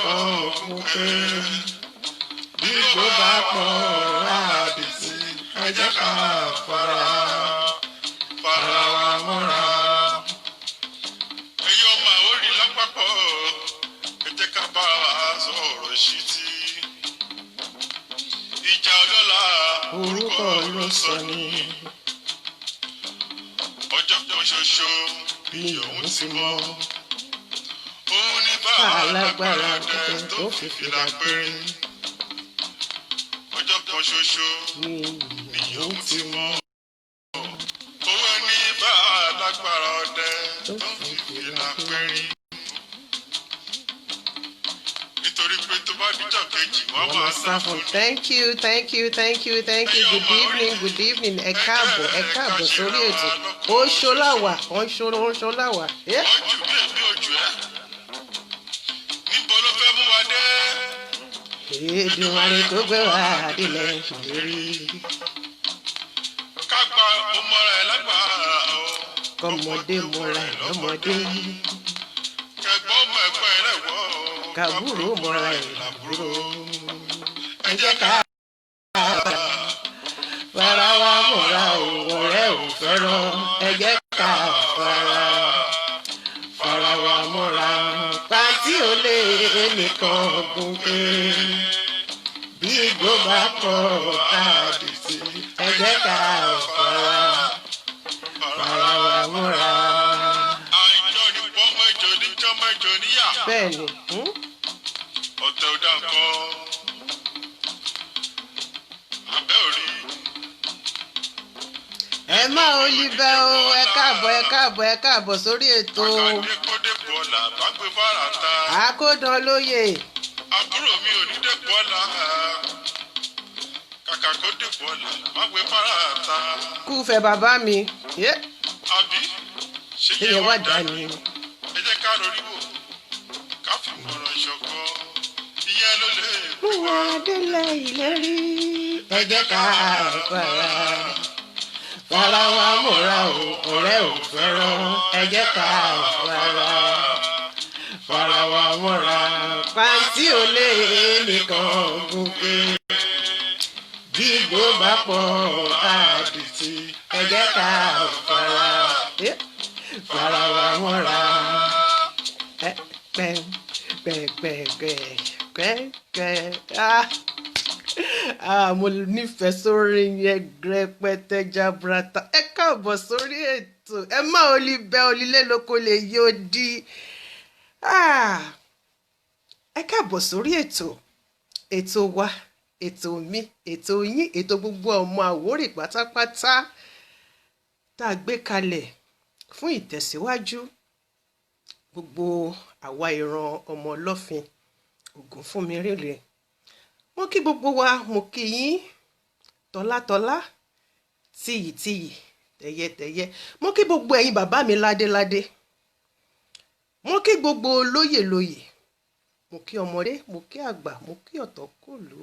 nìkan òkun pé bí kò bá pọ̀ àdìsí, ẹ jẹ́ ká fara wa mọ́ra. Ẹ̀yin ọmọ Àwórì lápapọ̀, ẹ jẹ́ ká bá wa sọ̀rọ̀ ṣítí. Ìjà ọlọ́lá orúkọ ló sọ ní ọjọ́ kan ṣoṣo bí òun ti mọ́. Òun ní bá alágbára dẹ tó fi fìlà péré Ọjọ́ kan ṣoṣo ní ni òun òun ti ti mọ́. Òun ní bá alágbára ọdẹ tó tó fi fi fìlà fìlà péré. péré. Nítorí pé tó bá díjọ́ kejì, wọ́n wọ́n máa máa sá sá fún fún. Thank you, thank you, thank you, thank you. Good evening, good evening. Ẹ káàbọ̀, ẹ káàbọ̀ sórí ètò. Ó ṣọláwà, ó ń ṣọlá, ó ń ṣọláwà. Wọ́n jù bí èmi ò jù ẹ́. Níbo ló fẹ́ mú wa dé? Èdùmàrè tó gbé wa délẹ̀ ìlérí. Ká gba ọmọra ẹ̀ lágbàá o. Kọ́mọdé mọ́ra ẹ̀ lọ́mọdé. Kẹ̀gbọ́n ọmọ ẹ̀gbọ́n ẹ̀ lẹ́wọ́ o. Kàbúrò mọ́ra ẹ̀ làbúrò. Ẹ jẹ́ ká fara wa mọ́ra o, ọ̀rẹ́ ò fẹ́ràn. Ẹ jẹ́ ká fara wa mọ́ra. Pàǹtí ò lè nìkan gúnké. Bí igbó bá kọ̀ àdìsí, ẹ jẹ́ ká fara wa mọ́ra. Àìjọ nìpọ̀ mẹ́jọ níjọ́ mẹ́jọ níyà. Bẹ́ẹ̀ni. Ọ̀tẹ̀ ò dá nǹkan. Abẹ́ òrí. Ẹ má ò libẹ o. Ẹ káàbọ̀, ẹ káàbọ̀, ẹ káàbọ̀ sórí ètò. Kàkà kó dépò ọ̀la bá gbé fara ta. Àkódán lóye. Àbúrò mi ò ní dépò ọ̀la. Kàkà kó dépò ọ̀la bá gbé fara ta. Kúfẹ̀ bàbá mi. Yé, Àbí? Ṣé ṣé yẹn wá dání? Ẹ jẹ́ ká rorí wò. Ká fi mọ̀ràn ṣọ̀kan. Ìyẹn ló lè Mú wa délẹ̀ ìlérí. Ẹ jẹ́ ká fara wa mọ́ra o, ọ̀rẹ́ ò fẹ́ràn. Ẹ jẹ́ ká fara wa mọ́ra. Pàǹtí ò lè nìkan gòkè. Bí igbó bá pọ̀ àdìtì, ẹ jẹ́ ká fara wa mọ́ra. Ẹ pẹ́ pẹ́ pẹ́ pẹ́ pẹ́ pẹ́. Ah ah, mo nífẹ̀ẹ́ sórí yẹn rẹpẹtẹ jaburata. Ẹ káàbọ̀ sórí ètò. Ẹ má olí bẹ́ olílé lóko lè yóò di. Ah, ẹ káàbọ̀ sórí ètò, ètò wa, ètò mi, ètò yín, ètò gbogbo ọmọ Àwórì pátápátá tá a gbé kalẹ̀ fún ìtẹ̀síwájú gbogbo àwa ìran ọmọ Ọlọ́fin Ògúnfúnmi rèé. Mo kí gbogbo wa, mo kí yín tọ́látọ́lá, tìyìtìyì, tẹ̀yẹtẹ̀yẹ. Mo kí gbogbo ẹ̀yin bàbá mi ládéládé, mo kí gbogbo lóyè lóyè, mo kí ọmọdé, mo kí àgbà, mo kí ọ̀tọ̀kùlú,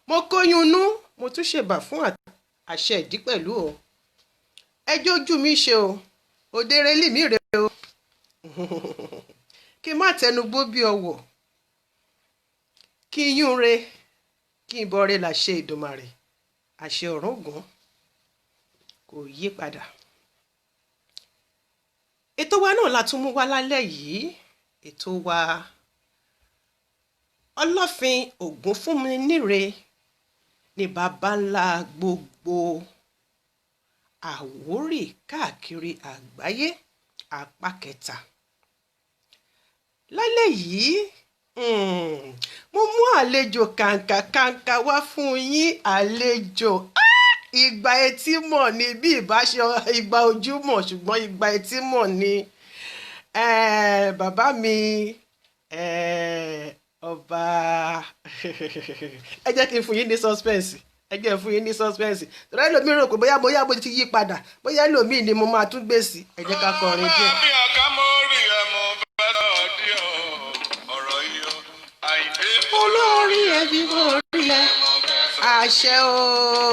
mo kóyún inú, mo tún ṣèbà fún àṣẹ ìdí pẹ̀lú o. Ẹjọ́ ojú mi ṣe o, òdèrè lì mí rè o. Kí n má tẹnugbó bí ọwọ́, kí n yún re, kí n bọre làṣẹ Ìdùmarè, àṣẹ Ọ̀rúngún kò yí padà. Ètò wa náà la tún mú wá lálẹ́ yìí, ètò wa Ọlọ́fin Ògúnfúnminíre ní baba ńlá gbogbo Àwórì káàkiri àgbáyé, apá kẹta. Lálẹ́ yìí, mo mú àlejò kàǹkàkàǹkà wá fún yín. Àlejò, ìgbà etí mọ̀ ni bí ìbáṣe ìgbà ojúmọ̀, ṣùgbọ́n ìgbà etí mọ̀ ni. Bàbá mi, ọba, ẹ jẹ́ kí n fún yín ní suspense, ẹ jẹ́ n fún yín ní suspense. Tọ́lá ẹlòmíì rò pé bóyá mo ti yí padà, bóyá ẹlòmíì ni mo máa tún gbé sí. Ẹ jẹ́ ká kọrin díẹ̀. Mi ọ̀gá mo rí ẹ, mo fẹ́ lọ dí ọ ọ̀rọ̀ yìí o. Àyìndé. Olórí ẹbí, mo rí ẹ. Àṣẹ o,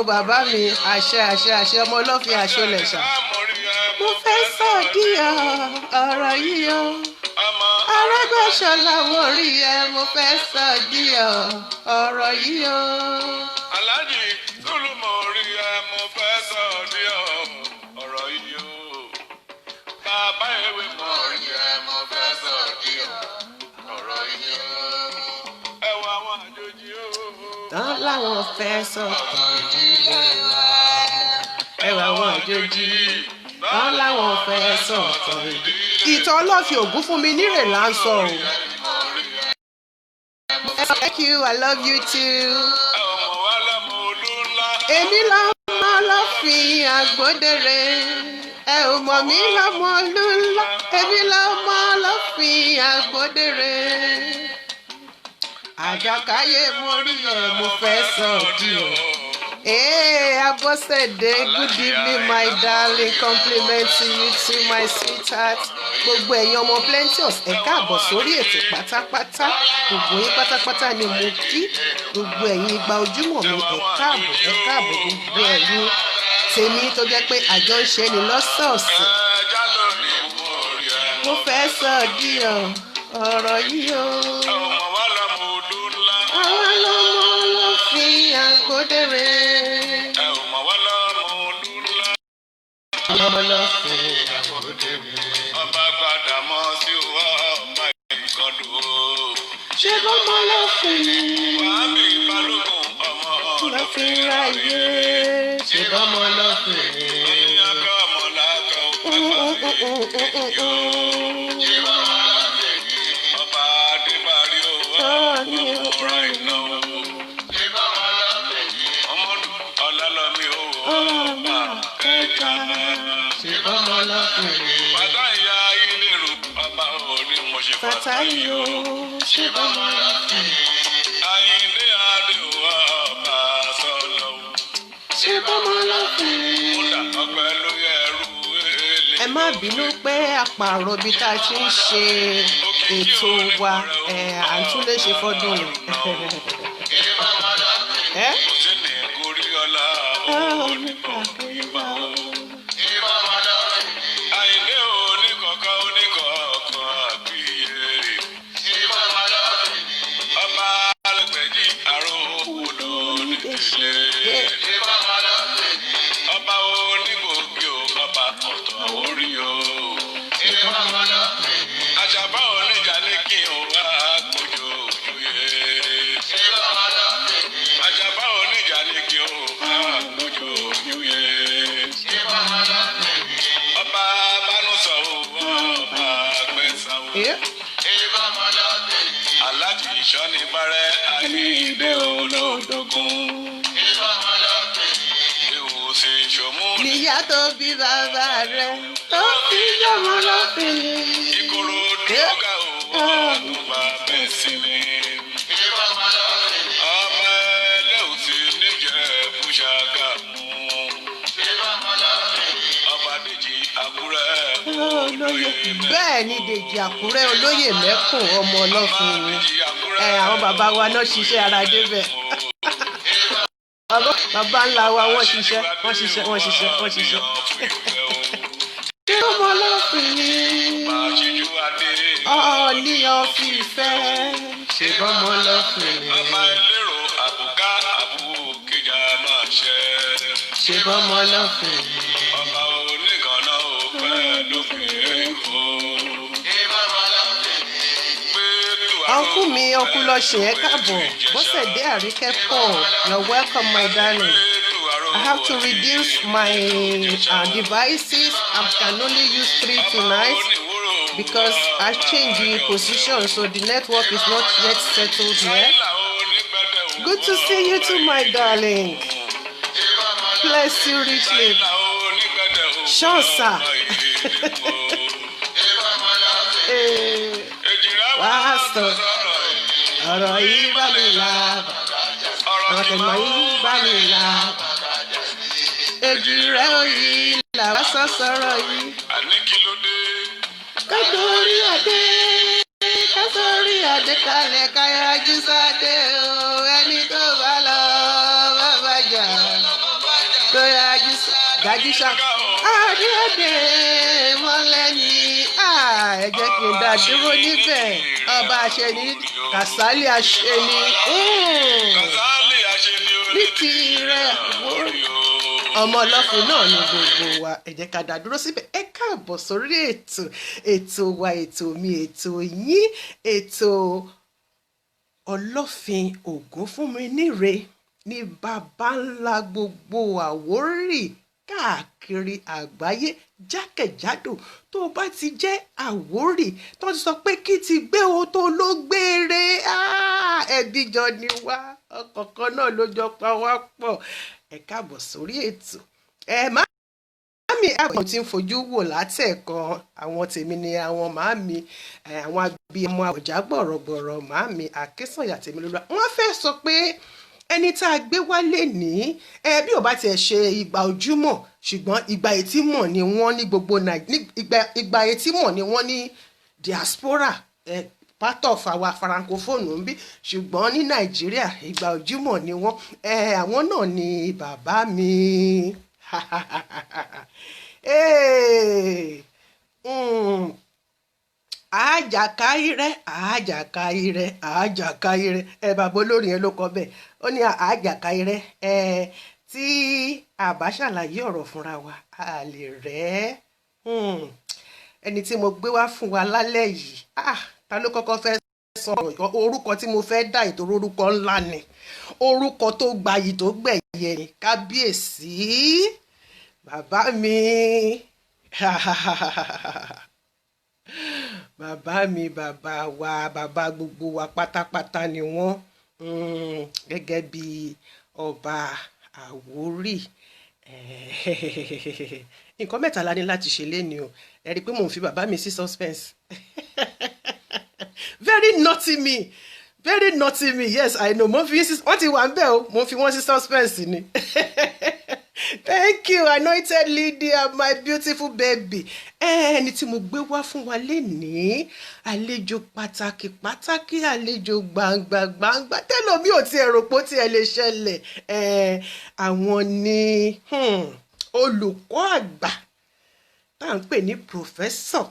bàbá mi, àṣẹ, àṣẹ, àṣẹ. Ọmọ Ọlọ́fin àṣọlẹ̀ṣà. Mo rí ẹ, Mo fẹ́ sọ díẹ̀ ọ̀rọ̀ yìí o. Ọmọ. Arẹ́gbẹ́ṣọlá, mo rí ẹ, mo fẹ́ sọ díẹ̀ ọ̀rọ̀ yìí o. Aláàjì Sùlù, mo rí ẹ, mo fẹ́ sọ ní ọ̀rọ̀ yìí o. Bàbá ewé, mo rí ẹ, mo fẹ́ sọ ní ọ̀rọ̀ yìí o. Ẹ wọ àwọn àjòjì o. Tán láwọn fẹ́ sọ̀tàn ìdílé wa. Ẹ wà àwọn àjòjì. Tán láwọn fẹ́ sọ̀tàn ìdílé. Ìtàn Ọlọ́fin Ògún fún mi nírè là ń sọ o. Thank you, I love you too. Ẹ ò mọ̀ wá lọ́mọ olú ńlá. Èmi lọ́mọ Ọlọ́fin Àgbọ̀dẹ̀rẹ̀. Ẹ ò mọ̀ mí lọ́mọ olúńlá. Èmi lọ́mọ Ọlọ́fin Àgbọ̀dẹ̀rẹ̀. Àjàkáyé, mo rí ẹ, mo fẹ́ sọ di o. Hey, Abosede, good evening, my darling. Compliment to you too, my sweetheart. Gbogbo ẹ̀yin ọmọ Plenteous, ẹ káàbọ̀ sórí ètò pátápátá. Gbogbo yín pátápátá ni mo kí. Gbogbo ẹ̀yin igba ojúmọ̀ mi, ẹ káàbọ̀, ẹ káàbọ̀. Gbogbo ẹ̀yin tèmi tó jẹ́ pé àjọ ń ṣe ni lọ́sọ̀ọ̀sẹ̀. Ẹja lórí mo rí ẹ. Mo fẹ́ sọ di ọ̀rọ̀ yìí o. Ẹ ò mọ̀ wá lọ́mọ olú ńlá. Àwa lọ́mọ Ọlọ́fin Àgbọ̀dẹ̀rẹ̀. Ẹ ò mọ̀ wá lọ́mọ olú ńlá. Ọmọ Ọlọ́fin Àgbọ̀dẹ̀rẹ̀. Ọba padà mọ́ sí wa ọba ìkọlù o. Ṣé bọ́mọ lọ́fin ni? Wàhábì Balógun ọmọ Lọ́fin ráyé. Ṣé bọ́mọ lọ́fin ni? Oníyànká ọmọ làákà ó pàpà sí. Ọba Adébárí ó ọmọ iná o. Ọmọdún Ọlálọ́mí ó ọba kẹta. Ṣé bọ́mọ lọ́fin ni? Bàtà ìyá ilé-ìrù ọba òní mo ṣe Fàtáyé o. Ṣé bọ́mọ lọ́fin ni? Àyìndé Adé ó ọba sọlọ o. Ṣé bọ́mọ lọ́fin ni? Múdà ọpẹ́ ló yẹ ẹrú èlé. Ẹ má bínú pé àpàrọ̀ ibi tá a ti ń ṣe ètò wa ẹ̀ à ń tún lè ṣe fọ́dún ẹ̀. Kò sí ní gorí ọlá onímọ̀ ìmọ̀ o. Àyìndé oníkọ̀ọ̀kan oníkọ̀ọ̀kan àbíyè. Ọba alẹ́gbẹ̀jì àrò òwúlò nídìílé. Ọba onígbòógì o, ọba ọ̀tọ̀ orí o. Àṣàbá oníjà ní kí n wá gbójú òjòyè. Àṣàbá oníjà ní kí n wá gbójú òjòyè. Ọba Bánúsọ o, ọba Gbẹ̀sà o. Aláàjì Ìṣọ́ni Bárẹ́ Àyíndé olódógún. Ewu ṣe ṣòmú Níyà tó bí bàbá rẹ̀ tó fi jọmọ lọ́fin ni. Ìkòròdú ọ̀gá o, ọ̀túnba bẹ́ẹ̀ sí ni. Ọba ẹlẹ́wùsì níjẹ̀bú Ṣàgámù. Ọba Dèjì Àkúrẹ́ Olóyè. Bẹ́ẹ̀ ni, Dèjì Àkúrẹ́ olóyè mẹ́kùn, ọmọ ọlọ́fin ni. Ẹ àwọn bàbá wa náà ṣiṣẹ́ ara débẹ̀. Bàbá ńlá wa, wọ́n ṣiṣẹ́, wọ́n ṣiṣẹ́, wọ́n ṣiṣẹ́, wọ́n ṣiṣẹ́. Ṣé ọmọ ọlọ́fin ni? Ọọ̀ni ọ̀fìfẹ́. Ṣé bọ́mọ ọlọ́fin ni? Ọba elérò àbùká àbúkíjà máa ṣe. Ṣé bọ́mọ ọlọ́fin ni? Ọba onígànná ò pẹ́ lókè èkó. Uncle mi, uncle Lọ́sìn, ẹ káàbọ̀. Bọ́sẹ̀dé Àríkẹ́ Paul, you're welcome, my darling. I have to reduce my devices. I can only use three tonight because I changed the position, so the network is not yet settled here. Good to see you too, my darling. Bless you richly. Sure, sir. Eh, wàá sọ ọ̀rọ̀ yìí bá mi là, ọ̀rọ̀ tẹ̀mọ̀ yìí bá mi là. Èjì rẹ̀ òyì là wá sọ sọ̀rọ̀ yìí. Àní kí ló dé? Kásórí adé, kásórí adé kalẹ̀ káyájú sáde o. Ẹni tó bá lọ bá bá jà tó yájú dájú sá. Adé adé mọ́lẹ̀ ní Ẹ jẹ́ kí n dá dúró níbẹ̀. Ọba àṣẹni Kàsálí àṣẹni Kàsálí àṣẹni ní tirẹ̀ Àwórì. Ọmọ ọlọ́fin náà ni gbogbo wa. Ẹ jẹ́ ká dá dúró síbẹ̀. Ẹ káàbọ̀ sórí ètò, ètò wa, ètò mi, ètò yín, ètò Ọlọ́fin Ògúnfúnminíre ní baba ńlá gbogbo Àwórì káàkiri àgbáyé jákèjádò. Tó o bá ti jẹ́ Àwórì tó ti sọ pé kí ti gbé o tó ló gbére, ẹbí jọ ni wá, ọ̀kọ̀ọ̀kan náà ló jọ pa wá pọ̀. Ẹ káàbọ̀ sórí ètò. Ẹ má màámi, àwọn tí ń fojú wò látẹ̀kan, àwọn tèmi ni àwọn màámi, àwọn abiyamọ àwọ̀já gbọ̀rọ̀gbọ̀rọ̀, màámi Àkínsànyà tèmi lóra. Wọ́n fẹ́ sọ pé ẹni tá a gbé wálé ní ẹ bí ò bá tiẹ̀ ṣe ìgbà ojúmọ̀, ṣùgbọ́n ìgbà etí mọ̀ ni wọ́n ní gbogbo ìgbà etí mọ̀ ni wọ́n ní diaspora, part of our francophone ń bí, ṣùgbọ́n ní Nàìjíríà ìgbà ojúmọ̀ ni wọ́n. Àwọn náà ni bàbá mi. Hey, àjàkáyírẹ́, àjàkáyírẹ́, àjàkáyírẹ́. Ẹ bàbá olórin yẹn ló kọ bẹ́ẹ̀. Ó ní àjàkáyírẹ́. Ẹ tí a bá ṣàlàyé ọ̀rọ̀ fúnra wa, a lè rẹ́ ẹni tí mo gbé wá fún wa lálẹ́ yìí. Ah, ta ló kọ́kọ́ fẹ́ sọ orúkọ tí mo fẹ́ dá? Ìtòrò orúkọ ńlá ni, orúkọ tó gbayì tó gbẹ̀yẹ ni. Kábíyèsí, bàbá mi, bàbá mi, bàbá wa, bàbá gbogbo wa pátápátá ni wọ́n, gẹ́gẹ́ bí ọba Àwórì. Nǹkan mẹ́ta la ní láti ṣe léni o. Ẹ rí i pé mò ń fi bàbá mi sí suspense. Very naughty me, very naughty me. Yes, I know. Mo fi wọ́n ti wà ń bẹ̀ o, mo fi wọ́n sí suspense ni. Thank you, Anointed Lydia, my beautiful baby. Ẹni tí mo gbé wá fún wa lénìí, àlejò pàtàkì pàtàkì, àlejò gbangba gbangba tẹ́lómi ò tiẹ̀ rò pé ó tiẹ̀ lè ṣẹlẹ̀. Àwọn ni olùkọ́ àgbà tá à ń pè ní Professor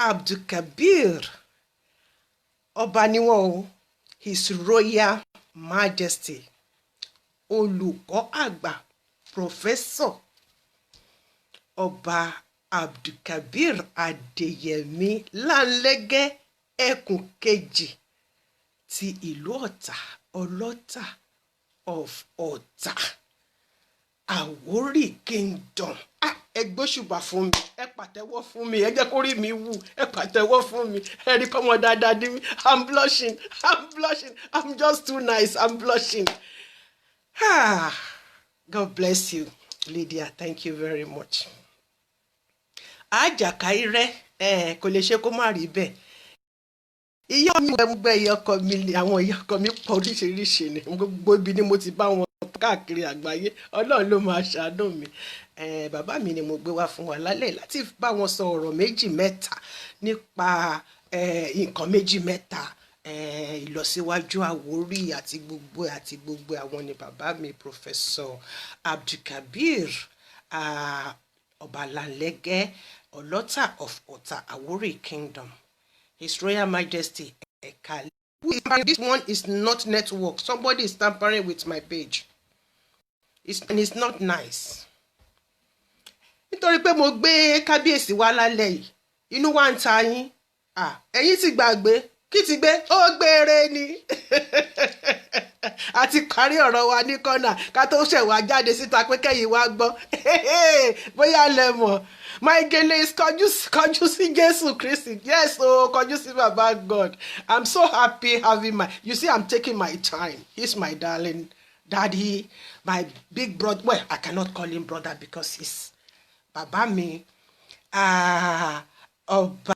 Abdulkabir. Ọba ni wọ́n o, His Royal Majesty, olùkọ́ àgbà, Professor Ọba Abdulkabir Adéyẹmí Láńlẹ́gẹ́, ẹkùn kejì ti ìlú Ọ̀tà, Ọlọ́tà of Ọ̀tà, Àwórì Kingdom. Ah, ẹ gbóṣùbà fún mi, ẹ pàtẹ́wọ́ fún mi, ẹ jẹ́ kó rí mi wù, ẹ pàtẹ́wọ́ fún mi. Ẹ rí kọ́mọ dáadáa dí mi. I'm blushing, I'm blushing, I'm just too nice, I'm blushing. Ah, God bless you, Lydia. Thank you very much. Àjàkáírẹ́ ẹ kò lè ṣe kó má rí bẹ́ẹ̀. Ìyá mi gbẹ, ìyá ọkọ mi, àwọn ìyá ọkọ mi pọ̀ oríṣiríṣi ni. Gbogbo ibi ni mo ti bá wọn káàkiri àgbáyé. Ọlọ́run ló máa ṣàánú mi. Bàbá mi ni mo gbé wá fún wa lálẹ́ láti bá wọn sọ ọ̀rọ̀ méjì mẹ́ta nípa nǹkan méjì mẹ́ta, ìlọsíwájú Àwórì àti gbogbo àti gbogbo. Àwọn ni bàbá mi, Professor Abdulkabir Ọbalálẹ́gẹ́, Ọlọ́tà of Ọ̀tà, Àwórì Kingdom. His Royal Majesty, ẹ̀ka. This one is not network. Somebody is tampering with my page. And it's not nice. Nítorí pé mo gbé kábíyèsí wá lálẹ́ yìí, inú wa ń ta yín. Ẹ̀yin ti gbàgbé kí ti gbé ó gbére ni a ti parí ọ̀rọ̀ wa ní kọ́nà ká tó ṣẹ̀ wá jáde síta pé kẹ́yìn wá gbọ́. Bóyá lẹ mọ̀, my gele is kọjú, kọjú sí Jésù Kristi. Yes o, kọjú sí Baba God. I'm so happy having my, you see, I'm taking my time. He's my darling daddy, my big brother. Well, I cannot call him brother because he's bàbá mi. Ọba,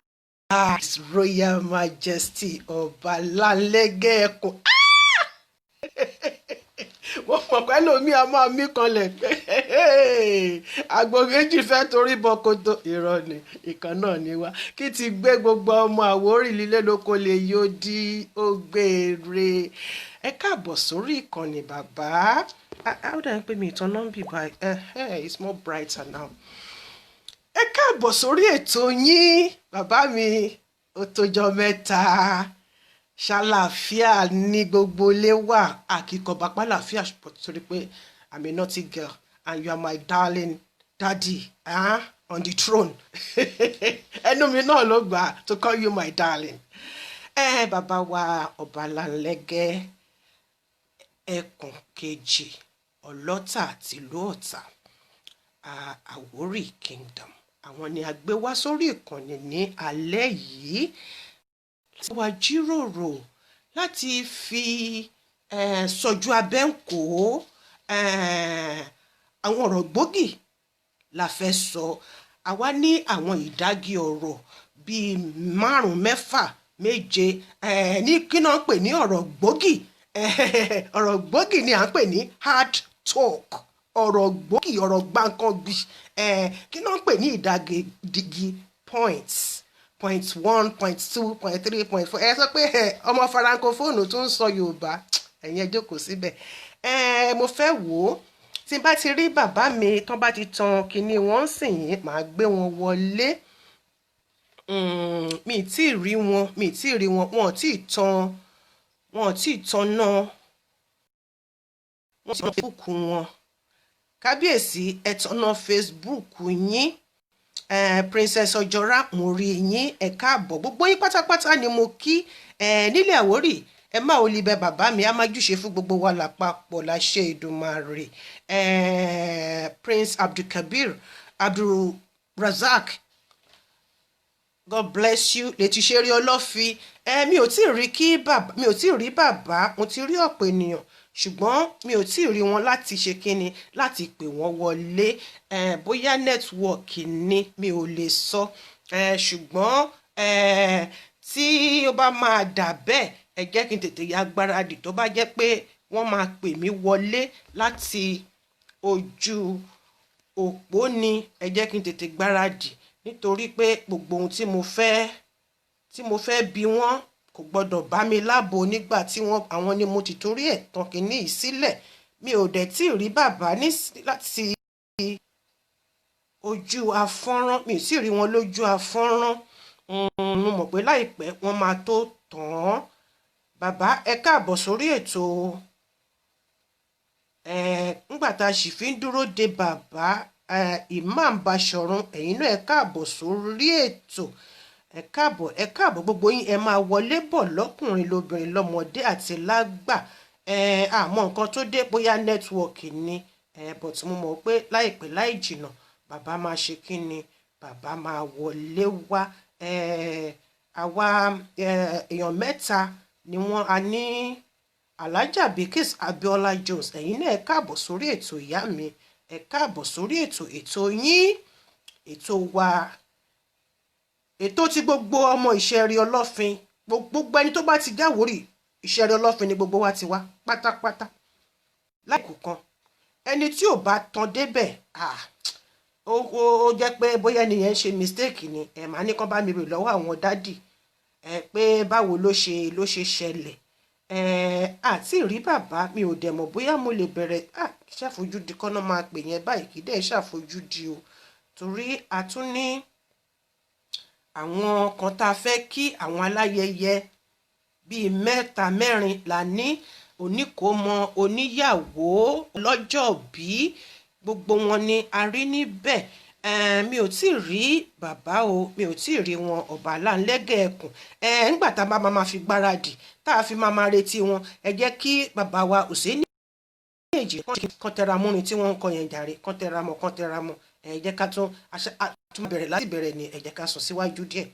His Royal Majesty, Ọba Lálẹ́gẹ́ Ẹkùn. Mo mọ̀ pé lómi a máa mí kanlẹ̀ pé àgbò méjì fẹ́ torí bọkoto. Irọ́ ni, ìkan náà ni wá. Kí ti gbé gbogbo ọmọ Àwórì lílé lóko lè yóò di ó gbére. Ẹ káàbọ̀ sórí ìkànnì, bàbá. Ó dàbí pé mi ìtàn náà ń bì báyìí. It's more brighter now. Ẹ káàbọ̀ sórí ètò yín, bàbá mi. Ó tójọ́ mẹ́ta. Ṣàlàáfíà ní gbogbo ilé wà? Àkìkọ̀ bàpá làáfíà, torí pé I'm a naughty girl and you are my darling daddy, ah, on the throne. Ẹnu mi náà ló gbà to call you my darling. Ẹ bàbá wa, Ọbaláńlẹ́gẹ́ Ẹkùn Kejì Ọlọ́tà tìlú Ọ̀tà, Àwórì Kingdom, àwọn ni a gbé wá sórí ìkànnì ní alẹ́ yìí tí wàá jíròrò láti fi sọjú abẹ́ ń kó àwọn ọ̀rọ̀ gbòógì la fẹ́ sọ. Àwa ní àwọn ìdági ọ̀rọ̀ bíi márùn-ún, mẹ́fà, méje ní kí náà ń pè ní ọ̀rọ̀ gbòógì. Ọ̀rọ̀ gbòógì ni à ń pè ní hard talk, ọ̀rọ̀ gbòógì, ọ̀rọ̀ gbáǹkangbì. Kí náà ń pè ní ìdàgìdìgì points: point one, point two, point three, point four. Ẹ sọ pé ọmọ francophone tó ń sọ Yorùbá, ẹ̀yin ẹ jókòó síbẹ̀. Mo fẹ́ wò ó, tí n bá ti rí bàbá mi tán, bá ti tan kinní wọn sìn yín, màá gbé wọn wọlé. Mi ì tí ì rí wọn, mi ì tí ì rí wọn. Wọn ò tí ì tan, wọn ò tí ì tan náà, wọn ti tan Facebook wọn. Kábíyèsí, ẹ tọ̀nà Facebook yín. Princess Ọjọ́ra, mo rí yín, ẹ káàbọ̀. Gbogbo yín pátápátá ni mo kí nílẹ̀ Àwórì. Ẹ má ò lè bẹ bàbá mi, á má júṣe fún gbogbo wa lápapọ̀ láṣẹ Èdùmàrè. Prince Abdulkabir Abdulrazak, God bless you. Lè ti ṣe rí ọlọ́fi. Mi ò tí ì rí kí bàbá mi, ò tí ì rí bàbá. Mo ti rí ọ̀pọ̀ ènìyàn, ṣùgbọ́n mi ò tí ì rí wọn láti ṣe kínni, láti pè wọ́n wọlé. Bóyá network ni, mi ò lè sọ. Ṣùgbọ́n tí ó bá máa dà bẹ́ẹ̀, ẹ jẹ́ kí n tètè ya gbáradì. Tó bá jẹ́ pé wọ́n máa pè mí wọlé láti ojú òpó ni, ẹ jẹ́ kí n tètè gbáradì, nítorí pé gbogbo ohun tí mo fẹ́ bi wọ́n kò gbọ́dọ̀ bá mi láàbò nígbà tí wọ́n àwọn ni mo ti torí ẹ̀ tàn kínní yìí sílẹ̀. Mi ò dẹ̀ tí ì rí bàbá ní láti ojú afọ́nrán, mi ò tí ì rí wọn lójú afọ́nrán. Mo mọ̀ pé láìpẹ́ wọ́n máa tó tàn án. Bàbá, ẹ káàbọ̀ sórí ètò. Ńgbà tá a sì fi ń dúró de bàbá, Imam Bashorun, ẹ̀yin náà, ẹ káàbọ̀ sórí ètò. Ẹ káàbọ̀, ẹ káàbọ̀. Gbogbo yín, ẹ máa wọlé bọ̀, lọ́kùnrin, lóbìnrin, lọ́mọdé àti lágbà. Àmọ́ nǹkan tó dé, bóyá network ni, but mo mọ̀ pé láìpẹ́ láì jìnnà, bàbá máa ṣe kí ni, bàbá máa wọlé wá. Àwa èèyàn mẹ́ta ni wọ́n a ní. Alhaja Bilkis Abiola Jones, ẹ̀yin náà, ẹ káàbọ̀ sórí ètò. Ìyá mi, ẹ káàbọ̀ sórí ètò, ètò yín, ètò wa, ètò tí gbogbo ọmọ Ìṣẹ̀rí Ọlọ́fin, gbogbo ẹni tó bá ti jáwórì, Ìṣẹ̀rí Ọlọ́fin ni gbogbo wa ti wá pátápátá láìkù kan. Ẹni tí ò bá tan débẹ̀, ó jẹ́ pé bóyá ẹnìyẹn ń ṣe mistake ni. Ẹ̀ máa ní kán bá mi rè lọ́wọ́ àwọn daddy ẹ pé báwo ló ṣe ṣẹlẹ̀. Àti rí bàbá mi, ò dẹ̀ mọ̀ bóyá mo lè bẹ̀rẹ̀ ṣàfojúdi kọ́nà máa pè yẹn báyìí. Kì í dẹ̀ ṣàfojúdi o, torí a tún ní àwọn kan tá a fẹ́ kí, àwọn aláyẹyẹ bíi mẹ́ta, mẹ́rin là ní, oníkómọ, oníyàwó, lọ́jọ́bí, gbogbo wọn ni a rí níbẹ̀. Mi ò tí ì rí bàbá o, mi ò tí ì rí wọn. Ọba Láńlẹ́gẹ̀ Ẹkùn, ńgbà tá a bá máa fi gbáradì, tá a fi máa retí wọn, ẹ jẹ́ kí bàbá wa Hùsẹ́nì Èjì kan tẹra múrin tí wọ́n ń kọ yẹn jàre, kan tẹra mọ́, kan tẹra mọ́. Ẹ jẹ́ ká tún bẹ̀rẹ̀ láti bẹ̀rẹ̀ ni. Ẹ jẹ́ ká sún síwájú díẹ̀.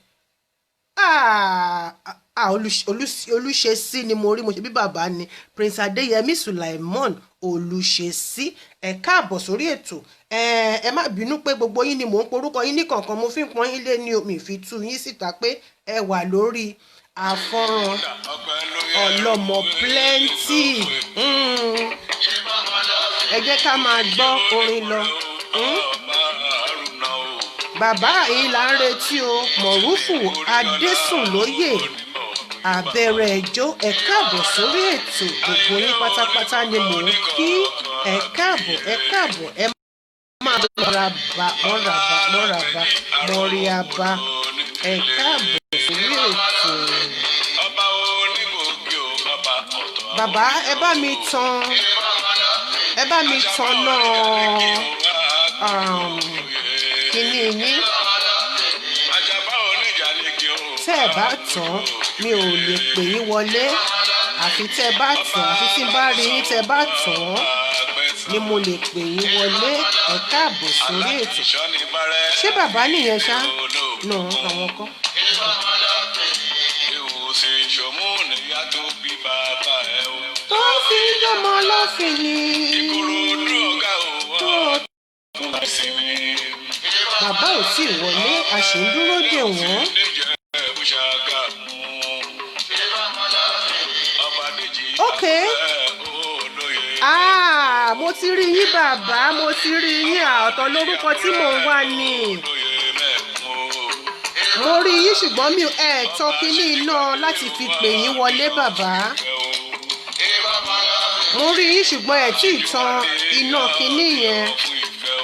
Olùṣesí ni mo rí, mo ṣe bí bàbá ni. Prince Adéyẹmí Sulaimon Olùṣesí, ẹ káàbọ̀ sórí ètò. Ẹ má bínú pé gbogbo yín ni mò ń porúkọ yín ní kọ̀ọ̀kan. Mo fi ń pọ́n yín lé ní omi ìfi tú yín síta pé ẹ wà lórí àfọ́nrán ọlọ́mọ plenty. Ẹ jẹ́ ká máa gbọ́ orin lọ. Bàbá yìí là ń retí o. Mọ̀rúfù Adésùnlóyè Àbẹ̀rẹ̀ ẹ̀jọ́, ẹ káàbọ̀ sórí ètò. Gbogbo yín pátápátá ni mò ń kí. Ẹ káàbọ̀, ẹ káàbọ̀, ẹ máa Mọ́ràbá, mọ́ràbá, mọ́ràbá, mọ́ríàbá. Ẹ káàbọ̀ sórí ètò. Ọba onígbòógì o, ọba ọ̀tọ̀. Bàbá, ẹ bá mi tan náà kíní yín. Àjàbá oníjà ní kí o. Tẹ́ ẹ bá tàn, mi ò lè pè yín wọlé, àfi tẹ́ ẹ bá tàn, àfi tí n bá rí yín tẹ́ ẹ bá tàn ni mo lè pè yín wọlé. Ẹ káàbọ̀ sórí ètò. Ṣé bàbá nìyẹn ṣá? Nù, àwọn kọ́. Ìwòsàn ìṣòmú níyà tó bí bàbá ẹ o. Tó fi dánmọ́ lọ́fìn ni. Ìkòròdú ọ̀gá o. Tó Ìsinmi. Bàbá ò tí ì wọlé, a sì ń dúró dè wọ́n. Níjẹ̀ Ṣàgámù. Ọba Dèjì. Okay. Ah, mo ti rí yín, bàbá, mo ti rí yín. Àọ̀tọ̀ lórúkọ tí mò ń wá ni. Olóyè mẹ́kún o. Mo rí yín, ṣùgbọ́n mi ò ẹ̀ tán kínní iná láti fi pè yín wọlé, bàbá. Mo rí yín, ṣùgbọ́n ẹ̀ tí ì tan iná kínní yẹn. Fún ìfẹ́ o.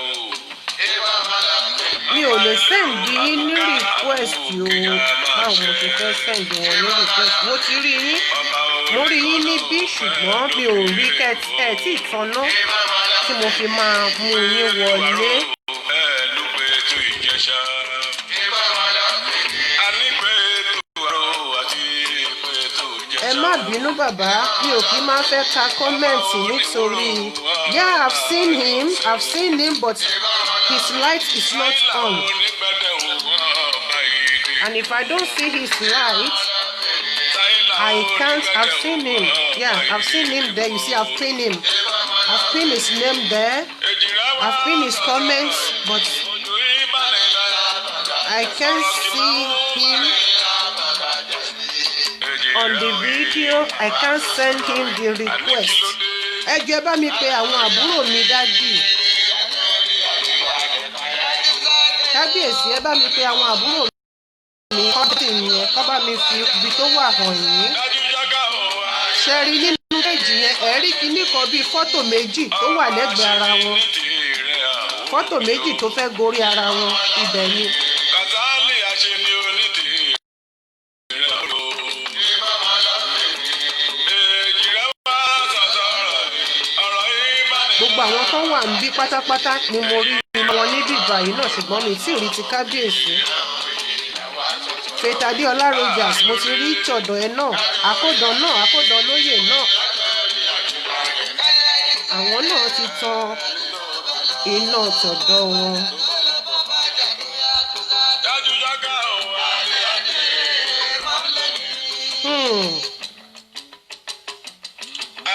Mi ò lè send yín ní request o. Báwo mo ṣe fẹ́ send wọn ní request? Mo ti rí yín, mo rí yín níbí, ṣùgbọ́n mi ò rí kẹ́ ẹ tí ì tanná tí mo fi máa mú yín wọlé. Ẹ ló pé tó Ìjẹ̀ṣà. A ní pé tó àrò àti pé tó Ìjẹ̀ṣà. Ẹ má bínú, bàbá, mi ò kí máa fẹ́ ka comment nítorí, yeah, I've seen him, I've seen him, but his light is not on, and if I don't see his light, I can't. I've seen him, yeah, I've seen him there. You see, I've pinned him, I've pinned his name there, I've pinned his comments, but I can't see him on the video. I can't send him the request. Ẹ jọ̀ọ́, ẹ bá mi pe àwọn àbúrò mi, daddy. Kábíyèsí, ẹ bá mi pe àwọn àbúrò mi kọ́bí yẹn, kọ́ bá mi fi ibi tó wà hàn yín. Ṣe rí nínú péjì yẹn, ẹ rí kinní kan bíi fọ́tò méjì tó wà lẹ́gbẹ̀ẹ́ ara wọn, fọ́tò méjì tó fẹ́ gorí ara wọn, ibẹ̀ ni. Kàtàlì àṣẹ ni onítìrẹ o. Èjìrẹ́ wá sọ̀sọ̀rọ̀ ọ̀rọ̀ yìí bá ní. Gbogbo àwọn tó wà níbí pátápátá ni mo rí wọn níbí báyìí náà, ṣùgbọ́n mi tí ì rí ti kábíyèsí. Faith Adéọlá Rogers, mo ti rí tọ̀dọ̀ ẹ náà. Àkódàn náà, àkódàn lóyè náà, àwọn náà ti tan iná tọ̀dọ̀ wọn. Dájúdáká o.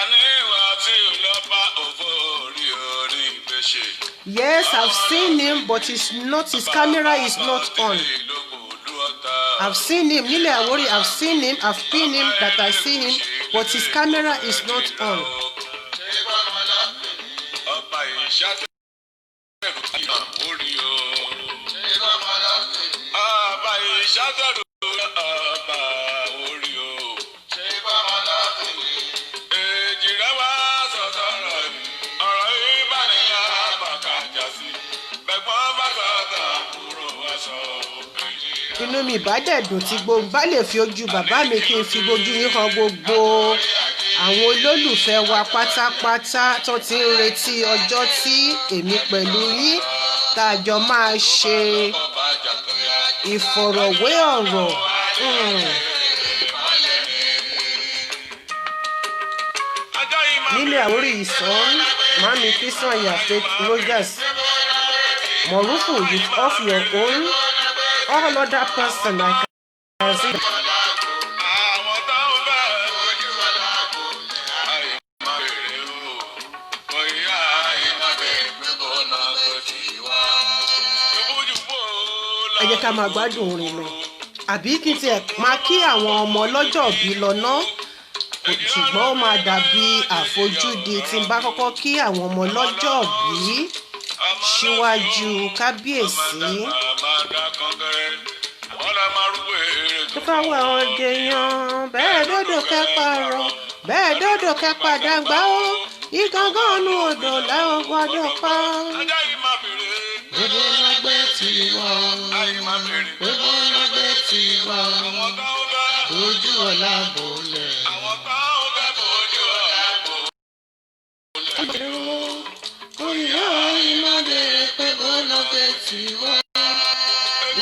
Àní ìwà tí ò lọ bá òfò orí orí ìgbésẹ̀. Yes, I've seen him, but it's not, his camera is not on. I've seen him. Nílẹ̀ Àwórì, I've seen him, I've pinned him that I see him, but his camera is not on. Ọba ìṣàtẹ̀rù Àwórì o. Ọba ìṣàtẹ̀rù ọba Àwórì o. Èjìrẹ́ wá sọ̀tọ̀rọ̀ ọ̀rọ̀ yìí bá ní lábàkà sí. Bẹ̀gbọ́n bá sọ̀tọ̀, àbúrò wá sọ. Inú mi ìbá dẹ̀ dùn tí gbogbo bá lè fi ojú bàbá mi, kí n fi gbójú yín hàn gbogbo àwọn olólùfẹ́ wa pátápátá tó ti ń retí ọjọ́ tí èmi pẹ̀lú yín tá a jọ máa ṣe ìfọ̀rọ̀wé ọ̀rọ̀. Nílẹ̀ Àwórì ìsàn, Mami Kísànyà Faith Rogers Morufu, you off your own, all other person I can see. Àwọn táwọn bá àìmọ̀ èrè o, bóyá àìmọ̀ èrè pé kò náà kò sí wá. Jùbújùbú Ẹ jẹ́ ká máa gbádùn orin lọ, àbí kí n tiẹ̀ máa kí àwọn ọmọ ọlọ́jọ́ bí lọ ná? Ṣùgbọ́n ó máa dàbí àfojúdi tí n bá kọ́kọ́ kí àwọn ọmọ ọlọ́jọ́ bí síwájú kábíyèsí. Tó fáwọn ọ̀dẹ̀yàn bẹ́ẹ̀ dọ́dọ̀ kẹ́ pààrọ̀, bẹ́ẹ̀ dọ́dọ̀ kẹ́ padà gbá ó, ìgangan nu odò lẹ́wọ̀n gbọ́dọ̀ pa. Ajá yìí máa bèrè. wá o. Ayé má bèrè. Pé bọ́lá gbé ti wá o. Àwọn táwọn fẹ́. Ojú ọ̀la bòlẹ̀. Àwọn táwọn fẹ́ bójú ọ̀la bò. Oyè ayé má bèrè pé bọ́lá gbé ti wá.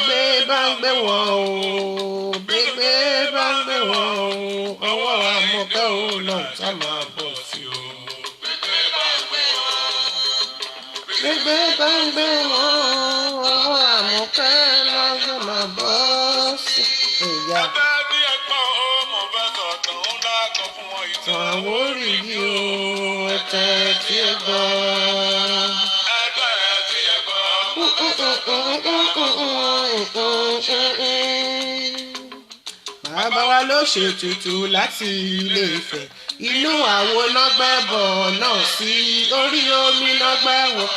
Gbé bá ń gbé wọn o, gbégbé bá ń gbé wọn o, ọwọ́ àmọ̀kẹ́ ò lọ tá máa bọ̀ sí o. Gbégbé bá ń gbé wọn o, ọwọ́ àmọ̀kẹ́ lọ́jọ́ máa bọ̀ sí. Ìyá Ẹgbẹ́ bí ẹgbọ́n o, mo fẹ́ sọ̀tàn ńlá kan fún wọn ìtàn. tàn àwórí yìí o, ẹ̀tẹ̀ tí ẹ gbọ́. Ẹgbẹ́ tí ẹgbọ́n. Bàbá wa ló ṣètùtù láti Ilé Ifẹ̀. Inú àwo lọ́gbẹ́bọ̀ náà sí orí omi lọ́gbẹ́wọ̀.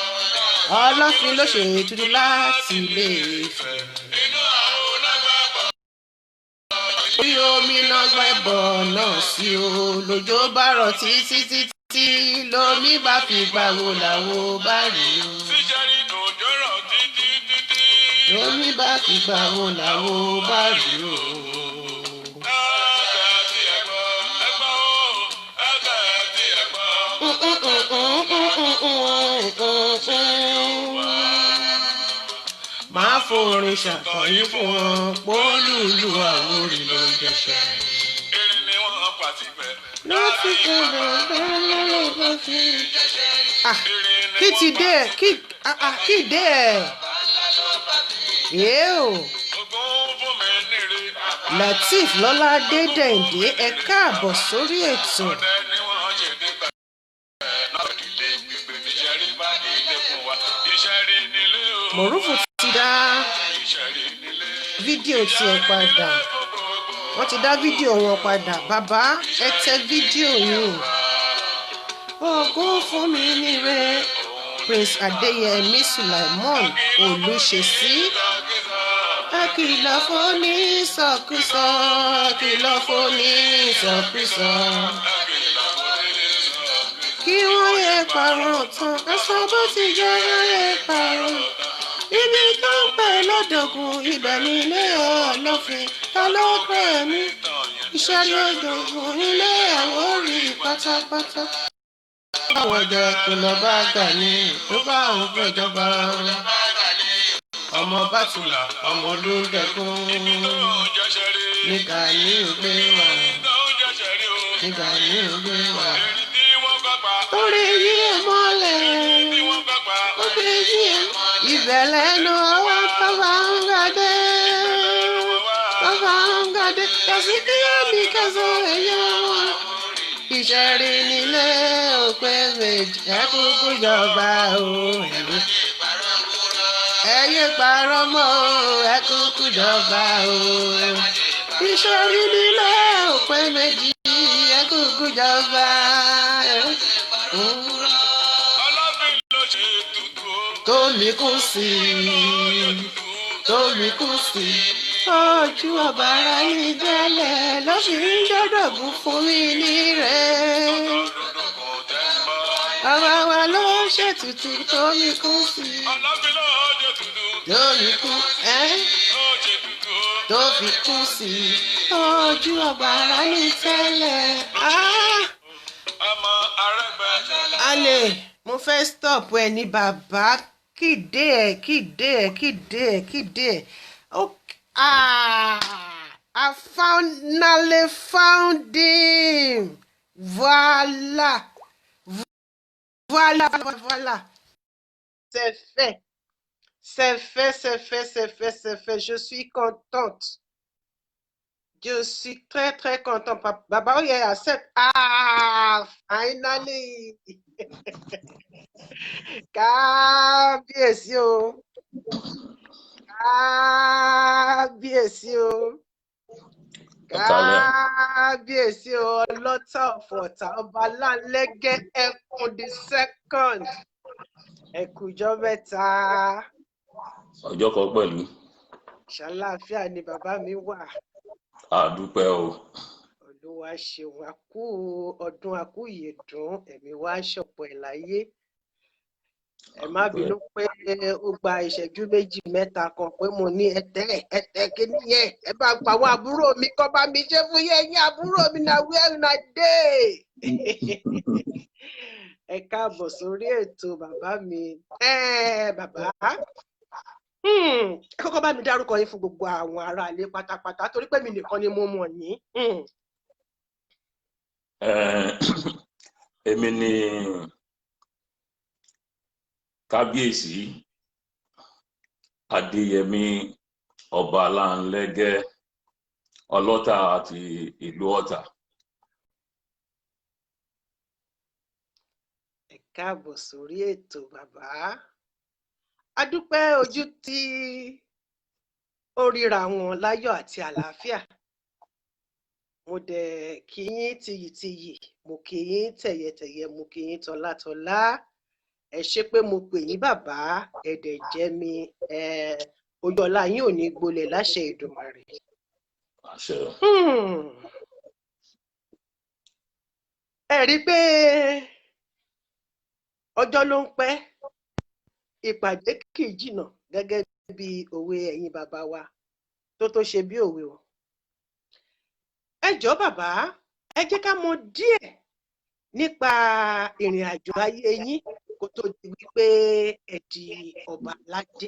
Ọlọ́fin ló ṣètùtù láti Ilé Ifẹ̀. Inú àwọn onágbàgbọ́. Orí omi lọ́gbẹ́bọ̀ náà sí o. Lójó bá rọ̀ títí títí lomi bá fi gbà wo làwo bá rí o. Síṣẹ́rí òjò rọ̀ títí títí. Lomi bá fi gbà wo làwo bá rí o. Ẹgbẹ́ tí ẹgbọ́n. Ẹgbọ́n o, ẹgbẹ́ tí ẹgbọ́n. Máa forin ṣàkọyí fún wọn pólúlù Àwórì ló ń jẹṣẹ. Erin ni wọ́n pa síbẹ̀. Láti kẹ̀lẹ̀ bẹ́ẹ̀ lọ́wọ́ sí. Kí ti dé ẹ̀ kí ah, ah, kí dé ẹ̀ yéé o. Ogún fún mi níre. Lateef Lọ́ládé Dẹ̀yìndé, ẹ káàbọ̀ sórí ètò. Ọdẹ ni wọ́n ṣe débẹ̀. Náà ilé gbígbé níṣẹ́ rí bá ilé fún wa. Iṣẹ́ rí nílé o. Mọ̀rúfù ti dá Iṣẹ́ rí nílé. fídíò tiẹ̀ padà. Wọ́n ti dá fídíò wọn padà. Bàbá, ẹ tẹ fídíò yìí. Ogún fún mi níre. Prince Adéyẹmí Sulaimon Olúṣesí. Ẹ kìlọ̀ fún ní sọkúsọ, kìlọ̀ fún ní sọkúsọ. Kí wọ́n yẹ parun tán, aṣọ bó ti jẹ́ wọ́n yẹ parun. Ibi tó ń pè lọ́dọ̀gùn, ibẹ̀ ni ilé ọlọ́fin. Ta ló pè mí? Iṣẹ́ lódògùn ilé Àwórì pátápátá. Báwo jẹ kìlọ̀ bá gbà ní tó bá òun fẹjọba? Ọmọ Bátùlà, ọmọ Olúdẹkùn. Nígbà ní ògbé wà. Nígbà ní ògbé wà. Orí yí ẹ mọ́lẹ̀. Orí yí ẹ. Ibẹ̀ lẹ́nu ọwọ́ bàbá ń gbàdé. Bàbá ń gbàdé. Kàsíkí mi kẹsàn ẹ̀yà wọn. Ìṣẹ̀rí nílé òpè méjì. Ẹ kúkú jọba o. Ẹ̀rú. Ẹ yé parọ́ mọ́ o. Ẹ kúkú jọba o. Ìṣẹ̀rí nílé òpè méjì. Ẹ kúkú jọba. Tómi kú sí i, tómi kú sí i. Ojú ọ̀bàrà yìí jẹ́lẹ̀ ló fi ń dọ́dọ̀gún fún mi ní rẹ̀. Bàbá wa ló ṣètùtù tómi kú sí i. Tómi kú ẹ́ tó fi kú sí i. Ojú ọ̀bàrà yìí tẹ́lẹ̀. Ah! Ale, mo fẹ́ stop ẹ ní bàbá kíde ẹ kíde ẹ kíde ẹ kíde ẹ. Okay. Ah, I finally found him. Voilà. Voilà, voilà. C'est fait. C'est fait, c'est fait, c'est fait, c'est fait. Je suis contente. Je suis très, très contente. Baba, oh yeah, accept. Ah, finally. Kábíyèsí o. Kábíyèsí o. Ẹ káalẹ́. Kábíyèsí o. Ọlọ́tà ọ̀fọ̀ọ̀tà ọba Láńlẹ́gẹ́ Ẹkùn the second. Ẹkùjọ́ mẹ́ta. Ọjọ́ kan pẹ̀lú. Ṣàlàáfíà ni bàbá mi wà. Àdúpẹ́ o. Olúwa ṣeun, a kú ọdún, a kú ìyèdún, ẹ̀mí wa ṣọ̀pọ̀ ẹ̀ láyé. Ẹ má Àdúpẹ́. bínú pé ó gba ìṣẹ́jú méjì mẹ́ta kan pé mo ní ẹtẹ ẹtẹ kíní yẹn, ẹ bá pa àwọn àbúrò mi kọ́ bá mi ṣe fún yẹn, ẹ̀yin àbúrò mi na where una dey. Ẹ káàbọ̀ sórí ètò, bàbá mi. Ẹ bàbá, ẹ kọ́kọ́ bá mi dárúkọ yín fún gbogbo àwọn aráalé pátápátá, torí pé mi nìkan ni mo mọ̀ yín. Èmi ni Kábíyèsí Adéyẹmí Ọba Láńlẹ́gẹ́, Ọlọ́tà àti ìlú Ọ̀tà. Ẹ káàbọ̀ sórí ètò, bàbá. A dúpẹ́ ojú tí ó ríra wọn láyọ̀ àti àlàáfíà. Mo dẹ̀ kí yín tiyìtiyì, mo kí yín tẹ̀yẹtẹ̀yẹ, mo kí yín tọlátọlá. Ẹ ṣé pé mo pè yín, bàbá, ẹ dẹ̀ jẹ́ mi. Ẹ ojú ọlá yín ò ní gbolẹ̀ láṣẹ Èdùmàrè. Àṣẹ. Ẹ rí i pé ọjọ́ ló ń pẹ́, ìpàdé kì í jìnnà, gẹ́gẹ́ bí òwe ẹ̀yin bàbá wa tó ṣe bí òwe o. Ẹ jọ̀ọ́ bàbá, ẹ jẹ́ ká mọ̀ díẹ̀ nípa ìrìn àjò ayé yín kó tó di wípé ẹ di ọba aládé.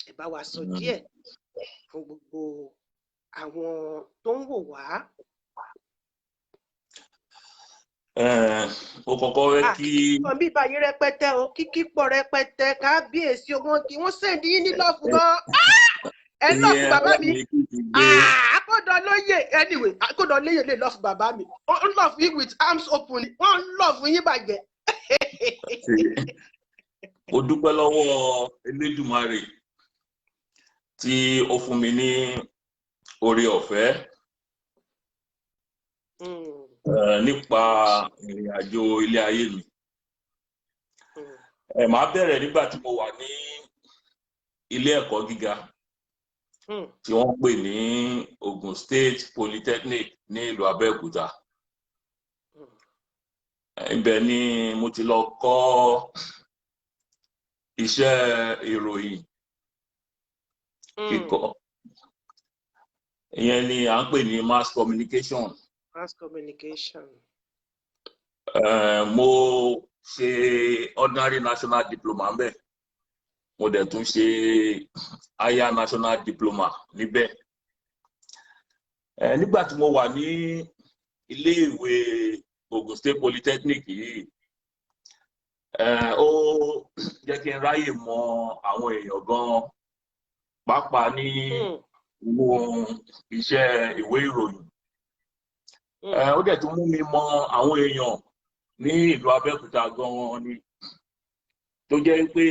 Ẹ bá wa sọ díẹ̀ fún gbogbo àwọn tó ń wò wá. Mo kọ́kọ́ fẹ́ kí Kíkọ́ bí báyìí rẹpẹtẹ o, kíkí pọ̀ rẹpẹtẹ. Kábíyèsí o, wọn kí wọ́n send yín ní love gan. Ẹ love bàbá mi. Akódọ̀ lóye, anyway, akódọ̀ lóye lè love bàbá mi. Ó ń love yín with arms open, wọ́n ń love yín bàjẹ́. Mo dúpẹ́ lọ́wọ́ Elédùmarè tí ó fún mi ní oore ọ̀fẹ́ nípa ìrìn àjò ilé ayé mi. Ẹ máa bẹ̀rẹ̀ nígbà tí mo wà ní ilé ẹ̀kọ́ gíga tí wọ́n pè ní Ogun State Polytechnic ní ìlú Abẹ́òkúta. Ibẹ̀ ni mo ti lọ kọ́ iṣẹ́ ìròyìn kíkọ. Ìyẹn ni à ń pè ní mass communication. Mass communication. Mo ṣe ordinary national diploma ńbẹ̀, mo dẹ̀ tún ṣe higher national diploma níbẹ̀. Nígbà tí mo wà ní iléèwé Ogun State Polytechnic yìí, ó jẹ́ kí n ráyè mọ àwọn èèyàn gan-an, pàápàá ní inú iṣẹ́ ìwé ìròyìn. Ó dẹ̀ tún mú mi mọ àwọn èèyàn ní ìlú Abẹ́òkúta gan-an ni, tó jẹ́ pé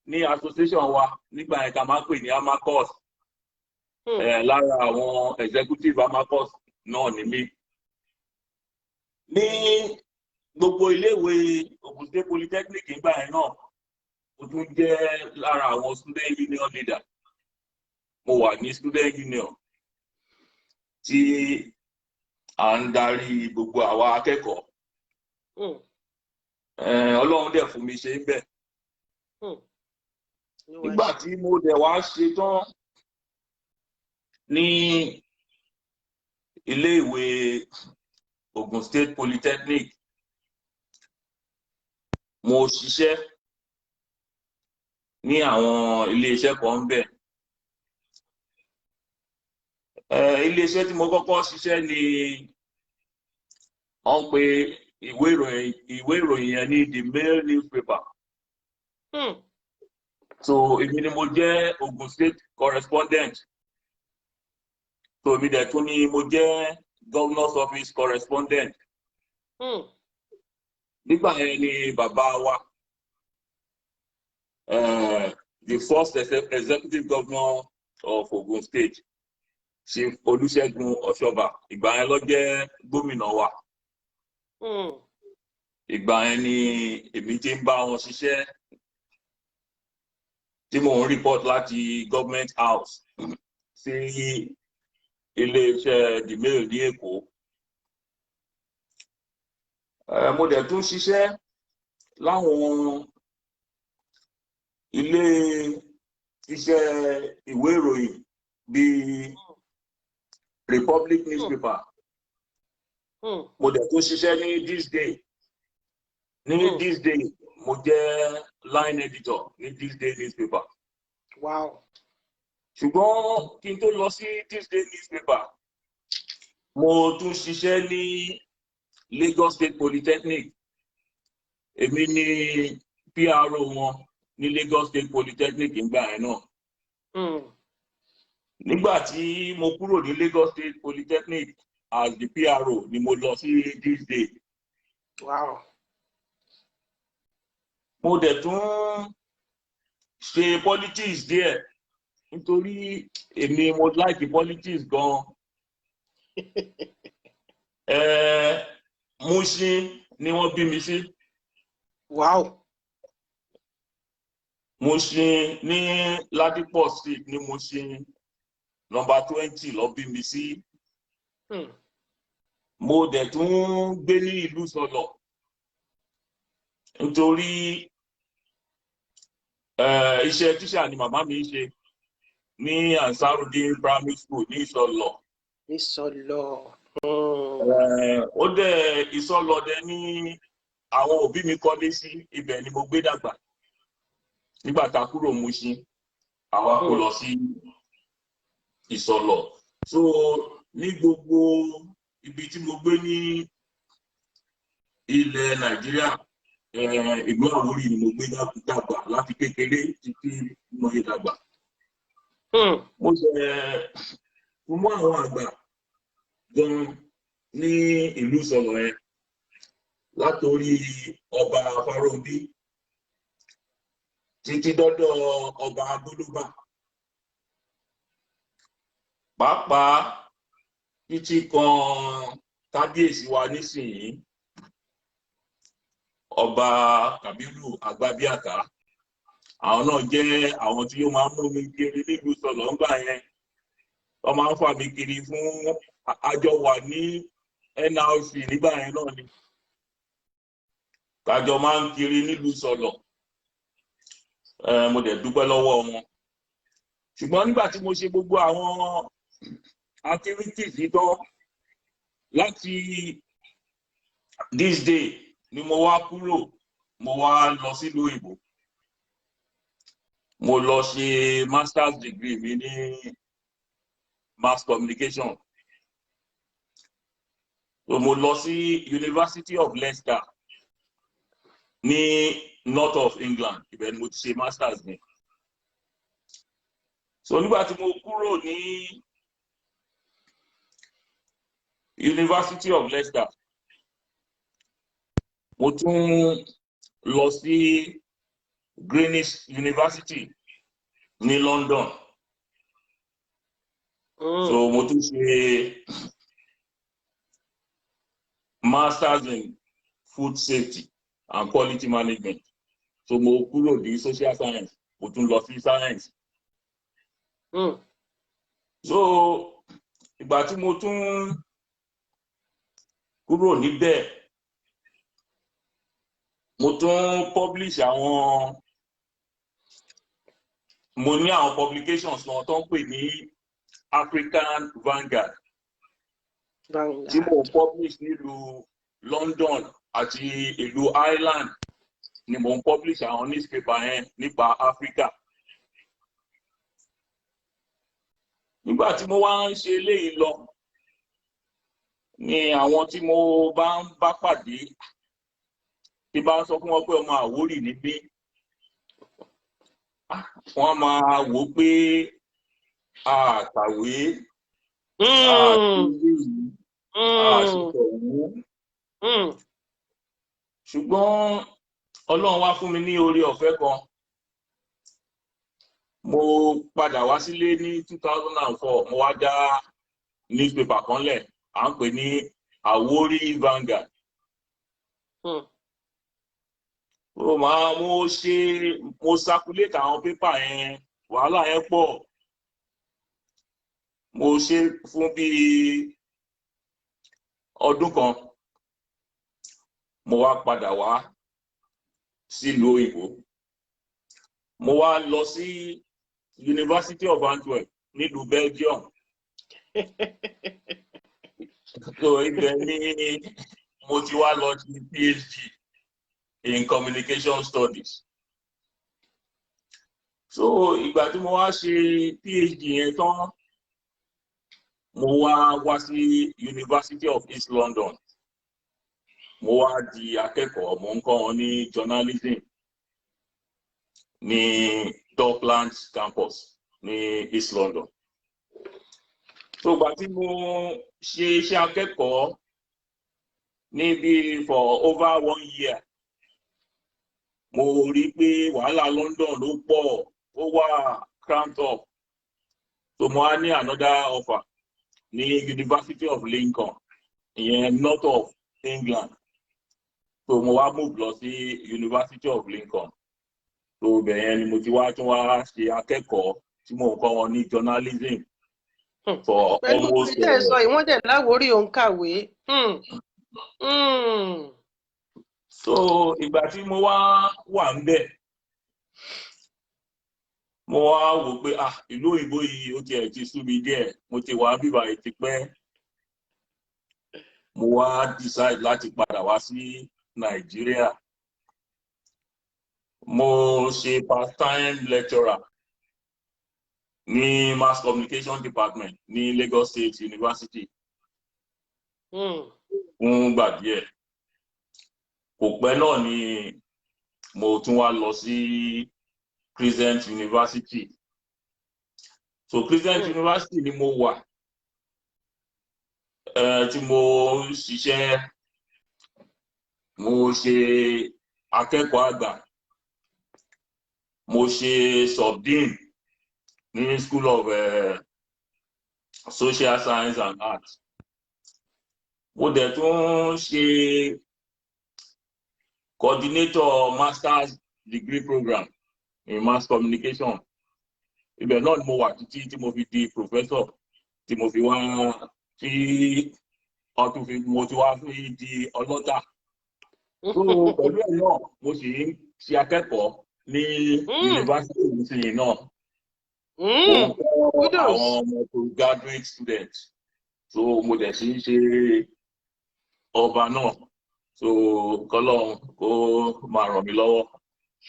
ní association wa nígbà yẹn tá a máa ń pè ní Amacos, lára àwọn executive Amacos náà ni mí. Ní gbogbo iléèwé Ogun State Polytechnic nígbà yẹn náà, mo tún jẹ́ lára àwọn student union leader. Mo wà ní student union tí à ń darí gbogbo àwa akẹ́kọ̀ọ́. Ọlọ́run dẹ̀ fún mi ṣe ń bẹ̀. Nígbà tí mo dẹ̀ wá ṣe tán ní iléèwé Ogun State Polytechnic, mo ṣiṣẹ́ ní àwọn iléeṣẹ́ kan ń bẹ̀. Iléeṣẹ́ tí mo kọ́kọ́ ṣiṣẹ́ ni wọ́n ń pe ìwé ìròyìn yẹn ní The Mail newspaper. So èmi ni mo jẹ́ Ogun State correspondent. So èmi dẹ̀ tún ni mo jẹ́ governor's office correspondent. Nígbà yẹn ni bàbá wa, the first executive governor of Ogun State, Chief Olúṣẹ́gun Ọ̀ṣọ́bà, ìgbà yẹn ló jẹ́ gómìnà wa. Ìgbà yẹn ni èmi ti ń bá wọn ṣiṣẹ́, tí mò ń report láti government house sí iléeṣẹ́ The Mail ní Èkó. Mo dẹ̀ tún ṣiṣẹ́ láwọn Ilé iṣẹ́ ìwé ìròyìn bíi Republic newspaper. Mo dẹ̀ tún ṣiṣẹ́ ní This Day, ní This Day, mo jẹ́ line editor ní This Day newspaper. Ṣùgbọ́n kí n tó lọ sí This Day newspaper, mo tún ṣiṣẹ́ ní Lagos State Polytechnic. Èmi ní PRO wọn ní Lagos State Polytechnic nígbà yẹn náà. Nígbà tí mo kúrò ní Lagos State Polytechnic as the PRO ni mo lọ sí This Day. Mo dẹ̀ tún ṣe politics díẹ̀ nítorí èmi mo like politics gan. Mushin ni wọ́n bí mi sí. Mushin ní Ladipo Street ní Mushin, number 20 ló bí mi sí. Mo dẹ̀ tún gbé ní ìlú Sọlọ̀ nítorí iṣẹ́ tíṣà ni màmá mi ń ṣe ní Ansarudeen Primary School ní Ìsọlọ̀. Ìsọlọ̀. Ó dẹ̀ Ìsọlọ̀ dẹ̀ ní àwọn òbí mi kọ́lé sí, ibẹ̀ ni mo gbé dàgbà. Nígbà tá a kúrò Mushin, àwa kó lọ sí Ìsọlọ̀. So ní gbogbo ibi tí mo gbé ní ilẹ̀ Nàìjíríà, ìlú Àwórì ni mo gbé dàgbà láti kékeré títí mo yẹ dàgbà. Mo ṣe mú àwọn àgbà gan ní ìlú Ìsọlọ̀ yẹn, látòrí ọba Fáróǹbí títí dọ́dọ̀ ọba Agbólóbà, pàápàá títí kan kábíyèsí wa nísìnyí, ọba Kàbírù Àgbàbíàká. Àwọn náà jẹ́ àwọn tí ó máa ń mú mi kiri nílùú Ìsọlọ̀ ńgbà yẹn. Wọ́n máa ń fà mí kiri fún àjọ wà ní NRC nígbà yẹn náà ni kájọ máa ń kiri nílùú Ìsọlọ̀. Mo dẹ̀ dúpẹ́ lọ́wọ́ wọn. Ṣùgbọ́n nígbà tí mo ṣe gbogbo àwọn activities yìí tán, láti This Day ni mo wá kúrò, mo wá lọ sílùú òyìnbó. Mo lọ ṣe masters degree mi ní mass communication. So mo lọ sí University of Leicester ní north of England, ibẹ̀ ni mo ti ṣe masters mi. So nígbà tí mo kúrò ní University of Leicester, mo tún lọ sí Greenwich University ní London. So mo tún ṣe masters in food safety and quality management. So mo kúrò ní social science, mo tún lọ sí science. So ìgbà tí mo tún kúrò níbẹ̀, mo tún publish àwọn, mo ní àwọn publications kan tó ń pè ní African Vanguard tí mo publish nílùú London àti ìlú Ireland ni mo ń publish àwọn newspaper yẹn nípa Africa. Nígbà tí mo wá ń ṣe eléyìí lọ ni àwọn tí mo bá ń bá pàdé, tí bá ń sọ fún wọn pé ọmọ Àwórì ni mí, wọ́n máa wò ó pé a kàwé, a ṣe a ṣètọ̀wú. Ṣùgbọ́n Ọlọ́run wá fún mi ní oore ọ̀fẹ́ kan. Mo padà wá sílé ní 2004, mo wá dá newspaper kan lẹ̀, à ń pè ní Àwórì Vanguard. Mo máa mo ṣe mo circulate àwọn pépà yẹn, wàhálà yẹn pọ̀. Mo ṣe fún bíi ọdún kan. Mo wá padà wá sílùú òyìnbó. Mo wá lọ sí University of Antwerp nílùú Belgium. So ibẹ̀ ni mo ti wá lọ sí PhD in Communication Studies. So ìgbà tí mo wá ṣe PhD yẹn tán, mo wá wá sí University of East London. Mo wá di akẹ́kọ̀ọ́, mo ń kọ́ wọn ní journalism ní Docklands campus ní East London. So ìgbà tí mo ṣe iṣẹ́ akẹ́kọ̀ọ́ níbi for over one year, mo rí pé wàhálà London ló pọ̀, ó wà cramped up. So mo wá ní another offer ní University of Lincoln, ìyẹn north of England. So mo wá move lọ sí University of Lincoln. So ibẹ̀ yẹn ni mo ti wá tún wá ṣe akẹ́kọ̀ọ́ tí mo ń kọ́ wọn ní journalism for Pẹ̀lú almost tẹ́ ẹ sọ yìí, wọ́n dẹ̀ láwórí òun kàwé. So ìgbà tí mo wá wà ń bẹ̀, mo wá wò pé, ah, ìlú òyìnbó yìí, ó tiẹ̀ ti sú mi díẹ̀. Mo ti wà bíbá yìí ti pẹ́. Mo wá decide láti padà wá sí Nàìjíríà. Mo ṣe part-time lecturer ní Mass Communication Department ní Lagos State University fún gbà díẹ̀. Kò pẹ́ náà ni mo tún wá lọ sí Crescent University. So Crescent University ni mo wà tí mo ń ṣiṣẹ́. Mo ṣe akẹ́kọ̀ọ́ àgbà, mo ṣe subdean ní School of Social Science and Arts. Mo dẹ̀ tún ṣe coordinator master's degree program in mass communication. Ibẹ̀ náà ni mo wà títí tí mo fi di professor, tí mo fi wá tí ọtún fi mo ti wá fi di ọlọ́tà. So pẹ̀lú ẹ̀ náà, mo sì ń ṣe akẹ́kọ̀ọ́ ní yunifásitì ìsinyìí náà. Mo ń kọ́ Kudos. àwọn ọmọ postgraduate students. So mo dẹ̀ sì ń ṣe ọba náà. So kọ́lọ́run kó máa ràn mí lọ́wọ́.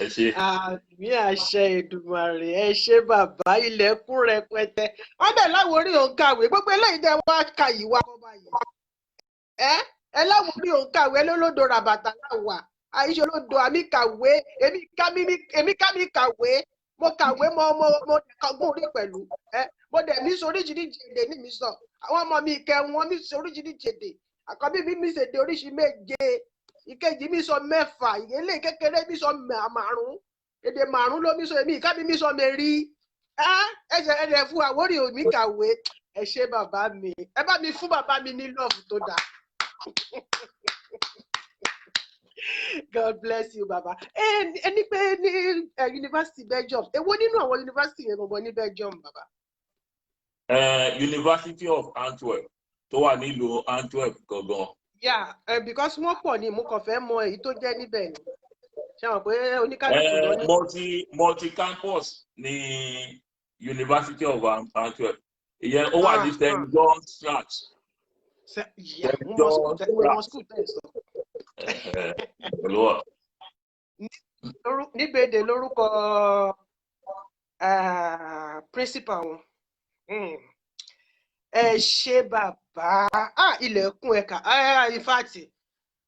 Ẹ ṣé. Àmín, àṣẹ Èdùmàrè. Ẹ ṣé bàbá, ilẹ̀kùn rẹpẹtẹ. Wọ́n dẹ̀ láwórí òun kàwé. Gbogbo eléyìí dẹ̀ wá ka yìí wá kọ́ báyìí. Ẹ láwórí òun kàwé lólódo ràbàtà láwà. Àìṣe olódo àmì kàwé. Èmi ká mi kàwé. Mo kàwé, mo kọ́gbọ́n orí pẹ̀lú. Ẹ mo dẹ̀ mí sọ oríṣiríṣi èdè ní mi sọ. Àwọn ọmọ mi ìkẹwọn wọn mi sọ oríṣiríṣi èdè. Àkọ́bí mi mi ṣèdè oríṣi méje, ìkejì mi sọ mẹ́fà, ìyẹlé kékeré mi sọ márùn, èdè márùn ló mi sọ. Èmi ìka mi mi sọ mẹ́rí ẹsẹ ẹdẹ fún Àwórì òmí kàwé. Ẹ ṣé bàbá mi. Ẹ bá mi fún bàbá mi ní love tó dáa. God bless you, bàbá. Ẹ ní pé ní University Belgium, èwo nínú àwọn university yẹn gangan ní Belgium, bàbá? University of Antwerp tó wà nílùú Antwerp gangan. Yeah, because wọ́n pọ̀ ní, mo kàn fẹ́ mọ èyí tó jẹ́ níbẹ̀ ni. Ṣé àwọn pé oníkálukú ló ní. Multi campus ní University of Antwerp. Ìyẹn ó wà ní St. John Straat. Yeah, mo mọ school tẹ́ mo mọ school tẹ́ ẹ sọ. Pẹ̀lú wa. Níbèdè lórúkọ principal wọn. Ẹ ṣé bàbá. Ah, ilẹ̀kùn ẹ̀ka. In fact,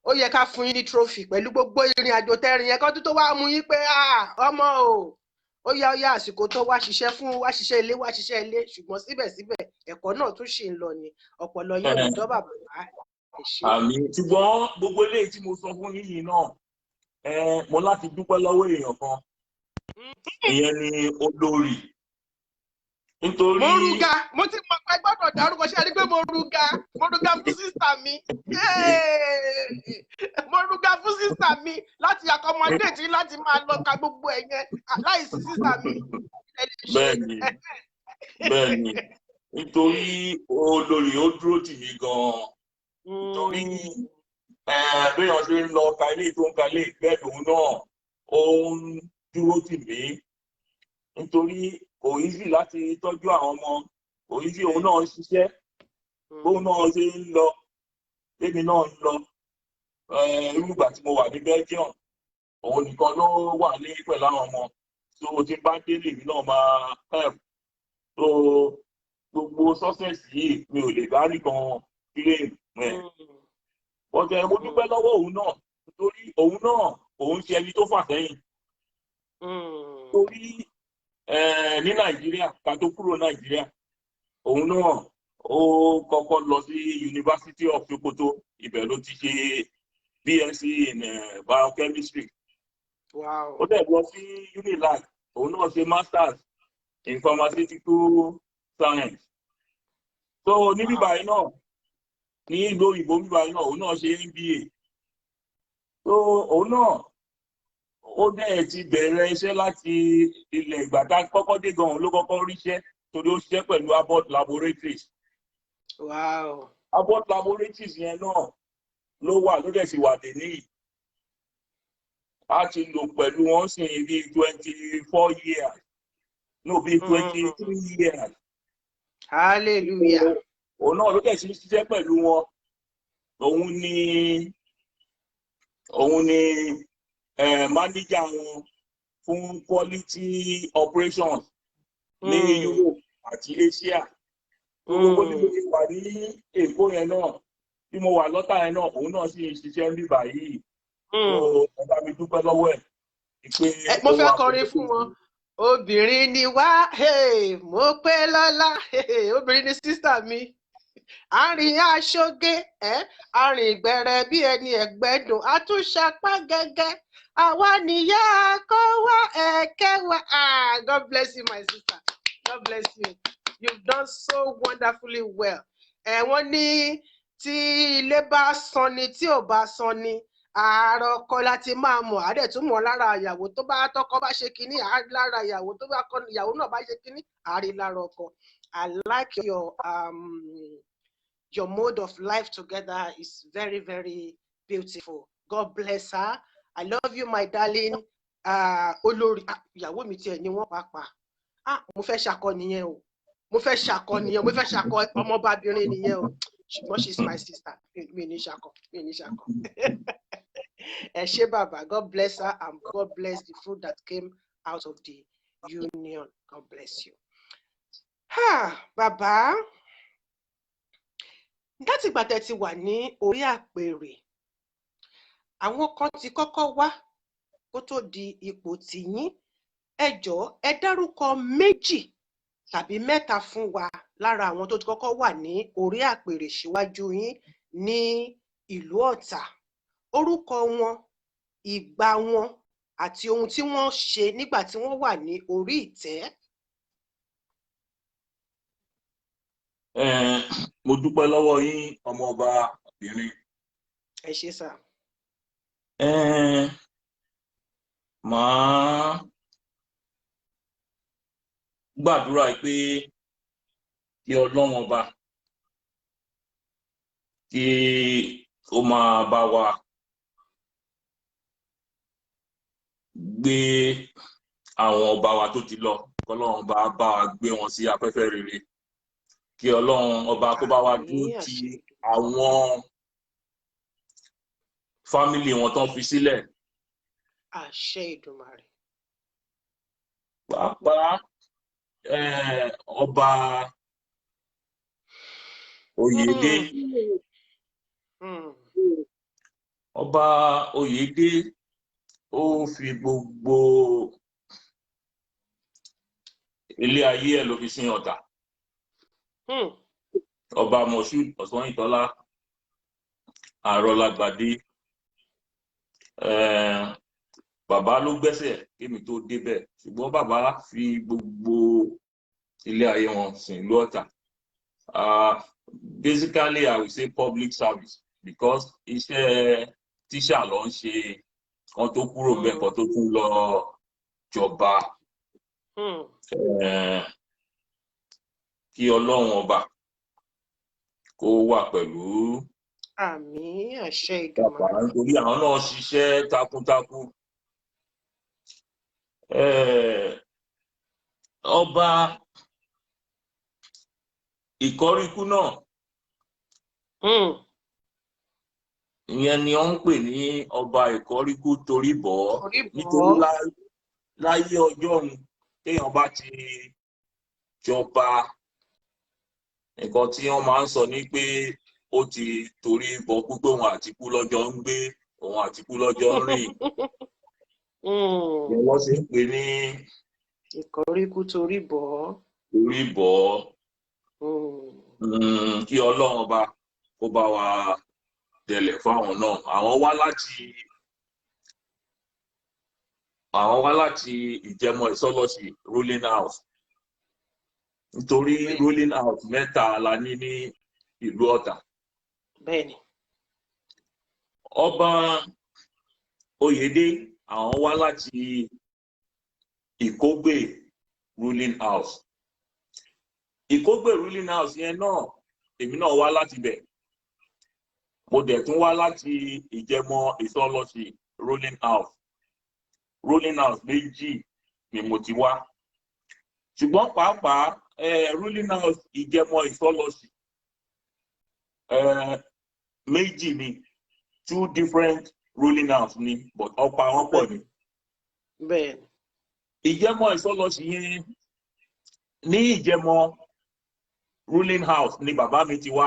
ó yẹ ká fún yín ní trophy pẹ̀lú gbogbo ìrìn àjò tẹ́rìn yẹn kó tó wá mú yín pé, ah, ọmọ o, ó yá, ó yá, àsìkò tó wá ṣiṣẹ́ fún wá ṣiṣẹ́ ilé, wá ṣiṣẹ́ ilé. Ṣùgbọ́n síbẹ̀síbẹ̀, ẹ̀kọ́ náà tún ṣì ń lọ ni. Ọ̀pọ̀lọ yóò ní dọ́ bàbá. Ẹ ṣé. Àmín. Ṣùgbọ́n gbogbo eléyìí tí mo sọ fún yín yìí náà, mo láti dúpẹ́ lọ́wọ́ èèyàn kan. Ìyẹn ni olórí. Nítorí Mo ruga, mo ti mọ̀ pé gbọ́dọ̀ dárúkọ. Ṣe é rí pé mo ruga, mo ruga fún sister mi. Yéè! Mo ruga fún sister mi láti accommodate yín láti máa lọ ka gbogbo ẹ̀ yẹn láìsí sister mi, ẹ lè ṣe. Bẹ́ẹ̀ni, nítorí olórí ó dúró tì mí gan-an. Nítorí béèyàn ṣe ń lọ ka ilé tó ń ka ilé, bẹ́ẹ̀ lòun náà ó ń dúró tì mí. Nítorí kò easy láti tọ́jú àwọn ọmọ, kò easy. Òun náà ń ṣiṣẹ́, bóun náà ṣe ń lọ, tèmi náà ń lọ. Irú ìgbà tí mo wà ní Belgium, òun nìkan ló wà ní pẹ̀lú àwọn ọmọ. So tí bá délé, mi náà máa help. So gbogbo success yìí, mi ò lè bá nìkan claim ẹ̀. But mo dúpẹ́ lọ́wọ́ òun náà, nítorí òun náà òun ṣe ẹni tó fà sẹ́yìn. Torí ní Nàìjíríà, ká tó kúrò Nàìjíríà, òun náà ó kọ́kọ́ lọ sí University of Sokoto. Ibẹ̀ ló ti ṣe BSc in biochemistry. Ó dẹ̀ lọ sí Unilag, òun náà ṣe masters in pharmaceutical science. So ní bíbáyìí náà, ní ìlú òyìnbó bíbáyìí náà, òun náà ṣe MBA. So òun náà ó dẹ̀ ti bẹ̀rẹ̀ iṣẹ́ láti ilẹ̀. Ìgbà tá a kọ́kọ́ dé gan, òun ló kọ́kọ́ ríṣẹ́, torí ó ṣiṣẹ́ pẹ̀lú Abbott Laboratories. Abbott Laboratories yẹn náà ló wà, ló dẹ̀ sì wà dé níyì. A ti lò pẹ̀lú wọn sì bí 24 years, no, bí 23 years. Hallelujah. Òun náà ló dẹ̀ sì ń ṣiṣẹ́ pẹ̀lú wọn. Òun ni manager wọn fún quality operations ní Europe àti Asia. Gbogbo bí mo ti wà ní Èkó yẹn náà, bí mo wà lọ́tà yẹn náà, òun náà sì ń ṣiṣẹ́ ní báyìí. So ẹ bá mi dúpẹ́ lọ́wọ́ ẹ̀ pé Mo ó fẹ́ wà kọrin pẹ̀lú fún wọn. Obìnrin ni wá, hey, mo pé lọ́lá, hey, obìnrin ni sister mi. Àrìn aṣoge ẹ, àrìn ìgbẹrẹ bí ẹni ẹgbẹdùn, àtúnṣapá gẹ́gẹ́, àwa nìyá kó wá ẹ̀kẹ́ wa. Ah, God bless you, my sister. God bless you. You've done so wonderfully well. Ẹ wọ́n ní tí ilé bá san ni, tí ò bá san ni, àárọ̀ ọkọ láti máa mọ̀, àádẹ́ tún mọ̀ lára ìyàwó. Tó bá tọkọ bá ṣe kínní, àá lára ìyàwó. Tó bá kọ ìyàwó náà bá ṣe kínní, àárí lára ọkọ. I like your mode of life together is very, very beautiful. God bless her. I love you, my darling. Olórí ìyàwó mi tiẹ̀ ni wọ́n pàápàá. Ah, mo fẹ́ ṣakọ nìyẹn o. Mo fẹ́ ṣakọ nìyẹn. Mo fẹ́ ṣakọ ọmọbabìnrin nìyẹn o. Ṣùgbọ́n she is my sister. Mi ní ṣakọ. Mi ní ṣakọ. Ẹ ṣé, bàbá. God bless her and God bless the fruit that came out of the union. God bless you. Ha, bàbá, láti ìgbà tẹ́ ti wà ní orí àpèrè, àwọn kan ti kọ́kọ́ wá kó tó di ipò tìyín. Ẹ jọ̀ọ́, ẹ dárúkọ méjì tàbí mẹ́ta fún wa lára àwọn tó ti kọ́kọ́ wà ní orí àpèrè síwájú yín ní ìlú Ọ̀tà, orúkọ wọn, ìgbà wọn àti ohun tí wọ́n ṣe nígbà tí wọ́n wà ní orí ìtẹ́. Mo dúpẹ́ lọ́wọ́ yín, ọmọọba obìnrin. Ẹ ṣé, sà. Màá gbàdúrà pé kí Ọlọ́run ọba kí ó máa bá wa gbé àwọn ọba wa tó ti lọ, kọ́lọ́run bá bá wa gbé wọn sí afẹ́fẹ́ rere, kí Ọlọ́run ọba kó bá wa dúró Àmín, ti àṣẹ. àwọn family wọn tán fi sílẹ̀. Àṣẹ Ìdùmarè. Pàápàá ọba Oyèdé. Ọba Oyèdé, ó fi gbogbo ilé ayé ẹ̀ ló fi sin Ọ̀tà. Ọba Moshood Ọ̀sányìntọ́lá Àrọ̀lágbàdé, bàbá ló gbẹ́sẹ̀ kémi tó débẹ̀, ṣùgbọ́n bàbá fi gbogbo ilé ayé wọn sìn ìlú Ọ̀tà. Basically, I will say public service, because iṣẹ́ tíṣà ló ń ṣe kan tó kúrò bẹ́ẹ̀, kan tó tún lọ jọba. Kí Ọlọ́run ọba kó wà pẹ̀lú Àmín, àṣẹ bàbá, Ìdùmarè. nítorí àwọn náà ṣiṣẹ́ takuntakun. Ọba Ìkọ́ríkú náà, ìyẹn ni wọ́n ń pè ní ọba Ìkọ́ríkú torí bọ̀ ọ́, Torí bọ̀ nítorí ọ́. láyé ọjọ́ òun, téèyàn bá ti jọba, nǹkan tí wọ́n máa ń sọ ni pé ó ti torí bọ̀ kú, pé òun àti kú lọ́jọ́ ń gbé, òun àti kú lọ́jọ́ ń rìn. Ni wọ́n ṣe ń pè ní Ìkọ́ríkú torí bọ̀ ọ́. Torí bọ̀ ọ́. Kí Ọlọ́run ọba kó bá wa dẹlẹ̀ fáwọn náà. Àwọn wá láti Ìjẹmọ Ìsọlọsì ruling house, nítorí ruling house mẹ́ta la ní ní ìlú Ọ̀tà. Ọba Oyèdé, àwọn wá láti Ìkógbè ruling house. Ìkógbè ruling house yẹn náà, èmi náà wá láti bẹ̀. Mo dẹ̀ tún wá láti Ìjẹmọ Ìsọlọsì ruling house. Ruling house méjì ni mo ti wá, ṣùgbọ́n pàápàá ruling house Ìjẹmọ Ìsọlọsì, méjì ni, two different ruling house ni, but ọ̀pọ̀ àwọn pọ̀ ni. Ìjẹmọ Ìsọlọsì yẹn, ní Ìjẹmọ ruling house ni bàbá mi ti wá.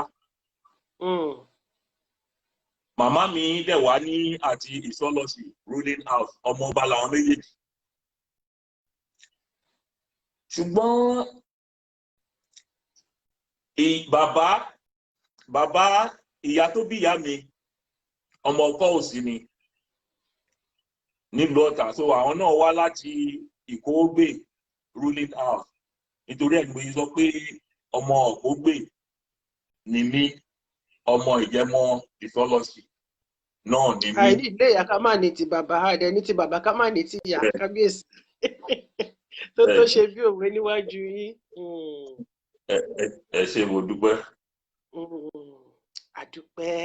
Màmá mi dẹ̀ wá ní àti Ìsọlọsì ruling house. Ọmọ ọba làwọn méjèèjì, ṣùgbọ́n bàbá ìyá tó bí ìyá mi, ọmọ ọkọ òsì ni nílùú Ọ̀tà, so àwọn náà wá láti Ìkógbè ruling house. Nítorí ẹ̀ ní mo sọ pé ọmọ Òkógbè ni mí, ọmọ Ìjẹmọ Ìsọlọsì náà ni mí. Àìní ilé ìyá ká má ní ti bàbá, àdẹ ní ti bàbá ká má ní ti ìyá. Kábíyèsí tó tó ṣe bí òwe níwájú yín. Ẹ ṣé, mo dúpẹ́. Àdúpẹ́,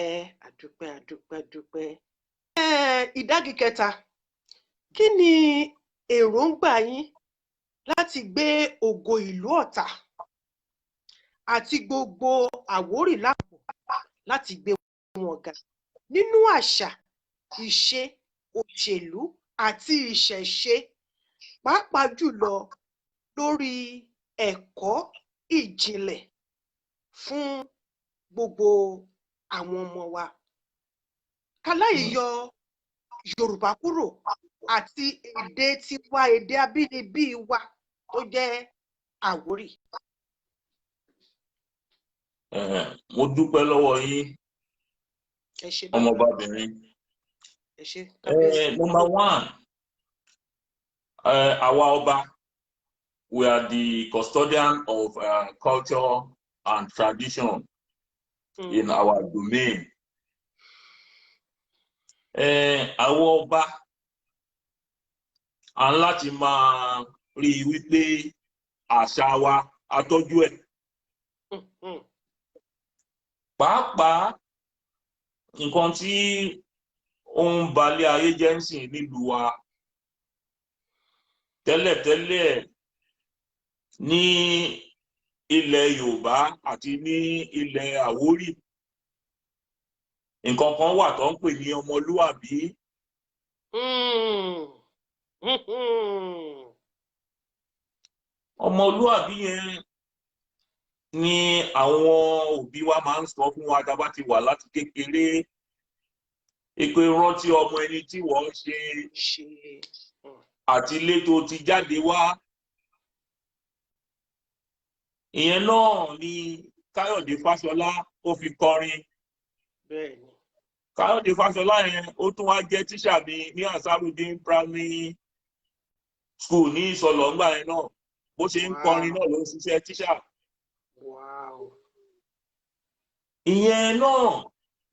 àdúpẹ́, àdúpẹ́, àdúpẹ́. Ìdági kẹta, kí ni èròǹgbà yín láti gbé ògo ìlú Ọ̀tà àti gbogbo Àwórì lápò, láti gbé wọn ga nínú àṣà, ìṣe, òṣèlú àti ìṣẹ̀ṣe, pàápàá jùlọ lórí ẹ̀kọ́ ìjìnlẹ̀ fún gbogbo àwọn ọmọ wa, káláì yọ Yorùbá kúrò àti èdè tiwa, èdè abínibí wa tó jẹ́ Àwórì? Mo dúpẹ́ lọ́wọ́ yín, Ẹ ṣé bàbá. ọmọbabìnrin. Ẹ ṣé, kábíyèsí. Number one, àwa ọba, we are the custodian of culture and tradition in our domain. Àwọn ọba à ń láti máa rí i wípé àṣà wa, a tọ́jú ẹ̀. Pàápàá nǹkan tí ó ń balẹ̀ ayé jẹ́ ń sìn nílùú wa tẹ́lẹ̀tẹ́lẹ̀, ní ilẹ̀ Yorùbá àti ní ilẹ̀ Àwórì, nǹkan kan wà tó ń pè ní ọmọlúwàbí. Ọmọlúwàbí yẹn ni àwọn òbí wa máa ń sọ fún wa tá a bá ti wà láti kékeré pé rántí ọmọ ẹni tí wọ́n ṣe ṣe àti ilé tó ti jáde wá. Ìyẹn náà ni Káyọ̀dé Fáṣọlá ó fi kọrin. Káyọ̀dé Fáṣọlá yẹn, ó tún wá jẹ́ tíṣà mi ní Ansarudeen Primary School ní Ìsọlọ̀ ńgbà yẹn náà. Bó ṣe ń kọrin náà ló ń ṣiṣẹ́ tíṣà. Ìyẹn náà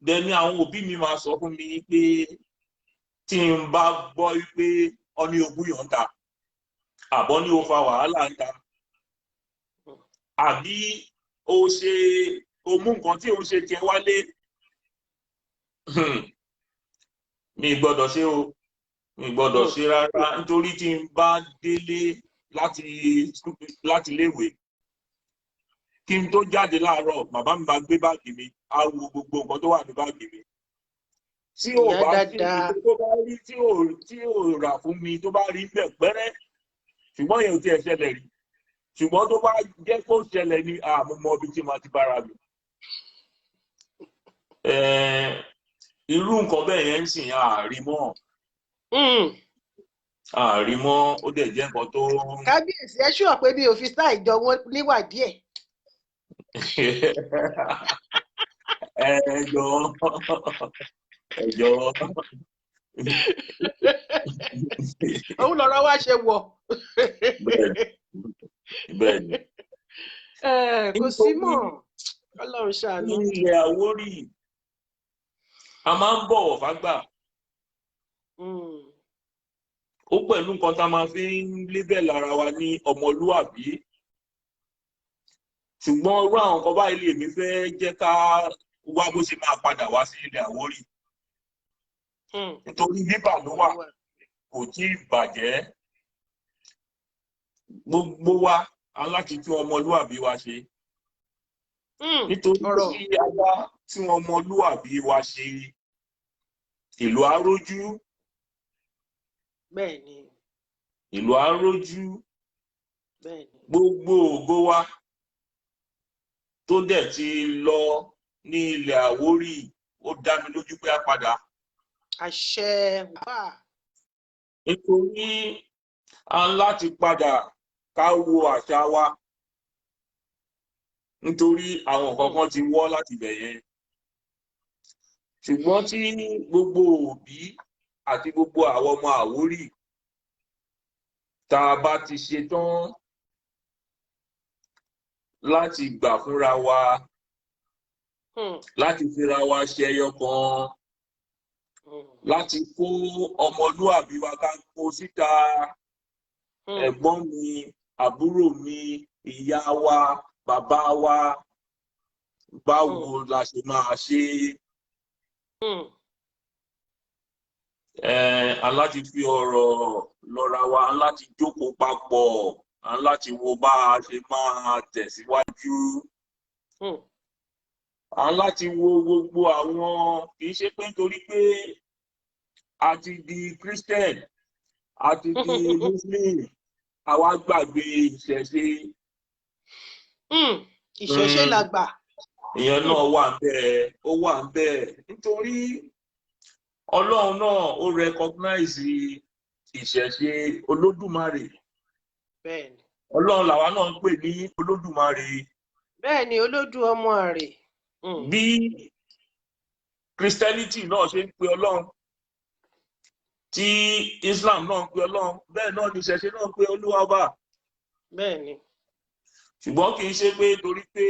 dẹ̀ ni àwọn òbí mi máa sọ fún mi pé tí n bá gbọ́ pé ọ ní ogún yàn ń ta, àbọ̀ ní o fa wàhálà ń ta, àbí o ṣe o mú nǹkan tí o ṣe tiẹ̀ wálé, mi gbọ́dọ̀ ṣe o, mi gbọ́dọ̀ ṣe rárá, nítorí tí n bá délé Láti iléèwé, kí n tó jáde láàárọ̀, bàbá mi máa gbé báàgì mi, á wo gbogbo nǹkan tó wà ní báàgì mi. Tí ò Ìyá bá sí dáadáa. tó bá rí tí ò rà fún mi, tó bá rí bẹ́ẹ̀ pẹ́rẹ́, ṣùgbọ́n yẹn ò tiẹ̀ ṣẹlẹ̀ rí, ṣùgbọ́n tó bá jẹ́ kó ṣẹlẹ̀ ní, àmọ́ mọ ibi tí màá ti bára mi. Irú nǹkan bẹ́ẹ̀ yẹn ń sìn àárí mọ́, àárí mọ́. Ó dẹ̀ jẹ́ nǹkan tó Kábíyèsí, ẹ ṣùọ́ pé mi ò fi sáà ìjọ wọn níwà díẹ̀. Ẹ jọ̀ọ́, ẹ jọ̀ọ́. Òun lọ̀rọ̀ wá ṣe wọ̀. Bẹ́ẹ̀ni. Kò sí mọ́, Ọlọ́run ṣàánú. Ní ilẹ̀ Àwórì, a máa ń bọ̀wọ̀ fágbà. Ó pẹ̀lú nǹkan tá a máa fi ń lébẹ̀ lára wa ní ọmọlúwàbí, ṣùgbọ́n irú àwọn nǹkan báyìí lèmi fẹ́ jẹ́ ká wá bó ṣe máa padà wá sí ilẹ̀ Àwórì, nítorí bíbà ló wà, kò tí ì bàjẹ́. Gbogbo wa a láti tún ọmọlúwàbí wa ṣe, nítorí Ọ̀rọ̀. tí a bá tún ọmọlúwàbí wa ṣe, ìlú á rójú. bẹ́ẹ̀ ni Ìlú á rójú. bẹ́ẹ̀ ni Gbogbo ògo wa tó dẹ̀ ti lọ ní ilẹ̀ Àwórì, ó dá mi lójú pé á padà, Àṣẹ wà. nítorí a ń láti padà ká wo àṣà wa, nítorí àwọn nǹkan kan ti wọ́ láti ibẹ̀ yẹn. Ṣùgbọ́n tí gbogbo òbí àti gbogbo àwọn ọmọ Àwórì tá a bá ti ṣe tán láti gbà fúnra wa, láti fira wa ṣe ẹyọ kan, láti kó ọmọlúàbí wa, ká kó síta, ẹ̀gbọ́n mi, àbúrò mi, ìyá wa, bàbá wa, báwo la ṣe máa ṣe? Aláti fi ọ̀rọ̀ lọ́ra wa, láti jókòó papọ̀, láti wo bá a ṣe máa tẹ̀síwájú, láti wo gbogbo àwọn, kì í ṣe pé nítorí pé a ti di Christian, a ti di Muslim, àwa gbàgbé ìṣẹ̀ṣe. Ìṣẹ̀ṣe làgbà. Ìyẹn náà wà bẹ́ẹ̀, ó wà bẹ́ẹ̀, nítorí Ọlọ́run náà ó recognize ìṣẹ̀ṣe, Olódùmarè. Ọlọ́run làwa náà ń pè ní Olódùmarè. Bẹ́ẹ̀ni, olódù ọmọ àrè. Bí Christianity náà ṣe ń pe Ọlọ́run, tí Islam náà ń pe Ọlọ́run, bẹ́ẹ̀ náà ni ìṣẹ̀ṣe náà ń pe Olúwa ọba. Ṣùgbọ́n kì í ṣe pé torí pé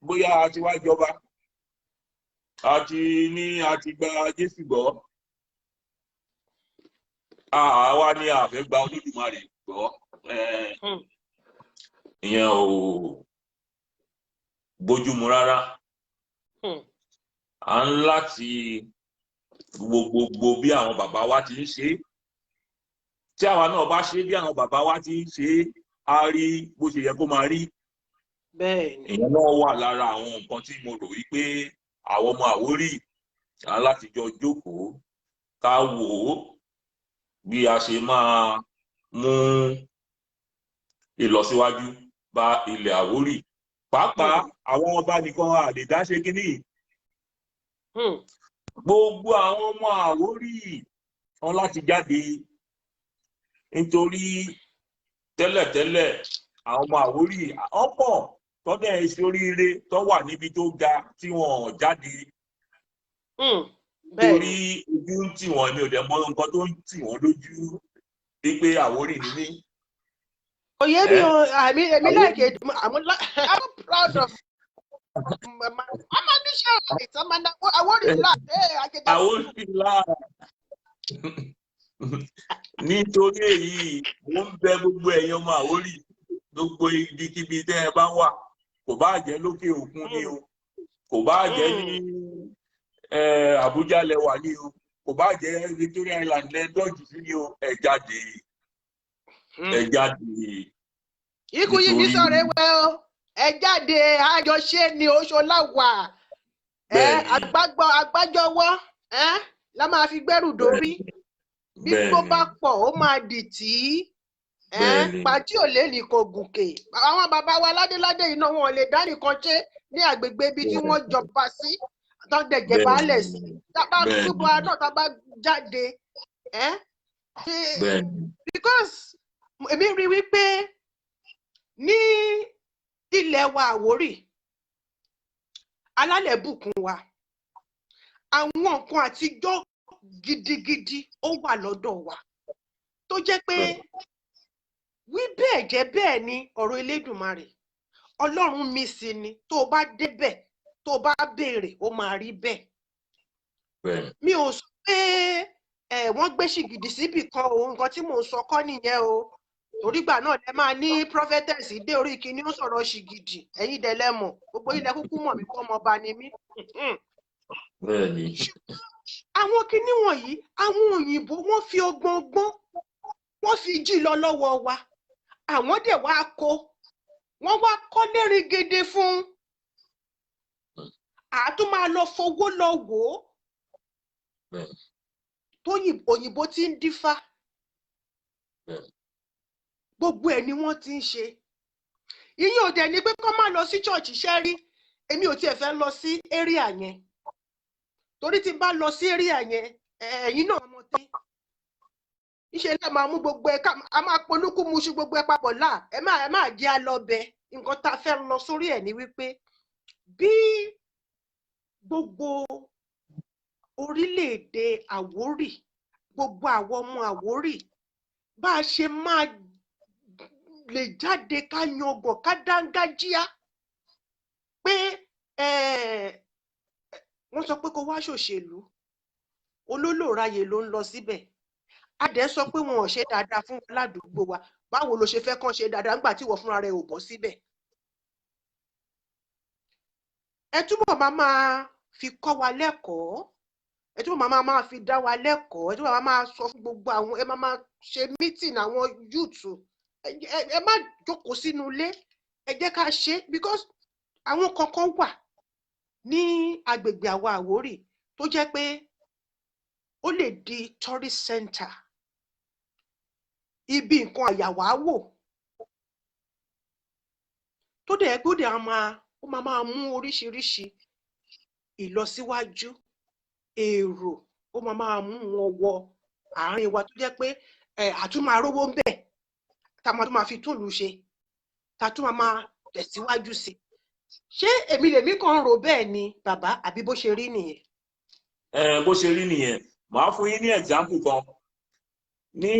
bóyá a ti wá jọba, a ti ní a ti gba Jésù gbọ́, àwa ní a fẹ́ gba Olódùmarè gbọ́. Ìyẹn ò bójúmu rárá. À ń láti wo gbogbo bí àwọn bàbá wa ti ń ṣe é. Tí àwa náà bá ṣe bí àwọn bàbá wa ti ń ṣe é, á rí bó ṣe yẹ kó máa rí. Ìyẹn náà wà lára àwọn nǹkan tí mo rò wípé àwọn ọmọ Àwórì á láti jọ jókòó, ká wò ó bí a ṣe máa mú ìlọsíwájú bá ilẹ̀ Àwórì. Pàápàá àwọn ọba nìkan a lè dá ṣe kínní. Gbogbo àwọn ọmọ Àwórì wọn láti jáde, nítorí tẹ́lẹ̀tẹ́lẹ̀ àwọn ọmọ Àwórì ọ̀pọ̀ tọ́dẹ̀ ṣe oríire tó wà níbi tó ga tí wọ́n jáde, torí ojú ń tì wọ́n. Mi ò dẹ̀ mọ nǹkan tó ń tì wọ́n lójú wípé Àwórì ni mí. Òye mi o, àmì èmi láìké. I'm proud of I'm a mission. I'm an Àwórì là. Àwórì là. Nítorí èyí, mo ń bẹ̀ gbogbo ẹ̀yin ọmọ Àwórì, gbogbo ibikíbi tẹ́ ẹ bá wà, kò bá jẹ́ lókè òkun ni o, kò bá jẹ́ ní Àbújá lẹ wà ní o, kò bá jẹ́ Victoria Island lẹ dọ́jú sí ní o, ẹ jáde. Ẹ jáde. Ikú yìí ní Nítorí- sọ̀rọ̀ ewé o, ẹ jáde, àjọṣe ni oṣoola wà ẹ. Bẹ́ẹ̀ni. Àgbájọwọ́ ẹ la máa fi gbẹ́rù dórí. Bí tó bá pọ̀, ó máa dì tí ẹ. Pàtí ò lè nìkan gùnkè. Àwọn bàbá wa ládéládé iná, wọn ò lè dá nìkan ṣe ní àgbègbè ibi tí wọ́n jọba sí, tó ń dẹ̀jẹ̀ baálẹ̀ sí. Tá a bá túbọ̀ náà, tá a bá jáde ẹ ṣe because èmi rí wípé ní ilẹ̀ wa Àwórì, alálẹ̀ bùkún wa, àwọn nǹkan àtijọ́ gidigidi ó wà lọ́dọ̀ wa tó jẹ́ pé wí bẹ́ẹ̀ jẹ́ bẹ́ẹ̀ ni ọ̀rọ̀ Elédùmarè Ọlọ́run mi sí ni. Tó o bá débẹ̀, tó o bá béèrè, ó máa rí bẹ́ẹ̀. Mi ò sọ pé ẹ wọ́n gbé ṣìgìdì síbì kan o. Nǹkan tí mò ń sọ kọ́ nìyẹn o, torígbà náà lẹ máa ní prophetess dé orí kìíní, ó sọ̀rọ̀ ṣìgìdì. Ẹ̀yin dẹ̀ lẹ mọ̀, gbogbo ilẹ̀ kúkú mọ̀ mí kọ́, ọmọọba ni mí. Àwọn kinní wọ̀nyí, àwọn òyìnbó wọ́n fi ọgbọ́n ọgbọ́n wọ́n fi jí lọ lọ́wọ́ wa. Àwọn dẹ̀ wá kó, wọ́n wá kọ́ lérin gèdè fún un, àtún máa lọ fowó lọ wò ó. Tóyìn òyìnbó ti ń dífá, gbogbo ẹ̀ ni wọ́n ti ń ṣe. Ìyẹn ò dẹ̀ ní pé kó má lọ sí church. Iṣẹ́ rí, èmi ò tiẹ̀ fẹ́ lọ sí area yẹn, torí tí n bá lọ sí area yẹn, ẹ̀yin náà mọ̀ tẹ́ ìṣe náà máa mú gbogbo ẹ̀ a máa polúkú muṣu gbogbo ẹ̀ papọ̀ là. Ẹ má jẹ́ alọ́bẹ̀. Nǹkan tá a fẹ́ lọ sórí ẹ̀ ni wípé bí gbogbo orílẹ̀-èdè Àwórì, gbogbo àwọn ọmọ Àwórì, bá a ṣe máa lè jáde ká yangàn, ká dángájíá pé wọ́n sọ pé kó wá ṣòṣèlú, olólòráyè ló ń lọ síbẹ̀. A dẹ̀ sọ pé wọn ò ṣe dáadáa fún wa ládùúgbò wa. Báwo ló ṣe fẹ́ kàn ṣe dáadáa nígbà tí ìwọ fúnra rẹ ò bọ́ síbẹ̀? Ẹ túbọ̀ máa máa fi kọ́ wa lẹ́kọ̀ọ́, ẹ túbọ̀ máa máa fi dá wa lẹ́kọ̀ọ́, ẹ túbọ̀ máa máa sọ fún gbogbo àwọn, ẹ máa máa ṣe meeting àwọn youth. Ẹ má jókòó sínú ilé, ẹ jẹ́ ká ṣe, because àwọn kankan wà ní agbègbè àwa Àwórì tó jẹ́ pé ó lè di tourist center, ibi nǹkan àyàwá wò, tó dẹ̀ gbọ́dọ̀ á máa ó máa máa mú oríṣiríṣi ìlọsíwájú èrò, ó máa máa mú wọn wọ àárín wa, tó jẹ́ pé ẹ àtún máa rówó ń bẹ̀, tá a máa tún máa fi túlù ṣe, tá a tún máa máa tẹ̀síwájú sí i. Ṣé èmi lèmi kàn ń rò bẹ́ẹ̀ ni, bàbá, àbí bó ṣe rí nìyẹn? Ẹ bó ṣe rí nìyẹn. Màá fún yín ní example kan. Ní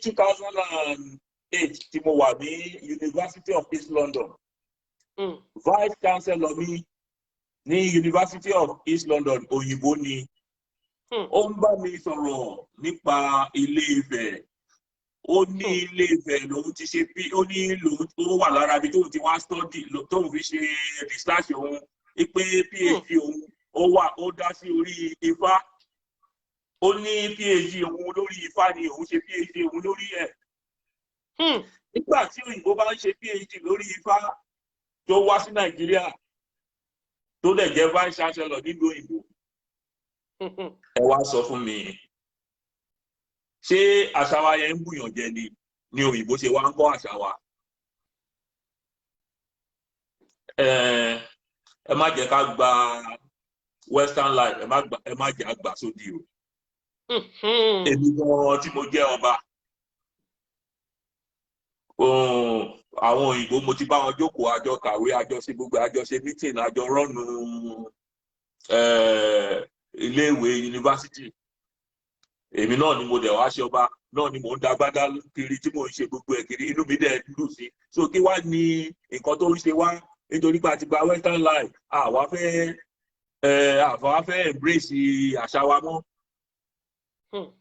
2008 tí mo wà ní University of East London, vice chancellor mi ní University of East London, òyìnbó ni. Ó ń bá mi sọ̀rọ̀ nípa Ilé Ifẹ̀. Ó ní Ilé Ifẹ̀ lòun ti ṣe bí, ó ní lòun tó wà lára ibi tóun ti wá study, tóun fi ṣe research òun pé PhD òun ó wà, ó dá sí orí Ifá. Ó ní PhD òun lórí Ifá ni òun ṣe PhD òun lórí ẹ̀. Nígbà tí òyìnbó bá ń ṣe PhD lórí Ifá, tó wá sí Nàìjíríà, tó dẹ̀ jẹ́ vice chancellor nílùú òyìnbó, ẹ wá sọ fún mi, ṣé àṣà wa yẹn ń bùyàn jẹ ni ni òyìnbó ṣe wá ń kọ́ àṣà wa? Ẹ má jẹ́ ká gba western life, ẹ má jẹ́ àgbà sódì o. Èmi gan-an tí mo jẹ́ ọba, àwọn òyìnbó, mo ti bá wọn jókòó, àjọ kàwé, àjọ ṣe gbogbo, àjọ ṣe meeting, àjọ run iléèwé yunifásitì. Èmi náà ni mo dẹ̀ wá ṣe ọba náà ni mò ń dagbádá kiri, tí mò ń ṣe gbogbo ẹ̀ kiri. Inú mi dẹ̀ dùn sí. So kí wá ní nǹkan tó ń ṣe wá nítorí pé a ti gba western life, àwa fẹ́ embrace àṣà wa mọ́?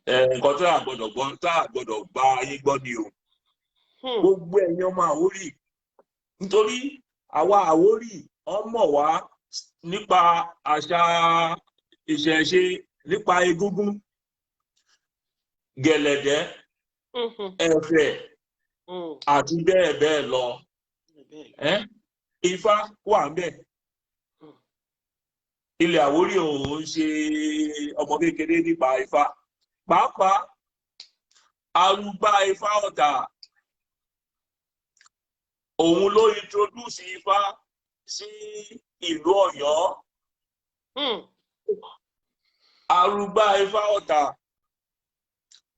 Nǹkan tá a gbọ́dọ̀ gbọ́, tá a gbọ́dọ̀ gba ayé gbọ́ ni o. Gbogbo ẹ̀yin ọmọ Àwórì, nítorí àwa Àwórì ọmọ wa nípa àṣà ìṣẹ̀ṣe, nípa egúngún, gẹ̀lẹ̀dẹ́, ẹ̀fẹ̀. Àti bẹ́ẹ̀ bẹ́ẹ̀ lọ. Bẹ́ẹ̀ lọ. Ifá wà ń bẹ̀. Ilẹ̀ Àwórì ò ń ṣe ọmọ kékeré nípa Ifá, pàápàá arúgbá Ifá Ọ̀tà, òun ló introduce Ifá sí ìlú Ọ̀yọ́. Arúgbá Ifá Ọ̀tà,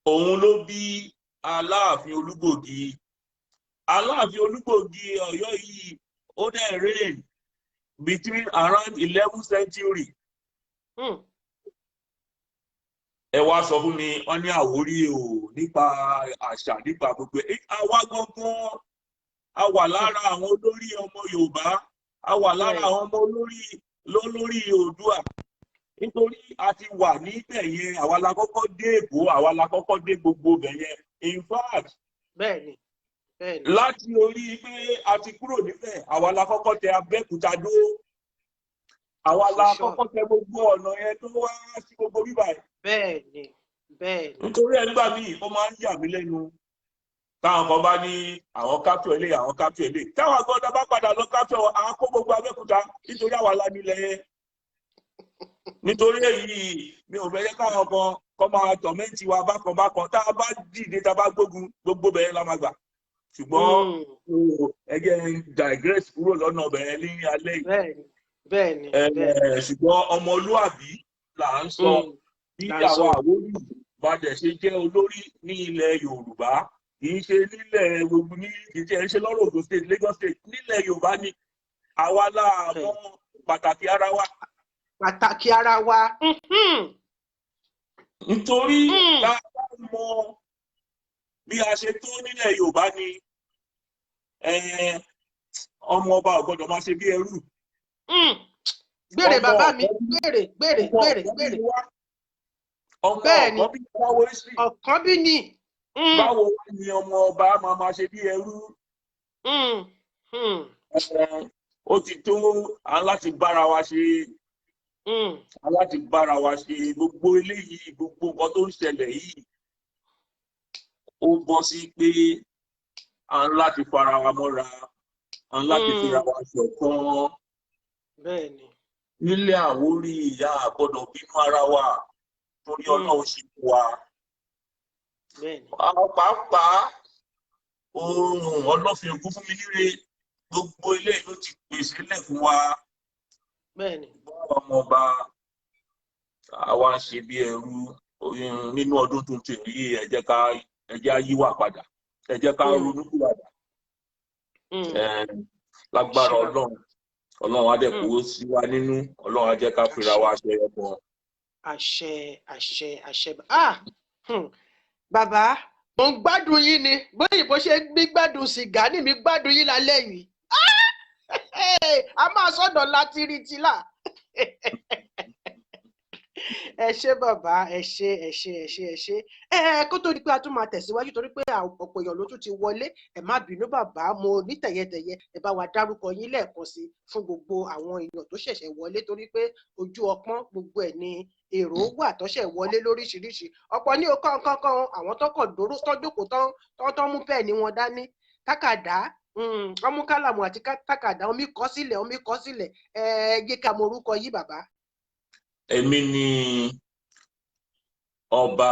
òun ló bí Aláàfin Olúgbògi. Aláàfin Olúgbògi Ọ̀yọ́ yìí, ó dẹ̀ reign between around 11th century. Ẹ wá sọ fún mi, wọ́n ní Àwórí o nípa àṣà, nípa gbogbo ẹ̀. Àwa gangan a wà lára àwọn olórí ọmọ Yorùbá, a wà lára àwọn ọmọ olórí lólórí Oòduà, nítorí a ti wà níbẹ̀ yẹn. Àwa la kọ́kọ́ dé Èkó, àwa la kọ́kọ́ dé gbogbo ibẹ̀ yẹn, in fact. bẹ́ẹ̀ni bẹ́ẹ̀ni Láti orí pé a ti kúrò níbẹ̀, àwa la kọ́kọ́ tẹ Abẹ́òkúta dó, àwa la For sure. kọ́kọ́ tẹ gbogbo ọ̀nà yẹn tó wá sí gbogbo bíbá yìí. bẹ́ẹ̀ni bẹ́ẹ̀ni Nítorí ẹ, nígbà míì, ó máa ń yà mí lẹ́nu táwọn kan bá ní àwọn capture ilé, àwọn capture ilé, táwọn agbọ́dọ̀ bá padà lọ capture, àwọn kó gbogbo Abẹ́òkúta, nítorí àwa la nílẹ̀ yẹn. Nítorí èyí, mi ò fẹ́ jẹ́ káwọn kan kọ́ máa torment wa bákan bákan. Tá a bá dìde, tá a bá gbógun, gbogbo bẹ̀rẹ̀ la máa gbà. Ṣùgbọ́n ẹ jẹ́ n digress kúrò lọ́nà bẹ̀rẹ̀ ní alẹ́ yìí. bẹ́ẹ̀ni bẹ́ẹ̀ni bẹ́ẹ̀ni Ṣùgbọ́n ọmọlúàbí là ń sọ. Bí Là ń sọ. àwọn Àwórì bá dẹ̀ ṣe jẹ́ olórí ní ilẹ̀ Yorùbá, kì í ṣe nílẹ̀ gbogbo ní, kì í ṣe ṣe lọ́rọ̀ Ògùn State, Lagos State, nílẹ̀ Yorùbá ni àwa la mọ̀ pàtàkì ara wa. Pàtàkì ara wa. Nítorí tá a bá mọ bí a ṣe tó nílẹ̀ Yorùbá ni, ọmọ ọba ò gbọ́dọ̀ máa ṣe bí ẹrú. Gbèrè. Ọmọ Bàbá mi, ọ̀kọ́ gbèrè, gbèrè, ọmọ gbèrè, ọ̀kọ́ gbèrè. bí wá. Ọmọ ọ̀kọ́ bí báwo sí. Ọ̀kan bí ni. Báwo wá ni ọmọ ọba máa máa ṣe bí ẹrú? Ó ti tó à ń láti bára wa ṣe, à ń láti bára wa ṣe. Gbogbo eléyìí, gbogbo nǹkan tó ń ṣẹlẹ̀ yìí, ó bọ́ sí pé à ń láti fara wa mọ́ra, à ń láti fira wa ṣọ̀kan. Nílé Àwórì, ìyá àgbọ́dọ̀ bínú ara wa, torí Ọlọ́run ṣe fún wa. Àwọn pàápàá oòrùn ọlọ́fin ògún fún mi níre, gbogbo eléyìí ló ti pèsè lẹ̀ fún wa. Ọmọ ọba, àwa ń ṣe bí ẹrú nínú ọdún tuntun yìí. Ẹ jẹ́ ká, ẹ jẹ́ á yíwà padà, ẹ jẹ́ ká ronú kúwàdà. Lágbára Ṣé bàbá. Ọlọ́run, Ọlọ́run á dẹ̀ kó sí wa nínú, Ọlọ́run á jẹ́ ká fira wa ṣe ẹbọ. Àṣẹ, àṣẹ, àṣẹ. Ah, Bàbá, mo ń gbádùn yín ni bóyìnbó ṣe ń gbí gbádùn sìgá ní mi gbádùn yín lálẹ́ yìí. Ah! A máa sọ̀dọ̀ láti rí tìlà. Ẹ ṣé bàbá, ẹ ṣé, ẹ ṣé, ẹ ṣé, ẹ ṣé. Ẹ kó tó di pé a tún máa tẹ̀síwájú, torí pé ọ̀pọ̀ èèyàn ló tún ti wọlé, ẹ má bínú bàbá, mo ní tẹ̀yẹtẹ̀yẹ, ẹ bá wa dárúkọ yín lẹ́ẹ̀kan sí fún gbogbo àwọn èèyàn tó ṣẹ̀ṣẹ̀ wọlé, torí pé ojú ọpọ́n gbogbo ẹ̀ ni èrò wà tó ṣẹ̀ wọlé lóríṣiríṣi. Ọ̀pọ̀ ní okọ̀ kankan, àwọn tó kàn dúró tó jókòó tán tán mú pẹ́ẹ̀nì wọn dání, tákàdá, wọ́n mú kálàmù àti tákàdá, omi kọ sílẹ̀, omi kọ sílẹ̀. Ẹ jẹ́ ká mọ orúkọ yín, bàbá. Èmi ni Ọba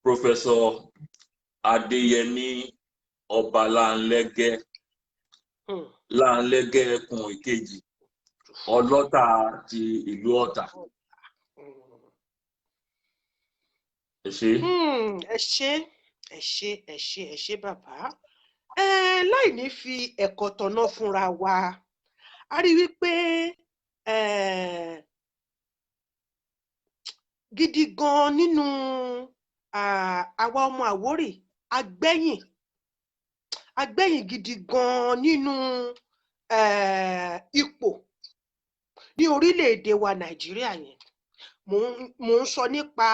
Professor Adéyẹmí Ọbaláńlẹ́gẹ́, Láńlẹ́gẹ́ ẹkùn ìkejì, Ọlọ́tà ti ìlú Ọ̀tà. Ẹ ṣé. Ẹ ṣé, ẹ ṣé, ẹ ṣé, ẹ ṣé bàbá. Ẹ láì ní fi ẹ̀kọ́ tọ̀nà fúnra wa, a rí wípé gidi gan nínú àwa ọmọ Àwórì, agbẹ́yìn, agbẹ́yìn gidi gan nínú ipò ní orílẹ̀-èdè wa Nàìjíríà yẹn. Mò ń sọ nípa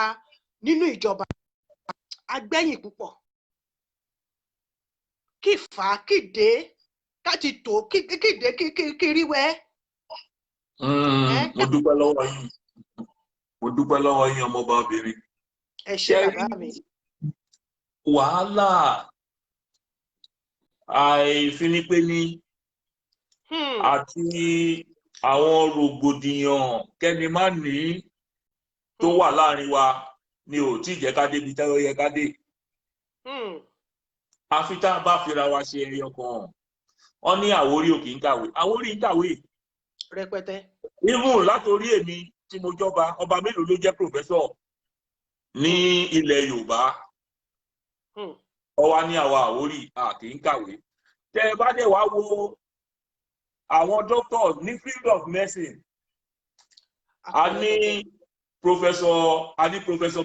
nínú ìjọba, agbẹ́yìn púpọ̀. Kí fà á, kíde ká ti tò kíde kí rí wẹ́. Mo dúpẹ́ lọ́wọ́ yín, mo dúpẹ́ lọ́wọ́ yín, ọmọọba obìnrin. Ẹ ṣé Ṣé bàbá mi. Wàhálà Àìfinipéni àti àwọn rògbòdìyàn kẹ́ni má ní tó wà láàrin wa ni ò tí jẹ́ ká débi tẹ́wọ́ yẹ ká dé. Àfi tá a bá fira wa ṣe ẹyọ kan. Wọ́n ní Àwórì ò kì í kàwé. Àwórì ń kàwé. Rẹpẹtẹ. Even látòrí èmi tí mo jọba, ọba mélòó ló jẹ́ professor ní ilẹ̀ Yorùbá? Ọwa ní àwa Àwórì a kì í kàwé. Tẹ́ ẹ bá dẹ̀ wá wo àwọn doctors ní field of medicine, a ní professor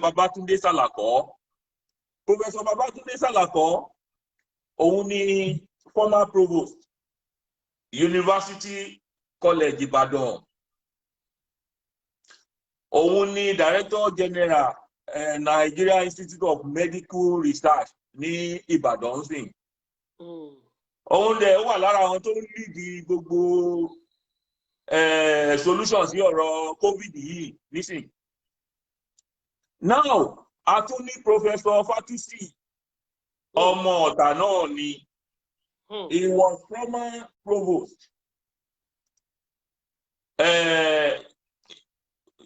Babatunde Salako. Professor Babatunde Salako, òun ni former provost University College Ibadan, òun ni director general Nigeria Institute of Medical Research ní Ìbàdàn sìn. Òun dẹ̀ wà lára àwọn tó ń lead gbogbo solution sí ọ̀rọ̀ COVID yìí nísìn. Now, a tún ní Professor Fatusi, ọmọ Ọ̀tà náà ni. He was former provost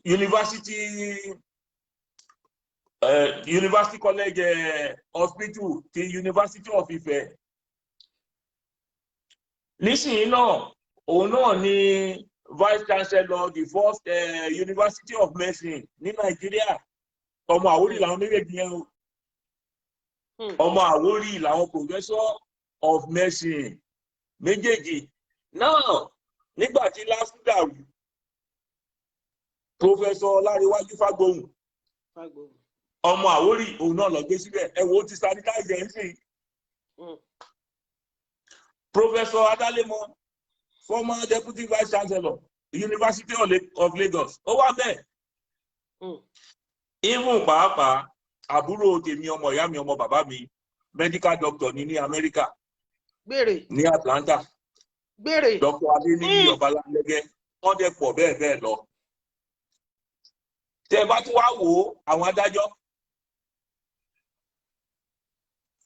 University College Hospital ti University of Ife. Nísìnyí náà, òun náà ni vice chancellor the first University of Medicine ní Nàìjíríà. Ọmọ Àwórì làwọn méjèèjì yẹn o. Ọmọ Àwórì làwọn professor of medicine méjèèjì náà. Nígbà tí LASU dàrú, Professor Ọlárẹ̀wájú Fágbóhùn, ọmọ Àwórì, òun náà lọ gbé síbẹ̀. Ẹ wo, ti sanitize ẹ̀ ń sìn. Professor Adalemo, former deputy vice chancellor, University of Lagos, ó wà bẹ́ẹ̀. Even pàápàá, àbúrò tèmi, ọmọ ìyá mi, ọmọ bàbá mi, medical doctor ní Amẹ́ríkà, gbére ní Atlanta, gbére Dr. Adéníyí Ọbalálẹ́gẹ́. Wọ́n dẹ̀ pọ̀ bẹ́ẹ̀ bẹ́ẹ̀ lọ. Tẹ́ ẹ bá tún wá wò ó, àwọn adájọ́,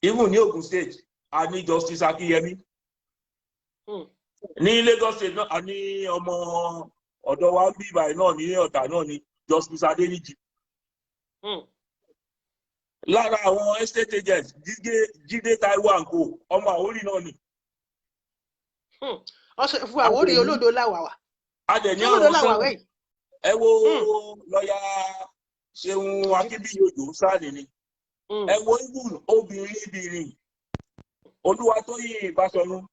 even ní Ogun State, a ní Justice Akínyẹmí. Ní Lagos State náà, a ní ọmọ ọ̀dọ̀ wa ń bí báyìí náà ní Ọ̀tà náà ní, Justice Adéníjì. Lára àwọn estate agents, Jídé Táíwò àǹkó, ọmọ Àwórì náà ni. Ọsẹ fún Àwórì olódo láwàwà. A dẹ̀ ní olódo àwọn láwà sẹ́wọ̀n. Wẹ̀yìn. Ẹ wo lọ́ọ̀yà Ṣeun Akínbíyòjò, sáàni ni. Ẹ wo even obìnrin ibìrin, Olúwatóyìn Ìbáṣọ̀run,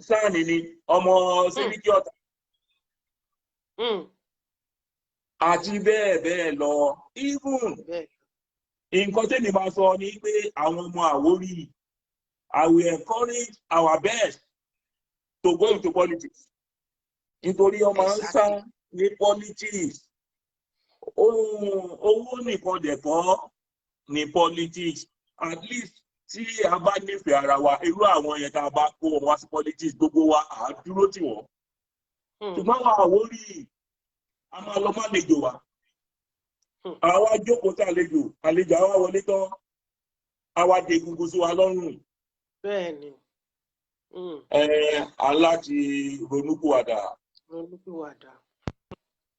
sáàni ni, ọmọ Sẹ́ríkì Ọ̀tà, àti bẹ́ẹ̀ bẹ́ẹ̀ lọ. Even nǹkan tẹ́mi máa sọ ni pé àwọn ọmọ Àwórì, I will encourage our best to go into politics, nítorí ọmọ ń sá ní politics. Ohun owó nìkan dẹ̀ kọ́ ní politics. At least, tí a bá nífẹ̀ẹ́ ara wa, irú àwọn yẹn, tá a bá kó wọn wá sí politics, gbogbo wa à á dúró tì wọ́n. Ṣùgbọ́n àwọn Àwórì, a máa lọ má lejò wa. Àwa jókòó tí àlejò, àlejò àwa wọlé tán, àwa dé egungun sí wa lọ́rùn. Bẹ́ẹ̀ni. Ẹ aláti ronúpìwàdà. Ronúpìwàdà.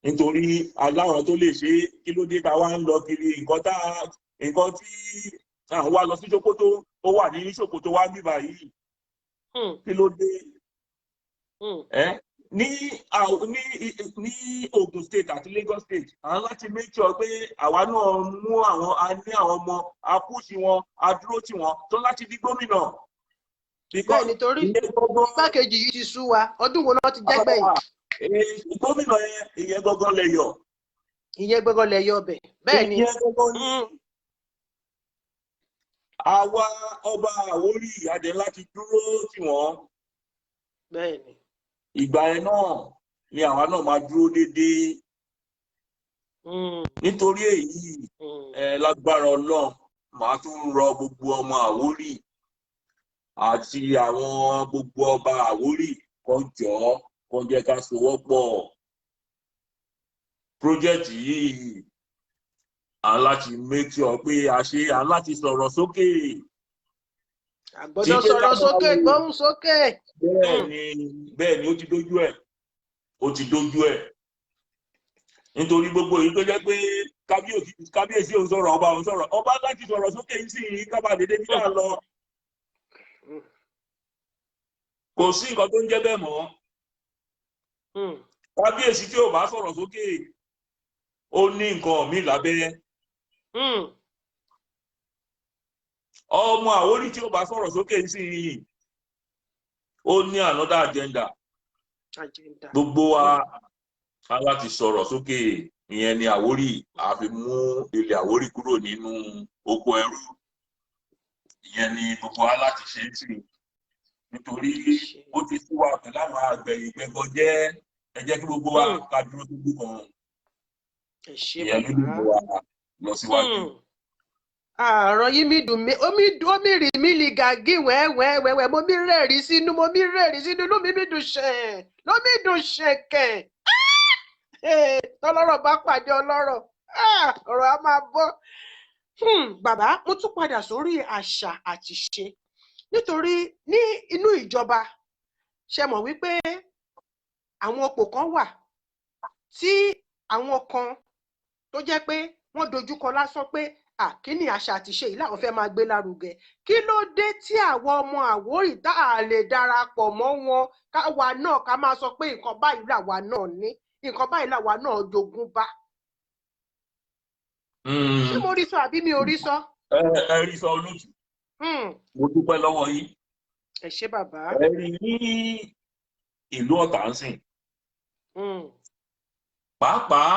Nítorí aláwọn tó lè ṣe é. Kí ló dé tá a wá ń lọ kiri? Nǹkan tí à ń wá lọ sí Ṣókótó, ó wà ní Ṣòkòtò wá bíbá yìí. Kí ló dé? Ẹ ní Ogun State àti Lagos State, à ń láti make sure pé àwa náà mú àwọn, a ní àwọn ọmọ, a push wọn, a dúró tì wọ́n tó láti di gómìnà. Bẹ́ẹ̀ nítorí igbákejì yìí ti sú wa. Ọdún wo náà ti jẹ́ gbẹ̀yìn? Gómìnà yẹn, ìyẹn gangan lè yọ. Ìyẹn gbẹgàn lẹ yọ ọbẹ̀, bẹ́ẹ̀ ni. Ìyẹn gangan ni. Àwa ọba Àwórì adé láti dúró tì wọ́n. Bẹ́ẹ̀ ni. Ìgbà yẹn náà ni àwa náà máa dúró déédéé. Nítorí èyí, ẹ lágbára Ọlọ́run, màá tún rọ gbogbo ọmọ Àwórì àti àwọn gbogbo ọba Àwórì kan, jọ̀ọ́, kan jẹ́ ká sowọ́pọ̀. Project yìí, à ń láti make sure pé a ṣe, à ń láti sọ̀rọ̀ sókè. Àgbọ́dọ̀ Tí pé ká sọ̀rọ̀ máa sókè, wo gbóhùn sókè. Bẹ́ẹ̀ ni, bẹ́ẹ̀ ni, ó ti dójú ẹ̀, ó ti dójú ẹ̀, nítorí gbogbo èyí tó jẹ́ pé kábíyèsí, kábíyèsí òun sọ̀rọ̀, ọba òun sọ̀rọ̀, ọba láti sọ̀rọ̀ sókè yìí sì kábà dédé bí náà lọ. Kò sí nǹkan tó ń jẹ́ bẹ́ẹ̀ mọ́. Kábíyèsí tí ò bá sọ̀rọ̀ sókè, ó ní nǹkan míì lábẹ́. Ọmọ Àwórì tí ò bá sọ̀rọ̀ sókè yìí sì ó ní another agenda. Agenda. Gbogbo wa a láti sọ̀rọ̀ sókè. Ìyẹn ni Àwórì a fi mú ilẹ̀ Àwórì kúrò nínú oko ẹrú. Ìyẹn ni gbogbo wa láti ṣe é sí, nítorí ó ti sú wa pẹ̀lú àwọn àgbẹ̀ ìgbẹ́gọjẹ́. Ẹ jẹ́ kí gbogbo wa ká dúró sójú kan. Ẹ ṣé, Ìyẹn ló lè bàbá. mú wa lọ síwájú. Àrọ̀ yìí mi dùn mí, omi dùn, omi rì mí lì gàgí wẹ́wẹ́wẹ́wẹ́. Mo mi rẹ́rìí sínú, mo mi rẹ́rìí sínú, inú mi mi dùn ṣẹ̀, ló mi dùn ṣẹ̀kẹ̀. Tọ́lọ́rọ̀ bá pàdé ọlọ́rọ̀, ọ̀rọ̀ á máa bọ́. Bàbá, mo tún padà sórí àṣà àti ìṣe, nítorí ní inú ìjọba, ṣe mọ̀ wípé àwọn ipò kan wà tí àwọn kan tó jẹ́ pé wọ́n dojúkọ lásán pé àkíní àṣà àti ìṣe yìí làwọn fẹ́ máa gbé lárugẹ. Kí ló dé tí àwọn ọmọ Àwórì tá a lè darapọ̀ mọ́ wọn, káwa náà ká máa sọ pé nǹkan báyìí làwa náà ní, nǹkan báyìí làwa náà jogún bá? Ṣé mo rí sọ àbí mi ò rí sọ? Ẹ rí sọ, olóòtú. Mo dúpẹ́ lọ́wọ́ yín. Ẹ ṣé, bàbá. Ẹ rí ní ìlú Ọ̀tà ń sìn, pàápàá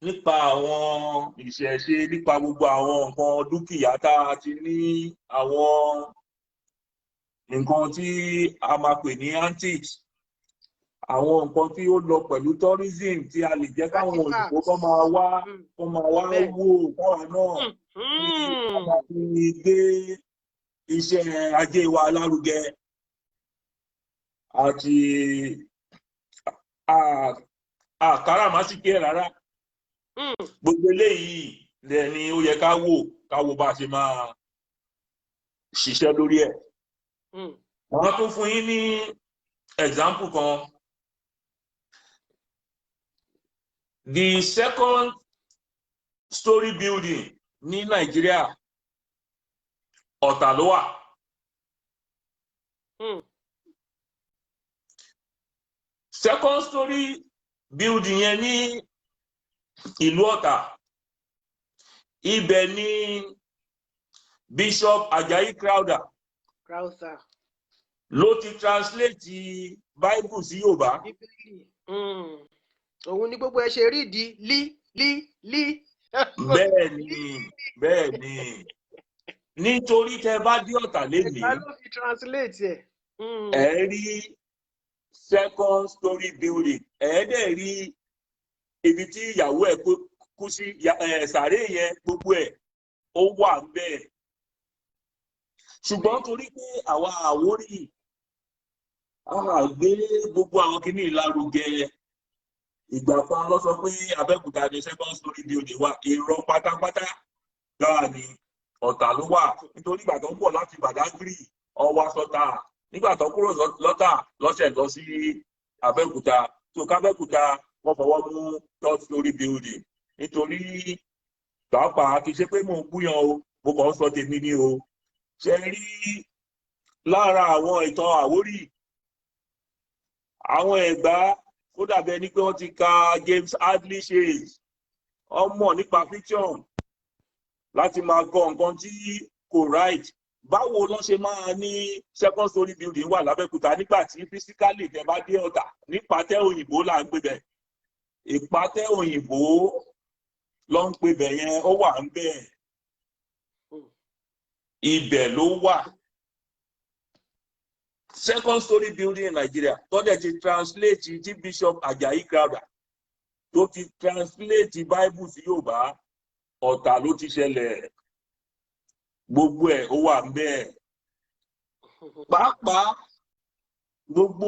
nípa àwọn ìṣẹ̀ṣe, nípa gbogbo àwọn nǹkan dúkìá tá a ti ní, àwọn nǹkan tí a máa pè ní antiques, àwọn nǹkan tí ó lọ pẹ̀lú tourism tí a lè jẹ́ káwọn òyìnbó kọ́ máa wá, kọ́ máa wá wò, káwa náà ní a máa fi gbé iṣẹ́ ajé wa lárugẹ àti àkàràmásìkí ẹ̀ rárá. Gbogbo eléyìí lẹ́ni ó yẹ ká wò, ká wo bá a ṣe máa ṣiṣẹ́ lórí ẹ̀. Wọ́n tún fún yín ní example kan. The second story building ní Nàìjíríà, Ọ̀tà ló wà. Second story building yẹn ní ìlú Ọ̀tà, ibẹ̀ ní Bishop Ajayi Crowther Crowther. ló ti translate Bible sí Yorùbá. Bíbélì. Òun ni gbogbo ẹ ṣe rí di lí lí lí. Bẹ́ẹ̀ ni, bẹ́ẹ̀ ni, nítorí tẹ bá dé Ọ̀tà lénìí, Ẹ̀ka ló fi translate ẹ̀. Ẹ rí second story building, ẹ dẹ̀ rí ibi tí ìyàwó ẹ̀ kú sí, sàréè yẹn, gbogbo ẹ̀ ó wà bẹ́ẹ̀. Ṣùgbọ́n torí pé àwa Àwórì a gbé gbogbo àwọn kinní lárugẹ, ìgbà kan lọ sọ pé Abẹ́òkúta ní second story building wà. Irọ́ pátápátá gbáà ni, Ọ̀tà ló wà, nítorí ìgbà tó ń bọ̀ láti Badagry ọwọ́ sọ́tà, nígbà tó kúrò lọ́tà lọ́sẹ̀ lọ sí Abẹ́òkúta tó kábẹ́òkúta, wọ́n fọwọ́ mú third story building. Nítorí pàápàá, kì í ṣe pé mò ń búyan o, mo kàn ń sọ tèmi ní o. Ṣe rí lára àwọn ìtàn Àwórì, àwọn Ẹ̀gbá, ó dàbí ẹni pé wọ́n ti ka James Hadley Chase, ọmọ nípa fiction láti máa kọ nǹkan tí kò right. Báwo ló ṣe máa ní second story building wà lábẹ́òkúta nígbà tí physically tẹ́ bá dé Ọ̀tà, ní Ìpàtẹ Òyìnbó là ń pè bẹ̀, Ìpàtẹ Òyìnbó ló ń pè bẹ̀ yẹn, ó wà ń bẹ̀, ibẹ̀ ló wà, second story building in Nigeria tó dẹ̀ ti translate, tí Bishop Ajayi Crowther tó ti translate Bible sí Yorùbá, Ọ̀tà ló ti ṣẹlẹ̀. Gbogbo ẹ̀ ó wà ń bẹ̀. Pàápàá gbogbo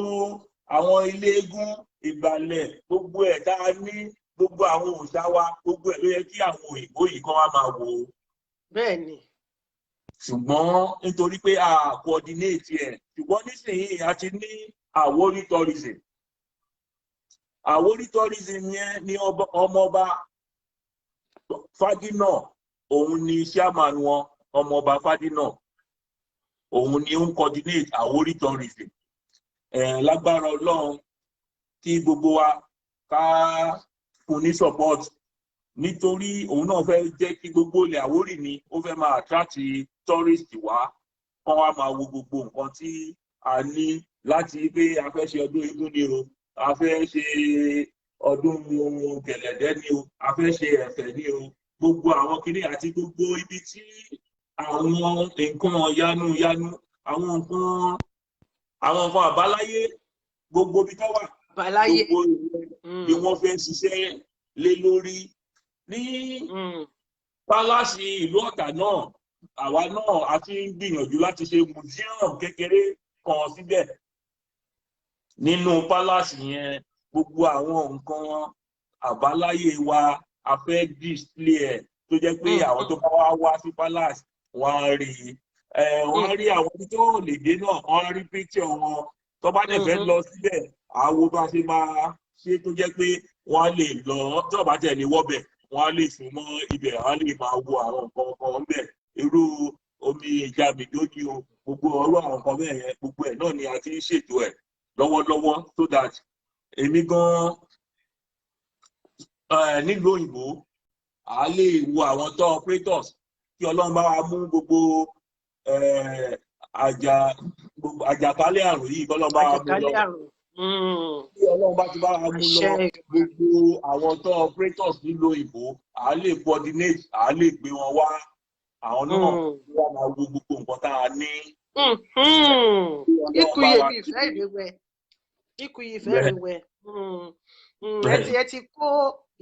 àwọn ilé eégún ìgbàlẹ̀, gbogbo ẹ̀ tá a ní, gbogbo àwọn òòṣà wa, gbogbo ẹ̀ ló yẹ kí àwọn òyìnbó yìí kọ́ wá máa wò ó. Bẹ́ẹ̀ ni. Ṣùgbọ́n nítorí pé a coordinate ẹ̀, ṣùgbọ́n nísìnyí a ti ní Àwórì tourism. Àwórì tourism yẹn ní ọmọọba Fádínà, òun ni chairman wọn. Ọmọọba Fádínà, òun ni ó ń coordinate Àwórì tourism. Lágbára Ọlọ́run, kí gbogbo wa ká fún ní support, nítorí òun náà fẹ́ jẹ́ kí gbogbo ilẹ̀ Àwórì ni ó fẹ́ máa attract tourist wá, kán wá máa wo gbogbo nǹkan tí a ní, láti pé a fẹ́ ṣe ọdún eégún ni o, a fẹ́ ṣe ọdún gẹ̀lẹ̀dẹ́ ni o, a fẹ́ ṣe ẹ̀fẹ̀ ni o, gbogbo àwọn kinní àti gbogbo ibi tí àwọn nǹkan yanu yanu, àwọn nǹkan àbáláyé, gbogbo ibi tó wà, Àbáláyé. gbogbo ìyẹn ni wọ́n fẹ́ ṣiṣẹ́ lé lórí ní palace ìlú Ọ̀tà náà. Àwa náà a ti ń gbìyànjú láti ṣe museum kékeré kan síbẹ̀ nínú palace yẹn. Gbogbo àwọn nǹkan àbáláyé wa, a fẹ́ display ẹ̀, tó jẹ́ pé àwọn tó bá wá wá sí palace, wọ́n á rí i, wọ́n á rí àwọn ibi tó lè dé náà, wọ́n á rí picture wọn. Tó bá dẹ̀ fẹ́ lọ síbẹ̀, àwo bá ṣe máa ṣe tó jẹ́ pé wọ́n á lè lọ. Tó bá tẹ̀ lè wọ́bẹ̀, wọ́n á lè sún mọ́ ibẹ̀, wọ́n á lè máa wo àwọn nǹkan kan ńbẹ̀, irú omi ìjà mìdójì o, gbogbo ọ̀rọ̀ àwọn nǹkan bẹ́ẹ̀ yẹn. Gbogbo ẹ̀ náà ni a ti ń ṣètò ẹ̀ lọ́wọ́lọ́wọ́, so that èmi gan nílùú òyìnbó, à á lè wo àwọn tour operators. Kí Ọlọ́run bá wa mú gbogbo gbogbo àjàkálẹ̀ àrùn yìí, kọ́lọ́run bá wa mú lọ. Àjàkálẹ̀ àrùn. Tí Ọlọ́run bá ti bá wa mú lọ, Àṣẹ. gbogbo àwọn tour operators nílùú òyìnbó, à á lè coordinate, à á lè gbé wọn wá, àwọn náà wọ́n máa wo gbogbo nǹkan tá a ní. Kí Ọlọ́run Ikú bá yìí wa mi ṣe. ìfẹ́ ìrẹwẹ, ikú yìí ìfẹ́ ìrẹwẹ. Ẹ ti kó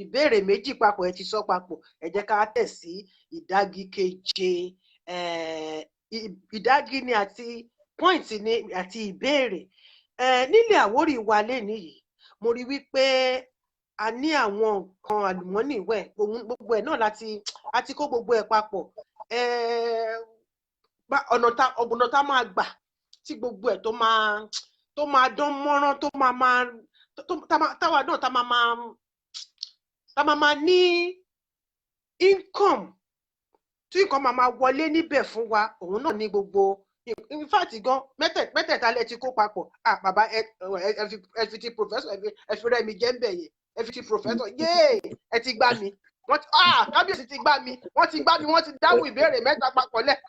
ìbéèrè méjì papọ̀, ẹ ti sọ papọ̀. Ẹ jẹ́ ká tẹ̀ sí ìdági keje. Ìdági ni àti point ni àti ìbéèrè. Nílẹ̀ Àwórì wa lénìí yìí, mo rí wípé a ní àwọn nǹkan àlùmọ́nì wẹ̀ gbogbo ẹ̀ náà láti a ti kó gbogbo ẹ̀ papọ̀. Ọ̀nà tá máa gbà tí gbogbo ẹ̀ tó máa dán mọ́rán, tó máa máa tó táwa náà tá máa ní income, tí nǹkan máa máa wọlé níbẹ̀ fún wa, òun náà ní gbogbo. In fact gan, mẹ́tẹ̀ẹ̀ta lẹ ti kó papọ̀. Ah, bàbá, ẹ fi ti professor, ẹ fi rẹ́ mi jẹ́ ń bẹ̀ yẹn. Ẹ fi ti professor yéè, ẹ ti gbá mi. Wọ́n ti, ah, kábíyèsí ti gbá mi, wọ́n ti gbá mi, wọ́n ti dáhùn ìbéèrè mẹ́ta papọ̀ lẹ̀.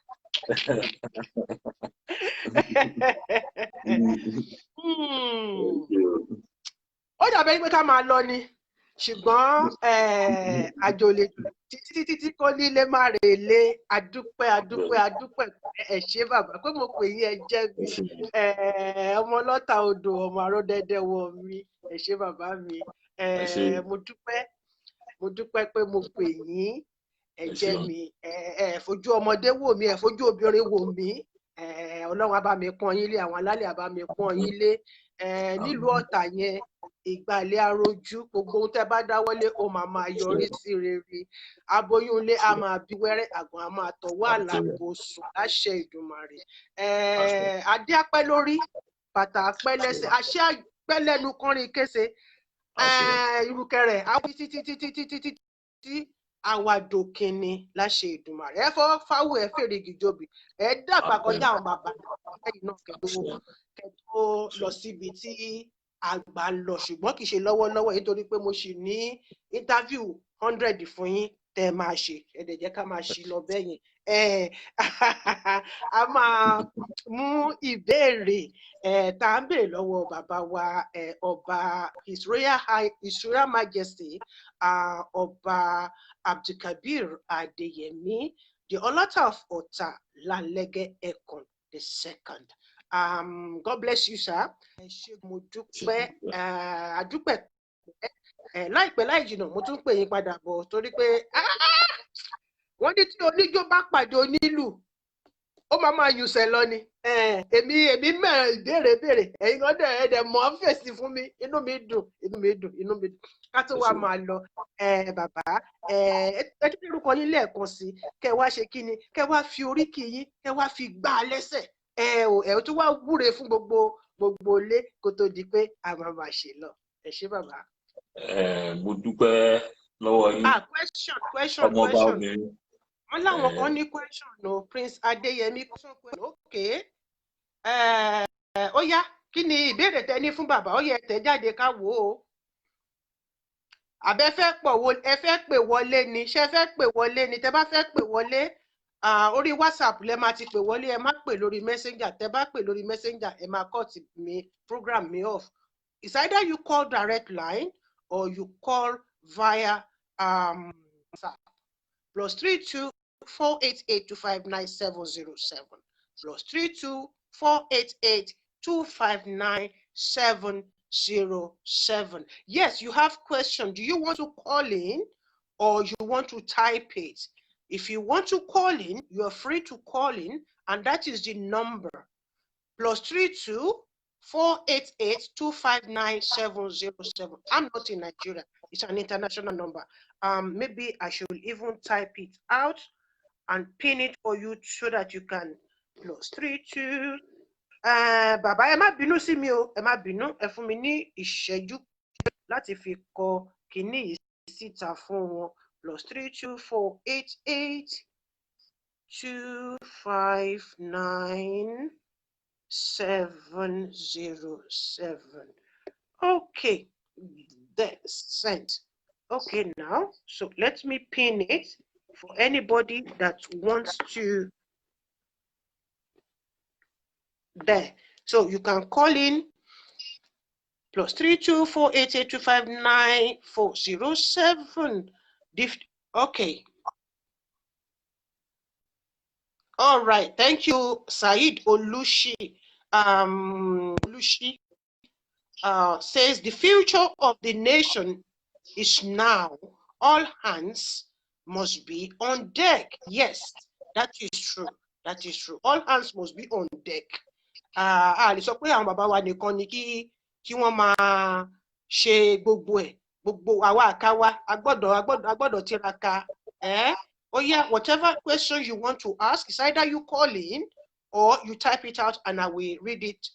Ó dàbẹ́ pé ká máa lọ ni, ṣùgbọ́n àjò lè títí títí kó nílé má rè lé. Adúpẹ́, adúpẹ́, adúpẹ́. Ẹ ṣé bàbá pé mo pè yín, ẹ jẹ́ mi. Ọmọ ọlọ́ta odò, ọmọ àròdẹdẹ wọ mi. Ẹ ṣé bàbá mi. Ẹ ṣé. Mo dúpẹ́, mo dúpẹ́ pé mo pè yín, ẹ Ẹ jẹ́ ṣeun. mi. Ẹ fojú ọmọdé wò mí, ẹ fojú obìnrin wò mí. Ọlọ́run á bá mi pọ́n yín lé, àwọn alálẹ̀ á bá mi pọ́n yín lé. Nílùú Ọ̀tà yẹn, ìgbàlẹ̀ arojú, gbogbo ohun tẹ́ bá dáwọ́lé, ó máa máa yọrí sí rere. Aboyún ilé á máa bí wẹ́rẹ́, àgbọ̀n á máa tọwọ́ àlàbò sùn láṣẹ Ìdùmarè. Adé apẹ́ lórí, bàtà apẹ́ lẹ́sẹ̀, àṣẹ apẹ́ lẹ́nu kọrin kése. Ìrùkẹ̀rẹ̀ á wí títí títí títí títí àwàdò kìnní láṣẹ Ìdùmarè. Ẹ fọwọ́ fáwọ́, ẹ fèrègì jobì, ẹ dàgbà kọjá àwọn bàbá lẹ́yìn náà kẹ́ tó lọ síbi tí àgbà lọ, ṣùgbọ́n kì í ṣe lọ́wọ́lọ́wọ́, nítorí pé mo ṣì ní interview 100 fún yín tẹ́ ẹ máa ṣe. Ẹ dẹ̀ jẹ́ ká máa ṣí lọ bẹ́ẹ̀ yẹn. A máa mú ìbéèrè tá à ń béèrè lọ́wọ́ bàbá wa, ọba His Royal Majesty, Ọba Abdulkabir Adeyemi, the Ọlọ́tà of Ọ̀tà Lanlẹ́gẹ́ Ẹkùn the second. God bless you, sir. Ẹ ṣé, mo dúpẹ́, àdúpẹ́. Láìpẹ́ láì jìnnà, mo tún pè yín padà bọ̀, torí pé wọ́n ní tí oníjó bá pàdé onílù, ó máa máa yùsẹ̀ lọ ni. Èmi mẹ́rin ìbéèrè béèrè, ẹ̀yin kan dẹ̀, ẹ̀ dẹ̀ mọ́ fèsì fún mi. Inú mi dùn, inú mi dùn, inú mi dùn. Ká tó Ẹ wá ṣé. máa lọ, bàbá, ẹ tún dárúkọ yín lẹ́ẹ̀kan sí, kẹ́ wá ṣe kí ni, kẹ́ wá fi oríkì yín, kẹ́ wá fi gbá a lẹ́sẹ̀, ẹ ò ẹ tún wá wúre fún gbogbo ilé kó tó di pé a máa máa ṣe lọ. Ẹ ṣé, bàbá. Mo dúpẹ́ lọ́wọ́ yín, Ah, question, question, ọmọọba question. obìnrin. Wọ́n láwọn kan ní question o. Prince Adéyẹmí, question, question. Okay, ó yá, kí ni ìbéèrè tẹ ní fún bàbá? Ó yẹ tẹ jáde ká wò ó. Àbẹ fẹ́ pọ̀ wo, ẹ fẹ́ pè wọlé ni? Ṣé ẹ fẹ́ pè wọlé ni? Tẹ bá fẹ́ pè wọlé, orí WhatsApp lẹ máa ti pè wọlé. Ẹ má pè lórí Messenger. Tẹ bá pè lórí Messenger, ẹ máa cut mi program mi off. It's either you call direct line or you call via WhatsApp, +32 488 259 707, +32 488 259 707. Yes, you have question. Do you want to call in or you want to type it? If you want to call in, you are free to call in, and that is the number, +32 488 259 707. I'm not in Nigeria. It's an international number. Maybe I should even type it out and pin it for you so that you can +32. Bàbá, ẹ má bínú sí mi o, ẹ má bínú. Ẹ fún mi ní ìṣẹ́jú láti fi kọ kínní yìí síta fún wọn. +32 488 259 707. Okay, that's sent. Okay, now, so let me pin it for anybody that wants to there. So you can call in +32 488 259 407. Okay. All right. Thank you, Said Olushi. Olushi says the future of the nation is now. All hands must be on deck. Yes, that is true. That is true. All hands must be on deck. A lè sọ pé àwọn bàbá wa nìkan ni kí wọ́n máa ṣe gbogbo ẹ̀. Gbogbo àwa àkáwá a gbọ́dọ̀ tiraka. Eh? Oh yeah, whatever question you want to ask, it's either you call in or you type it out and I will read it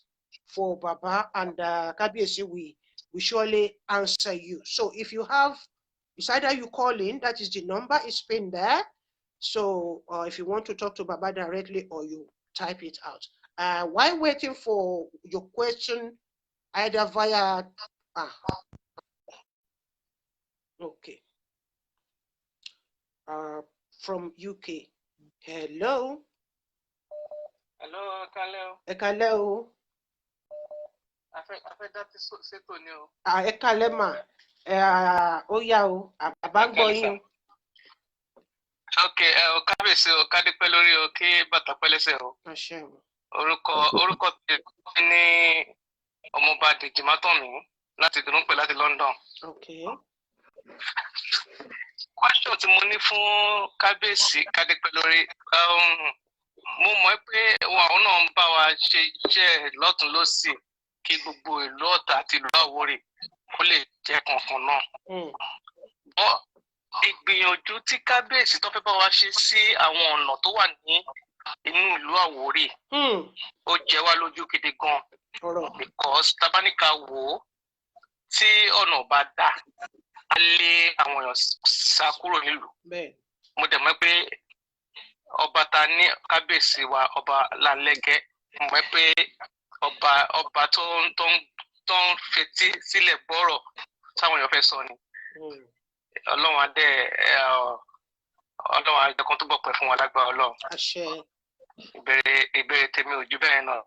for Baba and Kabiyesi. We surely answer you. So if you have, it's either you call in, that is the number, it's pinned there. So if you want to talk to Baba directly or you type it out. While waiting for your question, either via, okay, from UK. Hello. Hello, kálẹ́ o. Ẹ kálẹ́ o. A fẹ́ dá sí ṣètò ni o. Ah, ẹ kálẹ́ mà. Ó yá o, bàbá ń gbọ́ yín o. Ok, ẹ o, kábíyèsí o, kádé pẹ́ lórí o, kí bàtà pẹ́ lẹ́sẹ̀ o. Àṣẹ o. Orúkọ tèmi ní Ọmọọba Dèjì Mátọ̀mí láti Dùnúpẹ̀ láti London. Question tí mo ní fún kábíyèsí, kádé pẹ́ lórí, mo mọ̀ pé wọn àwọn náà ń bá wa ṣe iṣẹ́ lọ́tún lọ́sì kí gbogbo ìlú Ọ̀tà àti ìlú Àwórì kó lè jẹ́ kankan náà. Bọ́ ìgbìyànjú tí kábíyèsí tó fẹ́ bá wa ṣe sí àwọn ọ̀nà tó wà ní inú ìlú Àwórì, ó jẹ wá lójú gidi gan, Ọ̀rọ̀. because tabaníka wò ó, tí ọ̀nà ò bá dà, á lé àwọn èèyàn sá kúrò nílùú. Mo dẹ̀ mọ̀ pé ọba ta ní, kábíyèsí wa, Ọba Lálẹ́gẹ́, mo mọ̀ pé ọba tó ń fetí sílẹ̀ gbọ́rọ̀ táwọn èèyàn fẹ́ sọ ni. Ọlọ́run adé ẹ ọ, Ọlọ́run á jẹ́ kó túbọ̀ pẹ́ fún wa lágbára Ọlọ́run. Àṣẹ. Ìbéèrè tèmi ò ju bẹ́ẹ̀ náà.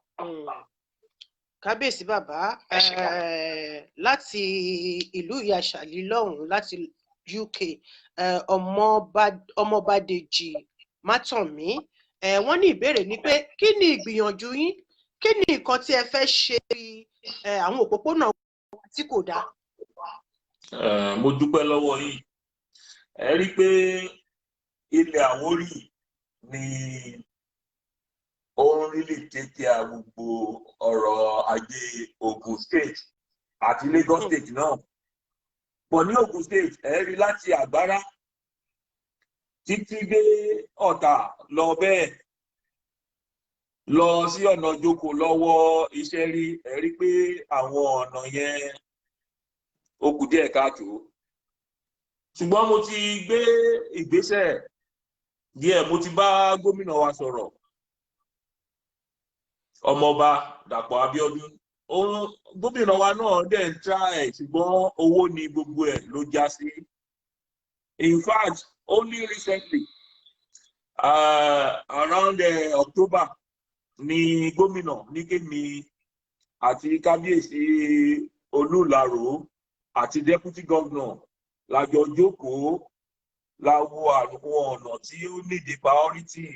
Kábíyèsí bàbá, Ẹ ṣé gan. láti ìlú Ìyàṣàlí lọ́hùn-ún, láti UK, Ọmọọba Dèjì Mátànmí, wọ́n ní ìbéèrè ni pé kí ni ìgbìyànjú yín, kí ni nǹkan tí ẹ fẹ́ ṣe bí àwọn òpópónà tí kò dáa? Mo dúpẹ́ lọ́wọ́ yín. Ẹ rí i pé ilẹ̀ Àwórì ni ó ń really take care gbogbo ọrọ̀ ajé Ogun State àti Lagos State náà. But ní Ogun State, ẹ rí láti Àgbárá títí dé Ọ̀tà lọ bẹ́ẹ̀, lọ sí ọ̀nà Jókòó lọ́wọ́ iṣẹ́ rí, ẹ rí pé àwọn ọ̀nà yẹn, ó kù díẹ̀ káàtó. Ṣùgbọ́n mo ti gbé ìgbésẹ̀ díẹ̀. Mo ti bá gómìnà wa sọ̀rọ̀, Ọmọọba Dàpọ̀ Abíọ́dún. Òun gómìnà wa náà dẹ̀ ń try, ṣùgbọ́n owó ni gbogbo ẹ̀ ló já sí. In fact, only recently, around October, ni gómìnà ní kémi àti Kábíyèsí Olúlarò àti deputy governor la jọ jókòó, la wo àwọn ọ̀nà tí ó need priority.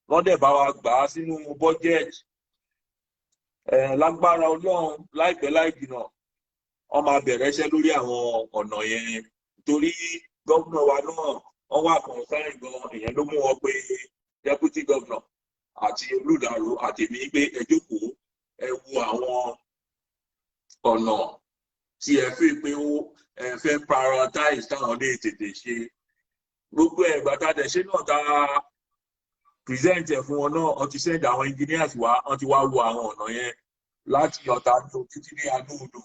Wọ́n dẹ̀ bá wa gbà á sínú budget. Lágbára Ọlọ́run, láìpẹ́ láì jìnnà, wọ́n máa bẹ̀rẹ̀ iṣẹ́ lórí àwọn ọ̀nà yẹn, torí gómìnà wa náà, wọ́n wà concern gan. Ìyẹn ló mú wọn pé deputy governor àti Olùdàrú àtèmi pé ẹ jókòó, ẹ wo àwọn ọ̀nà tí ẹ fi pé ó ẹ fẹ́ prioritize táwọn lè tètè ṣe. Gbogbo ẹ̀ gbàtà dẹ̀ ṣe náà, tá a present ẹ̀ fún wọn náà, wọ́n ti send àwọn engineers wá, wọ́n ti wá wo àwọn ọ̀nà yẹn láti Ọ̀tà ní títí dé Adó-Odò.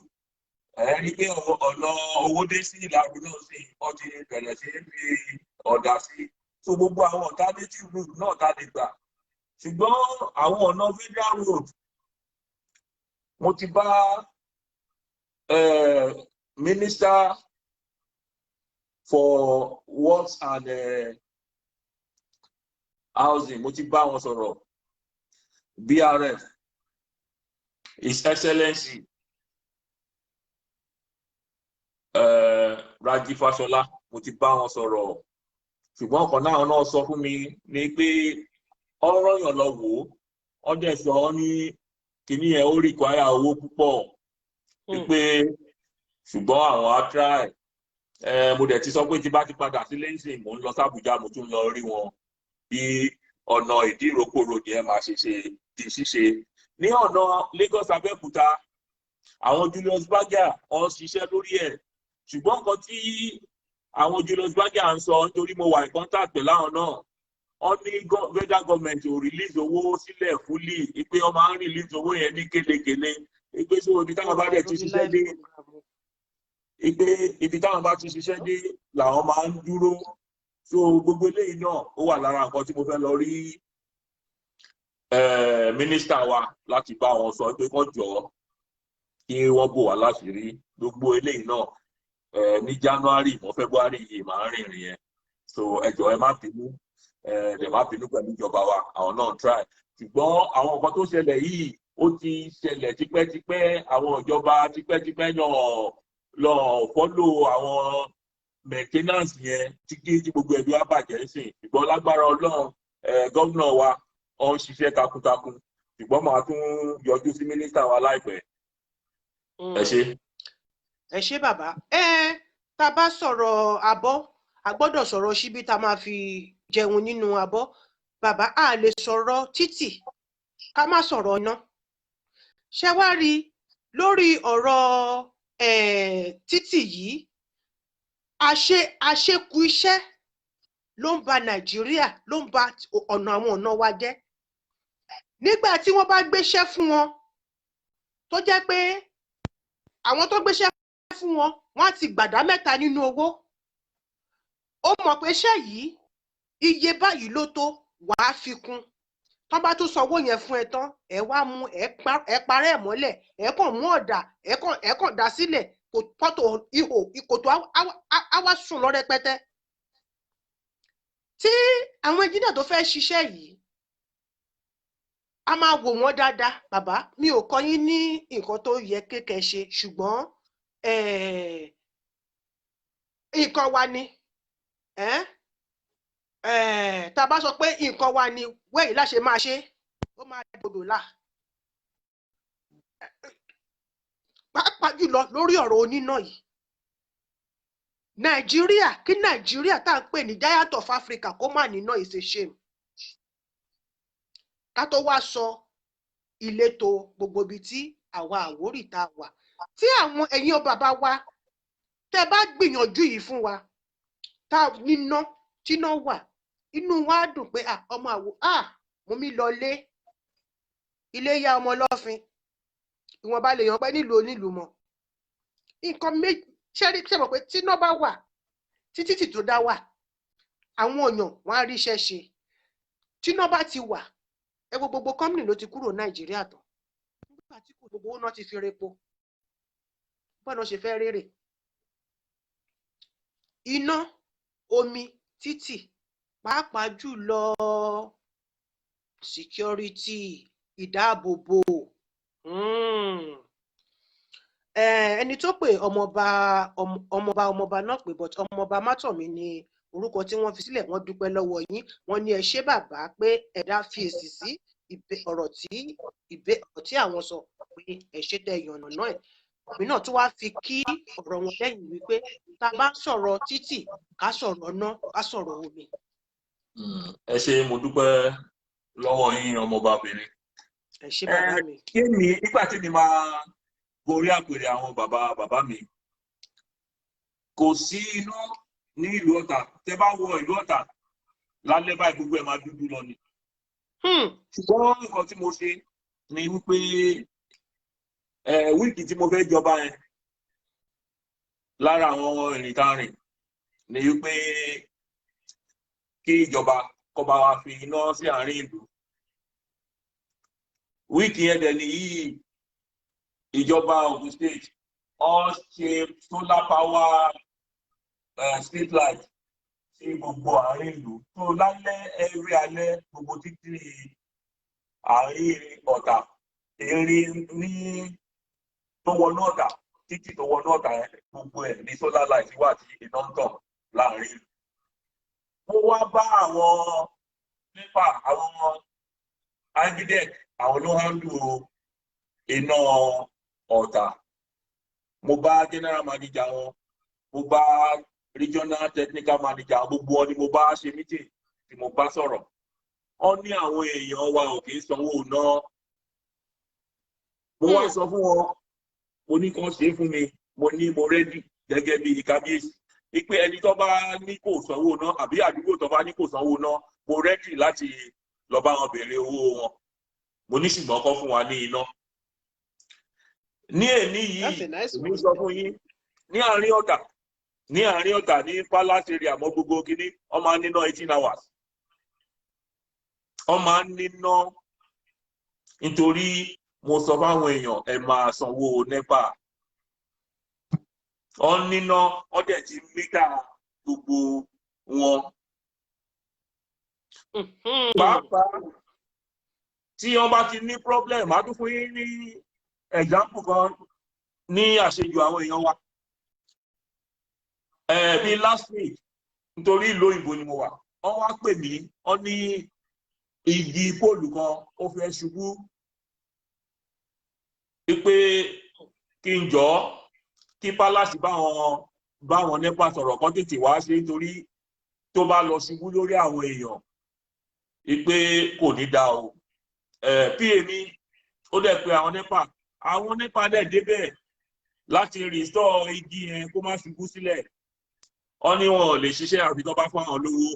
Ẹ rí pé ọ̀nà Owódé sí Ìlàrú náà sì, wọ́n ti bẹ̀rẹ̀ sí fi ọ̀dà sí. So gbogbo àwọn alternative route náà tá lè gbà. Ṣùgbọ́n àwọn ọ̀nà federal road, mo ti bá minister for Works and Housing, mo ti bá wọn sọ̀rọ̀, BRF, His Excellency Raji Fashola, mo ti bá wọn sọ̀rọ̀. Ṣùgbọ́n ọ̀kan náà sọ fún mi ni pé ọ̀rọ̀ yàn lọ wò ó, wọ́n dẹ̀ sọ ọ́ ní kíní yẹn, ó require owó púpọ̀ pé, ṣùgbọ́n àwọn á try. Mo dẹ̀ ti sọ pé tí bá ti padà sílé ìsìn, mò ń lọ sí Àbújá, mo tún lọ rí wọn bí ọ̀nà Ìdíròkò road yẹn máa ṣe ṣe di ṣíṣe. Ní ọ̀nà Lagos Abẹ́òkúta, àwọn Julius Berger, wọ́n ṣiṣẹ́ lórí ẹ̀. Ṣùgbọ́n nǹkan tí àwọn Julius Berger ń sọ, nítorí mo wà in contact pẹ̀lú àwọn náà, wọ́n ní federal government ò release owó sílẹ̀ fully, pé wọ́n máa ń release owó yẹn ní kélekèle, pé so ibi táwọn bá dẹ̀ ti ṣiṣẹ́ dé, pé ibi táwọn bá ti ṣiṣẹ́ dé làwọn máa ń dúró. So gbogbo eléyìí náà, ó wà lára nǹkan tí mo fẹ́ lọ rí mínísítà wa láti bá wọn sọ pé kán jọ̀ọ́, kí wọ́n bò wá láṣìírí. Gbogbo eléyìí náà, ní January mọ́ February yìí, máa ń rìnrìn yẹn. So ẹ jọ̀ọ́, ẹ má bínú, ẹ dẹ̀ má bínú pẹ̀lú ìjọba wa. Àwọn náà ń try, ṣùgbọ́n àwọn nǹkan tó ṣẹlẹ̀ yìí, ó ti ṣẹlẹ̀ tipẹ́tipẹ́. Àwọn ìjọba tipẹ́tipẹ́ náà lọ follow àwọn maintenance yẹn títí tí gbogbo ẹbí wa bàjẹ́ sìn. Ṣùgbọ́n lágbára Ọlọ́run, gómìnà wa, ó ń ṣiṣẹ́ takuntakun. Ṣùgbọ́n màá tún yọjú sí mínísítà wa láìpẹ́. Ẹ ṣé. Ẹ ṣé, bàbá. Ẹ tá a bá sọ̀rọ̀ abọ́, a gbọ́dọ̀ sọ̀rọ̀ síbí tá a máa fi jẹun nínú abọ́. Bàbá, a lè sọ̀rọ̀ títì ká má sọ̀rọ̀ iná. Ṣé wá rí lórí ọ̀rọ̀ títì yìí, àṣekù iṣẹ́ ló ń ba Nàìjíríà, ló ń ba ọ̀nà, àwọn ọ̀nà wa jẹ́. Nígbà tí wọ́n bá gbéṣẹ́ fún wọn, tó jẹ́ pé àwọn tó gbéṣẹ́ fún wọn, wọ́n á ti gbàdá mẹ́ta nínú owó. Ó mọ̀ pé iṣẹ́ yìí, iye báyìí ló tó, wàá fi kún. Tán bá tún sanwó yẹn fún ẹ tán, ẹ wá mú ẹ parẹ́ ẹ̀ mọ́lẹ̀, ẹ kàn mú ọ̀dà, ẹ kàn dá sílẹ̀ kò pọ́tò ihò ìkòtò, á wá sùn lọ rẹpẹtẹ. Tí àwọn engineer tó fẹ́ ṣiṣẹ́ yìí, a máa wò wọ́n dáadáa. Bàbá mi, ò kọ́ yín ní nǹkan tó yẹ kékẹ́ ṣe, ṣùgbọ́n nǹkan wa ni. Tá a bá sọ pé nǹkan wa ni wẹ́yìí láṣẹ máa ṣe, ó máa gbọdọ̀ là, pàápàá jùlọ lórí ọ̀rọ̀ oníná yìí. Nàìjíríà, kí Nàìjíríà tá à ń pè ní giant of Africa kó má níná is a shame. Ká tó wá sọ ìletò gbogbo ibi tí àwa Àwórì tá a wà, tí àwọn ẹ̀yin bàbá wa Tẹ́ bá gbìyànjú yìí fún wa, tá a níná, tíná wà, inú wa á dùn pé, ah, ọmọ àwò, ah, mo mi lọ lé ilé yá ọmọ lọ́fin. Ìwọ̀nba lè yàn pẹ́ nílùú onílùú mọ́. Nǹkan méjì ṣe rí, ṣe mọ̀ pé tíná bá wà, títí tì tó dá wà, àwọn èèyàn wọn á ríṣẹ́ ṣe. Tíná bá ti wà, ẹ wo gbogbo company ló ti kúrò Nàìjíríà tán. Nígbà tí kò gbogbo owó náà ti fi repo, bọ́ọ̀nà ṣe fẹ́ rérè. Iná, omi, títì, pàápàá jùlọ security, ìdáàbòbò. Ẹni tó pè, ọmọọba, ọmọọba, ọmọọba náà pè, but Ọmọọba Mátọ̀mí ni orúkọ tí wọ́n fi sílẹ̀. Wọ́n dúpẹ́ lọ́wọ́ yín. Wọ́n ní ẹ ṣé bàbá, pé ẹ̀dá fi èsì sí ọ̀rọ̀ tí àwọn sọ, pé ẹ ṣé tẹ yànnà náà ẹ̀. Èmi náà tún wá fi kí ọ̀rọ̀ wọn lẹ́yìn wípé tá a bá sọ̀rọ̀ títì, ká sọ̀rọ̀ ná, ká sọ̀rọ̀ omi. Ẹ ṣé, mo dúpẹ́ lọ́wọ́ yín, ọmọọbabìnrin. Ẹ ṣé, bàbá mi. Kí ni nígbà tí mi máa gorí àpèrè àwọn bàbá bàbá mi, kò sí iná ní ìlú Ọ̀tà. Tẹ́ bá wọ ìlú Ọ̀tà lálẹ́ báyìí, gbogbo ẹ̀ máa dúdú lọ ni. Ṣùgbọ́n nǹkan tí mo ṣe ni wípé week tí mo fẹ́ jọba yẹn, lára àwọn ìrìn tá a rìn ni wípé kí ìjọba kó bá wa fi iná sí àárín ìlú. Week yẹn dẹ̀ nìyí, ìjọba Ogun State ó ṣe solar power street light sí gbogbo àárín ìlú tó lálẹ́. Every alẹ́, gbogbo títì àárín Ọ̀tà, erin ní tó wọnú Ọ̀tà, títì tó wọnú Ọ̀tà yẹn, gbogbo ẹ̀ ní solar light wà tí iná ń tàn láàrin ìlú. Mo wá bá àwọn NEPA, àwọn IBEDC, àwọn ló handle iná Ọ̀tà. Mo bá general manager wọn, mo bá regional technical manager, gbogbo wọn ni mo bá ṣe meeting tí mo bá sọ̀rọ̀. Wọ́n ní àwọn èèyàn wa ò kì í sanwó náà. Mo wá sọ fún wọn, mo ní kàn ṣe é fún mi. Mo ní mo ready gẹ́gẹ́ bí kábíyèsí wípé ẹni tó bá ní kò sanwó náà àbí àdúgbò tó bá ní kò sanwó náà, mo ready láti lọ bá wọn béèrè owó wọn. Mo ní ṣùgbọ́n kọ́ fún wa ní iná. Ní èní yìí, èmi sọ fún yín, ní àárín Ọ̀tà, ní àárín Ọ̀tà, ní palace area mọ́ gbogbo kínní, wọ́n máa ń níná 18 hours. Wọ́n máa ń níná nítorí mo sọ fáwọn èèyàn, ẹ máa sanwó NEPA. Wọ́n níná, wọ́n dẹ̀ ti meter gbogbo wọn. Pàápàá tí wọ́n bá ti ní problem, á tún fún yín ní example kan ní àṣejù àwọn èèyàn wa. Bí last week, nítorí ìlú òyìnbó ni mo wà, wọ́n wá pè mí, wọ́n ní igi pole kan ó fẹ́ ṣubú, wípé kí n jọ, kí palace báwọn NEPA sọ̀rọ̀ kan tètè wá ṣe, nítorí tó bá lọ ṣubú lórí àwọn èèyàn, wípé kò ní dáa o. Pa mi ó dẹ̀ pé àwọn NEPA. Àwọn NEPA dẹ̀ débẹ̀ láti restore igi yẹn kó má ṣubú sílẹ̀. Wọ́n ní wọn ò lè ṣiṣẹ́ àfi tó bá fún àwọn lówó.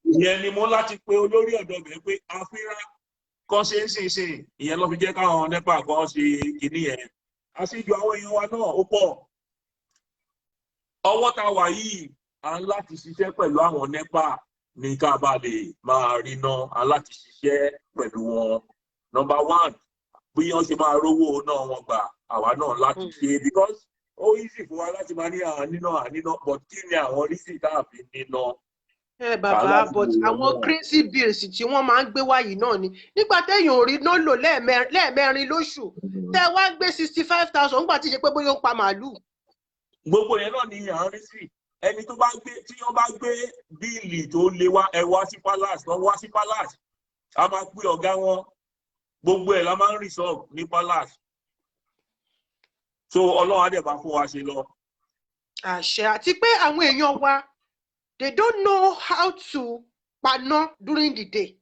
Ìyẹn ni mo láti pe olórí ọ̀dọ́ bẹ̀ pé àfihàn kan ṣe ń sìn sìn. Ìyẹn ló fi jẹ́ káwọn NEPA kan ṣe kinní yẹn. Àṣejù àwọn èèyàn wa náà ó pọ̀. Ọwọ́ tá a wà yìí, à ń láti ṣiṣẹ́ pẹ̀lú àwọn NEPA ní ká bá lè máa ríná. À ń láti ṣiṣẹ́ pẹ̀lú wọn. Number one, bí wọ́n ṣe máa rówó náà wọn gbà, àwa náà láti ṣe, because ó easy fún wa láti máa ní àwọn níná àníná, but kí ni àwọn reason tá a fi níná? Ẹ bàbá, but àwọn crazy bills tí wọ́n máa ń gbé wáyìí náà ni nígbà téèyàn ò rí iná lò lẹ́ẹ̀mẹrin lóṣù, tẹ́ wá ń gbé 65,000 nígbà tí ìṣe pé bóyá ó ń pa màálù. Gbogbo yẹn náà ni à ń rí sí. Ẹni tó bá gbé, tí wọ́n bá gbé bill tó lé wá, ẹ wá sí palace, wọ́n wá sí palace, a máa pé ọ̀gá wọn. Gbogbo ẹ̀ la máa ń resolve ní palace. So Ọlọ́run á dẹ̀ bá fún wa ṣe lọ. Àṣẹ. Àti pé àwọn èèyàn wa, they don't know how to paná during the day.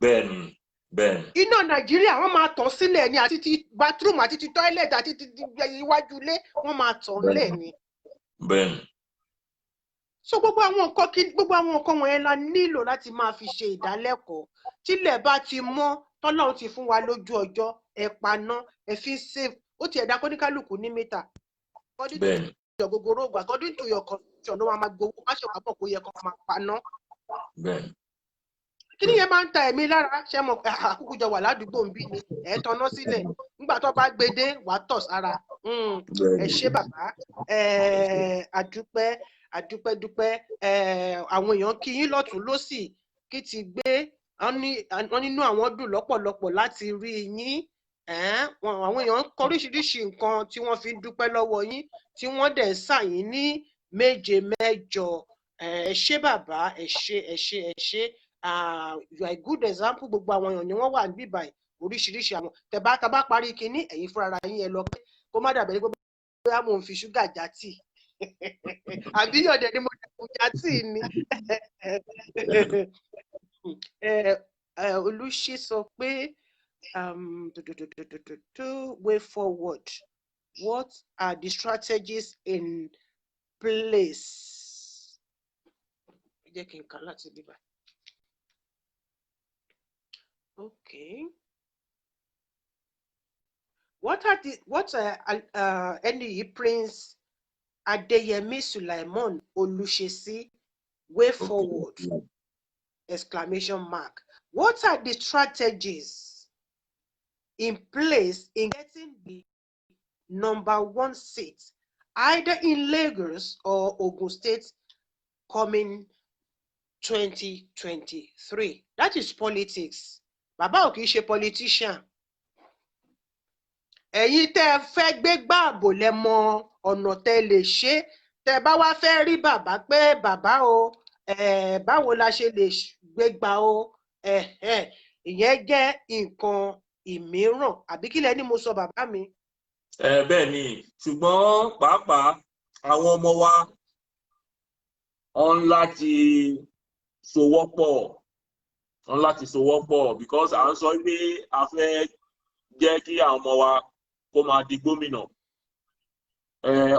Bẹ́ẹ̀ni, Iná Nàìjíríà, wọ́n máa tàn sílẹ̀ ní, àti ti bathroom, àti ti toilet, àti ti iwájú ilé, wọ́n máa tàn lẹ̀ ni. So gbogbo àwọn nǹkan wọ̀nyẹn la nílò láti máa fi ṣe ìdálẹ́kọ̀ọ́. Tílẹ̀ bá ti mọ́, tọ́lọ́run ti fún wa lójú ọjọ́, ẹ paná, ẹ fi ń save. Ó ti ẹ̀dá kóníkálùkù ní mítà. According to your gogoro, according to your condition ló máa gbowó. Má ṣe wà bọ̀ kó yẹ kó máa paná. Kí ni yẹn máa ń ta ẹ̀mí lára? Ṣé mo àkókò jọ wà ládùúgbò ń bí ni ẹ̀ tanná sílẹ̀, nígbà tó bá gbé dé, wàá tọ̀ sára. Ẹ ṣé bàbá, àdúpẹ́, àdúpẹ́ dúpẹ́. Àwọn èèyàn kí yín lọ́tún lọ́sì, kí ti gbé wọ́n nínú àwọn dùn lọ́pọ̀lọpọ̀ láti rí yín. Àwọn èèyàn ń kọ oríṣiríṣi nǹkan tí wọ́n fi ń dúpẹ́ lọ́wọ́ yín, tí wọ́n dẹ̀ ń sà yín ní méje mẹ́jọ. Ẹ ṣé bàbá, ẹ ṣé, ẹ ṣé, ẹ ṣé. You are a good example. Gbogbo àwọn èèyàn ni wọ́n wà níbí báyìí, oríṣiríṣi àwọn tẹ̀bá tá bá parí kinní, ẹ̀yin fúnra yín ẹ lọ pé kó má dàbẹ̀ pé bóyá mò ń fi ṣúgà já tíì àbí yọ̀dẹ̀ ni mo dẹ̀kun já tíì ni. Olùṣí sọ pé way forward, what are the strategies in place? Ẹ jẹ́ kí n kà láti bíbá. Okay. What are the what ẹni yìí, Prince Adeyemi Sulaiman Oluṣesi, way forward exclamation mark. What are the strategies in place in getting the number one seat either in Lagos or Ogun State coming 2023? That is politics. Bàbá ò kì í ṣe politician. Ẹ̀yin tẹ́ ẹ fẹ́ gbé gbààbò lẹ mọ ọ̀nà tẹ́ lè ṣe. Tẹ́ bá wá fẹ́ rí bàbá pé bàbá o, báwo la ṣe lè gbé gbà o, ìyẹn jẹ́ nǹkan ìmíràn. Àbí kílẹ̀ ni mo sọ, bàbá mi? Ẹ bẹ́ẹ̀ ni, ṣùgbọ́n pàápàá àwọn ọmọ wa wọ́n láti sowọ́pọ̀ because à ń sọ pé a fẹ́ jẹ́ kí àwọn ọmọ wa kó máa di gómìnà.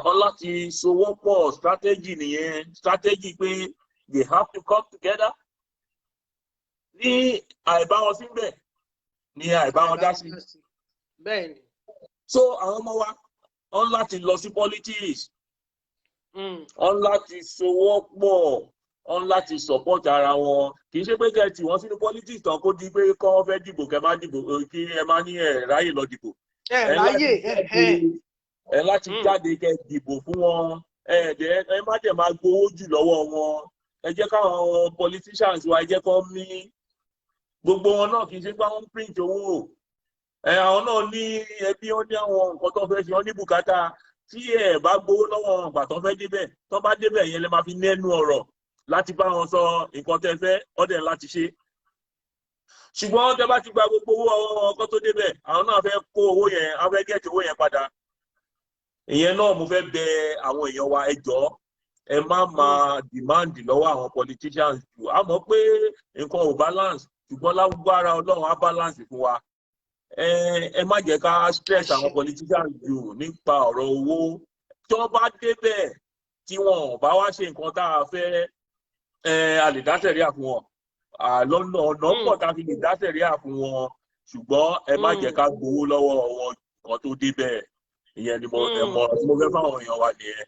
Wọ́n láti sowọ́pọ̀. Strategy nìyẹn, strategy pé they have to come together. Ní àìbá wọn síbẹ̀ ní àìbá wọn dá sí. So àwọn ọmọ wa wọ́n láti lọ sí politics, wọ́n láti sowọ́pọ̀, wọ́n láti support ara wọn. Kì í ṣe pé kẹ́ ẹ tì wọ́n sínú politics tán, kó di pé kọ́ wọ́n fẹ́ dìbò, kẹ́ má dìbò, kí ẹ má ní ẹ̀ ráyè lọ dìbò. Ẹ ráyè. Ẹ láti jáde kẹ́ dìbò fún wọn. Ẹ dẹ̀ ẹ má dẹ̀ máa gbowó jù lọ́wọ́ wọn. Ẹ jẹ́ káwọn politicians wa, ẹ jẹ́ kó mí. Gbogbo wọn náà, kì í ṣe pé wọ́n ń print owó. Ẹ àwọn náà ní ẹbí, wọn ní àwọn nǹkan tó fẹ́ ṣe, wọn ní bùkátà. Tí ẹ bá gbowó lọ́wọ́ wọn gbà tó fẹ́ débẹ̀, tó bá débẹ̀ yẹn lè máa fi nẹ́nu ọ̀rọ̀ láti bá wọn sọ nǹkan tẹ́ fẹ́ ọ̀dẹ̀ láti ṣe. Ṣùgbọ́n tẹ́ bá ti gba gbogbo owó ọwọ́ wọn kó tó débẹ̀, àwọn náà fẹ́ kó owó yẹn, àwọn fẹ́ get owó yẹn padà. Ìyẹn náà mo fẹ́ bẹ àwọn èèyàn wa, ẹ jọ̀ọ́, ẹ má máa demand lọ́wọ́ àwọn politicians jù. Á mọ̀ pé nǹkan ò balance, ṣùgbọ́n lágbára Ọlọ́run á balance fún wa. Ẹ má jẹ́ ká stress àwọn politicians jù nípa ọ̀rọ̀ owó. Tí wọ́n bá débẹ̀, tí wọn ò bá wá ṣe nǹkan tá a fẹ́, a lè dá sẹ̀ríà fún wọn lọ́nà ọ̀nà pọ̀ tá a fi lè dá sẹ̀ríà fún wọn. Ṣùgbọ́n ẹ má jẹ́ ká gbowó lọ́wọ́ wọn kan tó débẹ̀. Ìyẹn ni mo ẹ mọ tí mo fẹ́ fáwọn èèyàn wa nìyẹn.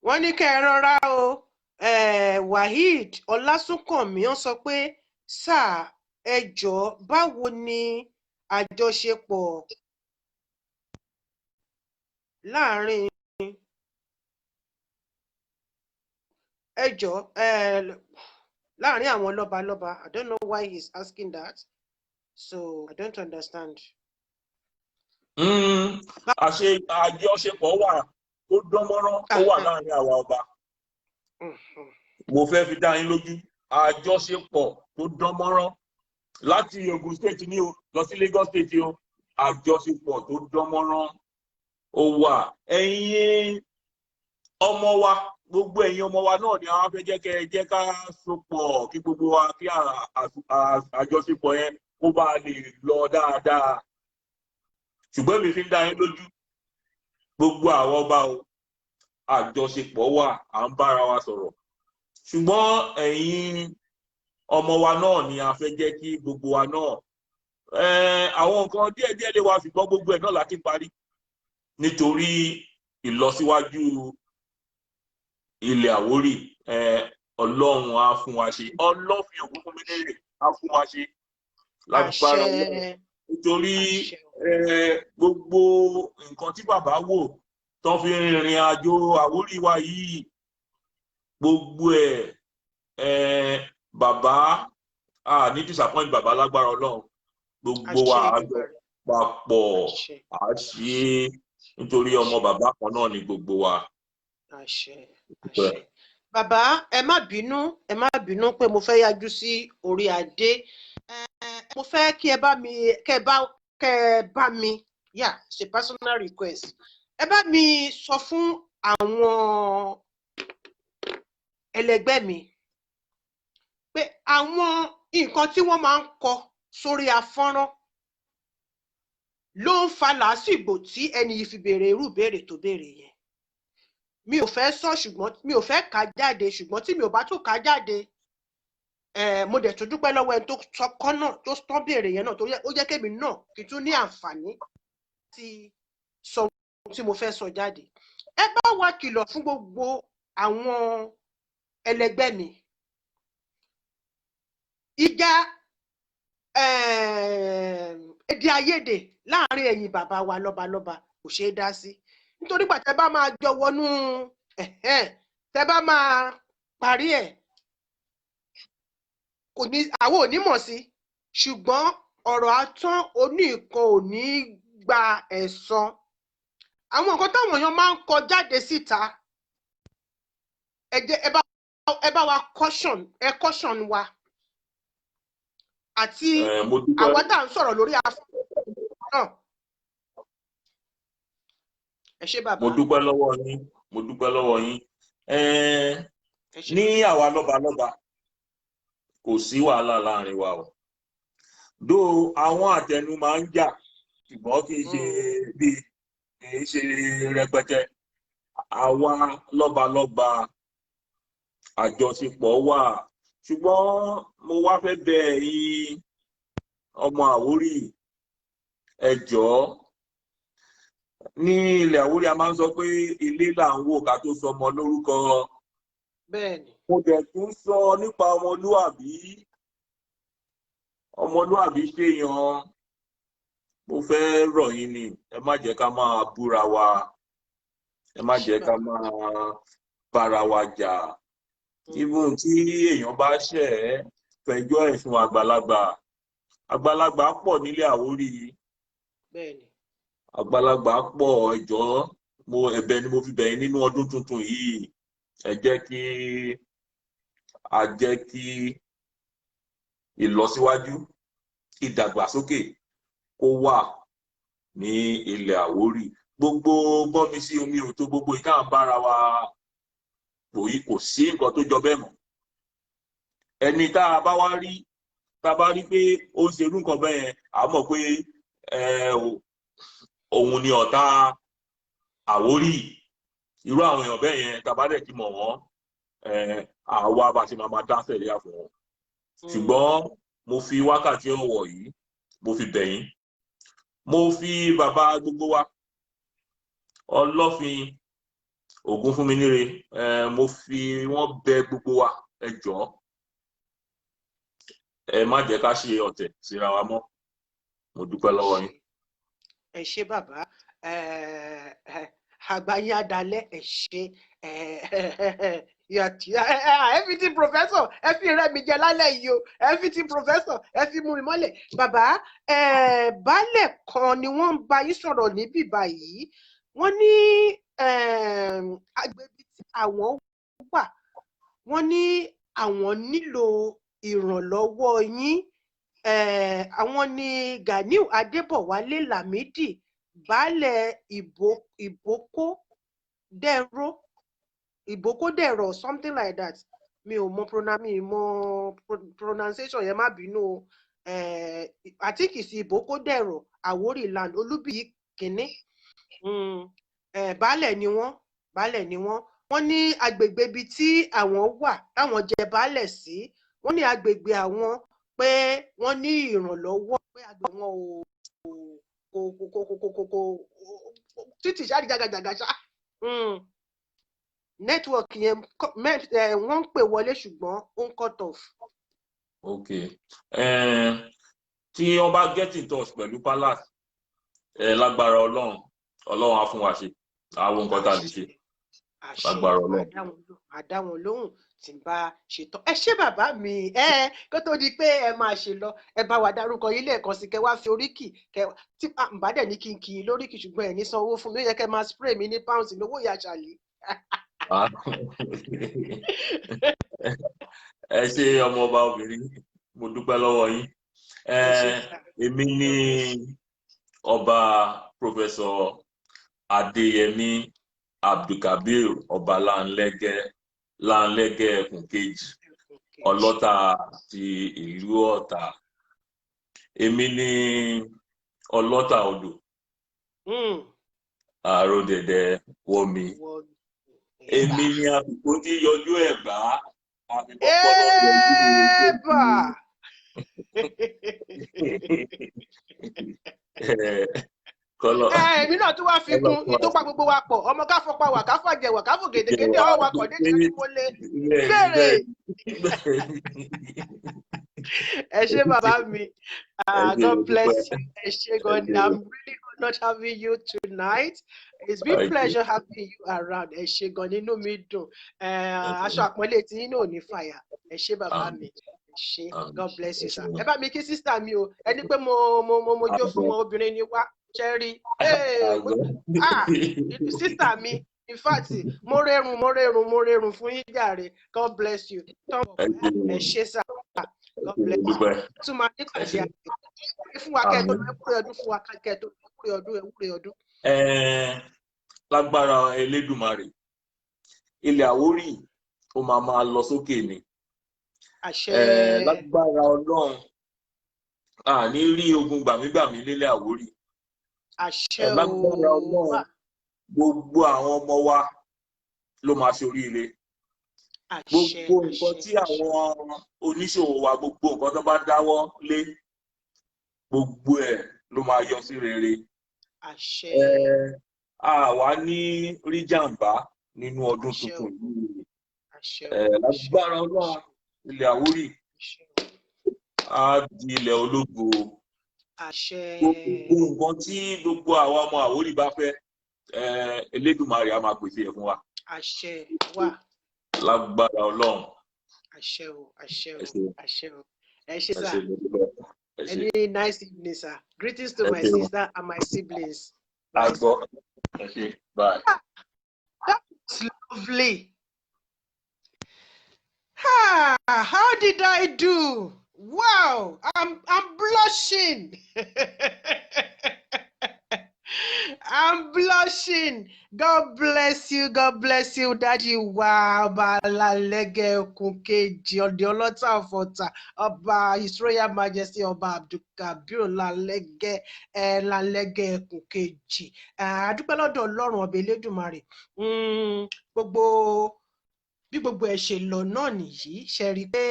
Wọ́n ní kẹ́ ẹ rọra o. Waheed Ọlásùnkànmí, wọ́n sọ pé, "Sáà, ẹ jọ̀ọ́, báwo ni àjọṣepọ̀ láàrin, ẹ jọ̀ọ́, láàrin àwọn lọ́balọ́ba?" I don't know why he's asking that, so I don't understand. Àṣe àjọṣepọ̀ wà tó dán mọ́rán, ó wà láàrin àwa ọba. Mo fẹ́ fi dá yín lójú, àjọṣepọ̀ tó dán mọ́rán láti Ogun State ní o lọ sí Lagos State o, àjọṣepọ̀ tó dán mọ́rán ó wà. Ẹ̀yin ọmọ wa Gbogbo ẹ̀yin ọmọ wa náà ni àwọn fẹ́ jẹ́ kẹ́ ẹ jẹ́ ká sopọ̀, kí gbogbo wa kí àjọṣepọ̀ yẹn kó bá lè lọ dáadáa. Ṣùgbọ́n mi fi ń dá yín lójú, gbogbo àwọn ọba o, àjọṣepọ̀ wà, à ń bára wa sọ̀rọ̀. Ṣùgbọ́n ẹ̀yin ọmọ wa náà ni a fẹ́ jẹ́ kí gbogbo wa náà, àwọn nǹkan díẹ̀díẹ̀ lè wá, ṣùgbọ́n gbogbo ẹ̀ náà láti parí nítorí ìlọsíwájú ilẹ̀ Àwórì. Ọlọ́run á fún wa ṣe, Ọlọ́fin Ògúnfúnminíre á fún wa ṣe lágbára Ọlọ́run, nítorí gbogbo nǹkan tí bàbá wò tán fi rìnrìn àjò Àwórì wa yìí, gbogbo ẹ̀, bàbá a ní disappoint bàbá lágbára Ọlọ́run. Gbogbo wa àjọ papọ̀ à ṣe, nítorí ọmọ bàbá kan náà ni gbogbo wa. Àṣẹ, àṣẹ. Bàbá, ẹ má bínú, ẹ má bínú pé mo fẹ́ yájú sí orí adé. Mo fẹ́ kí ẹ bá mi kẹ́ ẹ bá mi, yeah, it's a personal request, ẹ bá mi sọ fún àwọn ẹlẹgbẹ́ mi pé àwọn nǹkan tí wọ́n máa ń kọ sórí afọ́nrán ló ń fa làásìgbò tí ẹni yìí fi béèrè irú ìbéèrè tó béèrè yẹn. Mi ò fẹ́ sọ, ṣùgbọ́n mi ò fẹ́ kà jáde, ṣùgbọ́n tí mi ò bá tún kà jáde, mo dẹ̀ tún dúpẹ́ lọ́wọ́ ẹni tó sọ kọ́ náà, tó tán béèrè yẹn náà, torí ó jẹ́ kémi náà kí n tún ní àǹfààní láti sọ ohun tí mo fẹ́ sọ jáde. Ẹ bá wa kìlọ̀ fún gbogbo àwọn ẹlẹgbẹ́ mi, ìjà èdè àìyedè láàrin ẹ̀yin bàbá wa lọ́balọ́ba kò ṣeé dá sí, nítorí gbà tẹ́ bá máa jọ wọnú, tẹ́ bá máa parí ẹ̀, kò ní àwọn ò ní mọ̀ sí. Ṣùgbọ́n ọ̀rọ̀ atán oníkan ò ní gba ẹ̀san. Àwọn nǹkan táwọn èèyàn máa ń kọ jáde síta, ẹ jẹ́ ẹ bá wa caution, ẹ caution wa àti Mo dúpẹ́. àwa tá à ń sọ̀rọ̀ lórí afẹ́fẹ́ náà. Ẹ ṣé, bàbá. Mo dúpẹ́ lọ́wọ́ yín, mo dúpẹ́ lọ́wọ́ yín. Ẹ ṣé. Ní àwa lọ́balọ́ba, kò sí wàhálà láàrin wa o. Dó àwọn àtẹnu máa ń jà, ṣùgbọ́n kì í ṣe bí kì í ṣe rẹpẹtẹ. Àwa lọ́balọ́ba, àjọṣepọ̀ wà, ṣùgbọ́n mo wá fẹ́ bẹ̀ ẹ̀yin ọmọ Àwórì, ẹ jọ̀ọ́. Ní ilẹ̀ Àwórì, a máa ń sọ pé ilé là ń wò ká tó sọmọ lórúkọ. Mo dẹ̀ tún sọ nípa ọmọlúàbí. Ọmọlúàbí ṣèyàn. Mo fẹ́ rọ̀ yín ni, ẹ má jẹ́ ká máa búra wa, ẹ má jẹ́ ká máa bára wa jà. Even tí èèyàn bá ṣẹ̀ ẹ́, fẹjọ́ ẹ̀sùn àgbàlagbà. Àgbàlagbà pọ̀ nílé Àwórì. Àgbàlagbà pọ̀. Ẹ jọ̀ọ́, mo ẹ̀bẹ̀ ni mo fi bẹ̀ yín nínú ọdún tuntun yìí, ẹ jẹ́ kí a jẹ́ kí ìlọsíwájú, ìdàgbàsókè kó wà ní ilẹ̀ Àwórì. Gbogbo gbọ́nmi sí omi ò tó, gbogbo ìka ń bára wa kò yí, kò sí nǹkan tó jọ bẹ́ẹ̀ mọ́. Ẹni tá a bá wá rí, tá a bá rí pé ó ń ṣerú nǹkan bẹ́ẹ̀ yẹn, à mọ̀ pé òun ni ọ̀tá Àwórì. Irú àwọn èèyàn bẹ́ẹ̀ yẹn, tá a bá dẹ̀ ti mọ̀ wọ́n, àwa bá ṣe máa dá sẹ̀ríà fún wọn. Ṣùgbọ́n mo fi wákàtí ọ̀wọ̀ yìí, mo fi bẹ̀ yín, mo fi bàbá gbogbo wa, Ọlọ́fin Ògúnfúnminíre, mo fi wọ́n bẹ̀ gbogbo wa, ẹ jọ̀ọ́, ẹ má jẹ́ ká ṣe ọ̀tẹ̀ síra wa mọ́. Mo dúpẹ́ lọ́wọ́ yín. Ẹ ṣé, bàbá. Àgbà yín adalẹ. Ẹ ṣé everything professor. Ẹ fi rẹ́ mi jẹ lálẹ́ yìí o. Everything professor, ẹ fi mú mi mọ́lẹ̀. Bàbá, baálẹ̀ kan ni wọ́n ń bá yín sọ̀rọ̀ níbí báyìí. Wọ́n ní agbègbè tí àwọn wà, wọ́n ní àwọn nílò ìrànlọ́wọ́ yín. Àwọn ní Ganiu Adébọ̀wálé Lámìdí, baálẹ̀ Ìbókó Dẹ́nró. Ìbókódẹ̀rọ̀, something like that. Mi ò mọ mi ò mọ pronunciation yẹn, má bínú o. I think it's Ìbókódẹ̀rọ̀, Àwórì land, Olúbíyì kìíní. Baálẹ̀ ni wọ́n, baálẹ̀ ni wọ́n. Wọ́n ní agbègbè ibi tí àwọn wà táwọn jẹ baálẹ̀ sí, wọ́n ní agbègbè àwọn pé wọ́n ní ìrànlọ́wọ́, pé agbègbè wọn ò kò títì ṣáà jàgàjàgà ṣá. Network yẹn wọ́n ń pè wọlé, ṣùgbọ́n ó ń cut off. Ok, tí wọ́n bá get in touch pẹ̀lú palace, lágbára Ọlọ́run, Ọlọ́run á fún wa ṣe àwọn nǹkan tá a lè ṣe. Àṣẹ. Lágbára Ọlọ́run. Màá dá wọn lóhùn tí n bá ṣetán. Ẹ ṣé, bàbá mi. Ẹ kó tó di pé ẹ máa ṣe lọ, ẹ bá wa dárúkọ yín lẹ́ẹ̀kan sí, kẹ wá fi oríkì kẹ tí n bá dẹ̀ ní kí n kì í lóríkì, ṣùgbọ́n ẹ̀ ní sanwó fún mi, ó yẹ kẹ máa spray mi ní pounds lówó ìyá ṣàlì. Ah. Ẹ ṣé, ọmọọba obìnrin, mo dúpẹ́ lọ́wọ́ yín. Ẹ ṣé, sir. Èmi ní Ọba Professor Adéyẹmí Abdulkabir Ọbaláńlẹ́gẹ́, Láńlẹ́gẹ́ Ẹkùn Kejì, Ọlọ́tà ti ìlú Ọ̀tà. Èmi ní Ọlọ́tà Odò Àròdẹ̀dẹ̀ wọmi. Èmi ní àsìkò tí yọjú Ẹ̀gbá, àsìkò gbọ́dọ̀ yọjú. Ébà! Kọlọ. Èmi náà tún wá fi kún ìtòpá gbogbo wa pọ̀, ọmọ ká fọpa wà, ká fàjẹ wà, ká fò gèdègèdè ọwọ́ wa kọ̀ déjì kí mo lè béèrè. Ẹ ṣé, bàbá mi. God bless you. Ẹ ṣé gan ni. I'm really honored having you tonight. It's been Thank you. pleasure having you around. Ẹ ṣé gan, nínú mi dùn. Aṣọ àpọ́nlé tí yín náà ò ní fàyà. Ẹ ṣé, bàbá mi. Ẹ ṣé. God bless you, sir. Ẹ bá mi kí sister mi o. Ẹni pé mo jó fún wọn, obìnrin ni wá. Ṣẹ́rí. Ah, sister mi, in fact, mo rẹ́rùn, mo rẹ́rùn, mo rẹ́rùn fún yín jàre. God bless you. Ẹ ṣé, sir. God bless you. Tún máa ní pàdé àgbẹ̀ fún wa kẹ́ tó lọ. Ẹwúrẹ́ ọdún fún wa kẹ́ tó lọ. Ẹwúrẹ́ ọdún, ẹwúrẹ́ ọdún. Lágbára Elédùmarè, ilẹ̀ Àwórì ó máa máa lọ sókè ni. Àṣẹ. Lágbára Ọlọ́run, a ní rí ogun gbàmígbàmí nílẹ̀ Àwórì. Àṣẹ. Lágbára Ọlọ́run, gbogbo àwọn ọmọ wa ló máa ṣoríire. Àṣẹ. Gbogbo nǹkan tí àwọn oníṣòwò wa, gbogbo nǹkan tó bá dáwọ́ lé, gbogbo ẹ̀ ló máa yọ sí rere. Àṣẹ. A wá ní rí jàǹbá nínú ọdún Àṣẹ. tuntun yìí. Àṣẹ. Lágbára Ọlọ́run, ilẹ̀ Àwórì á di ilẹ̀ ológo. Àṣẹ. Gbogbo nǹkan tí gbogbo àwa ọmọ Àwórì bá fẹ́, Elédùmarè á máa pèsè ẹ̀ fún wa. Àṣẹ wà. Lágbára Ọlọ́run. Àṣẹ o, àṣẹ o. Ẹ ṣé. Àṣẹ o. Ẹ ṣé, Ẹ sir. ṣé, mo dúpẹ́. Ẹ ṣé. Any nice evening, sir. Greetings to Ẹ my ṣé o. sister and my siblings. A gbọ́. Ẹ ṣé, bye. That's lovely. Ah, how did I do? Wow, I'm blushing. I'm blushing. God bless you. God bless you, Daddy. Wow, Ọba Lálẹ́gẹ́ Ẹkùn Kejì, Ọ̀dẹ̀ Ọlọ́tà Ọ̀fọ̀tà, Ọba His Royal Majesty Ọba Abdulkabir Lálẹ́gẹ́ ẹ̀ Lálẹ́gẹ́ Ẹkùn Kejì. A dúpẹ́ lọ́dọ̀ Ọlọ́run Ọba Elédùmarè. Gbogbo bí gbogbo ẹ̀ ṣe lọ náà nìyí. Ṣe rí i pé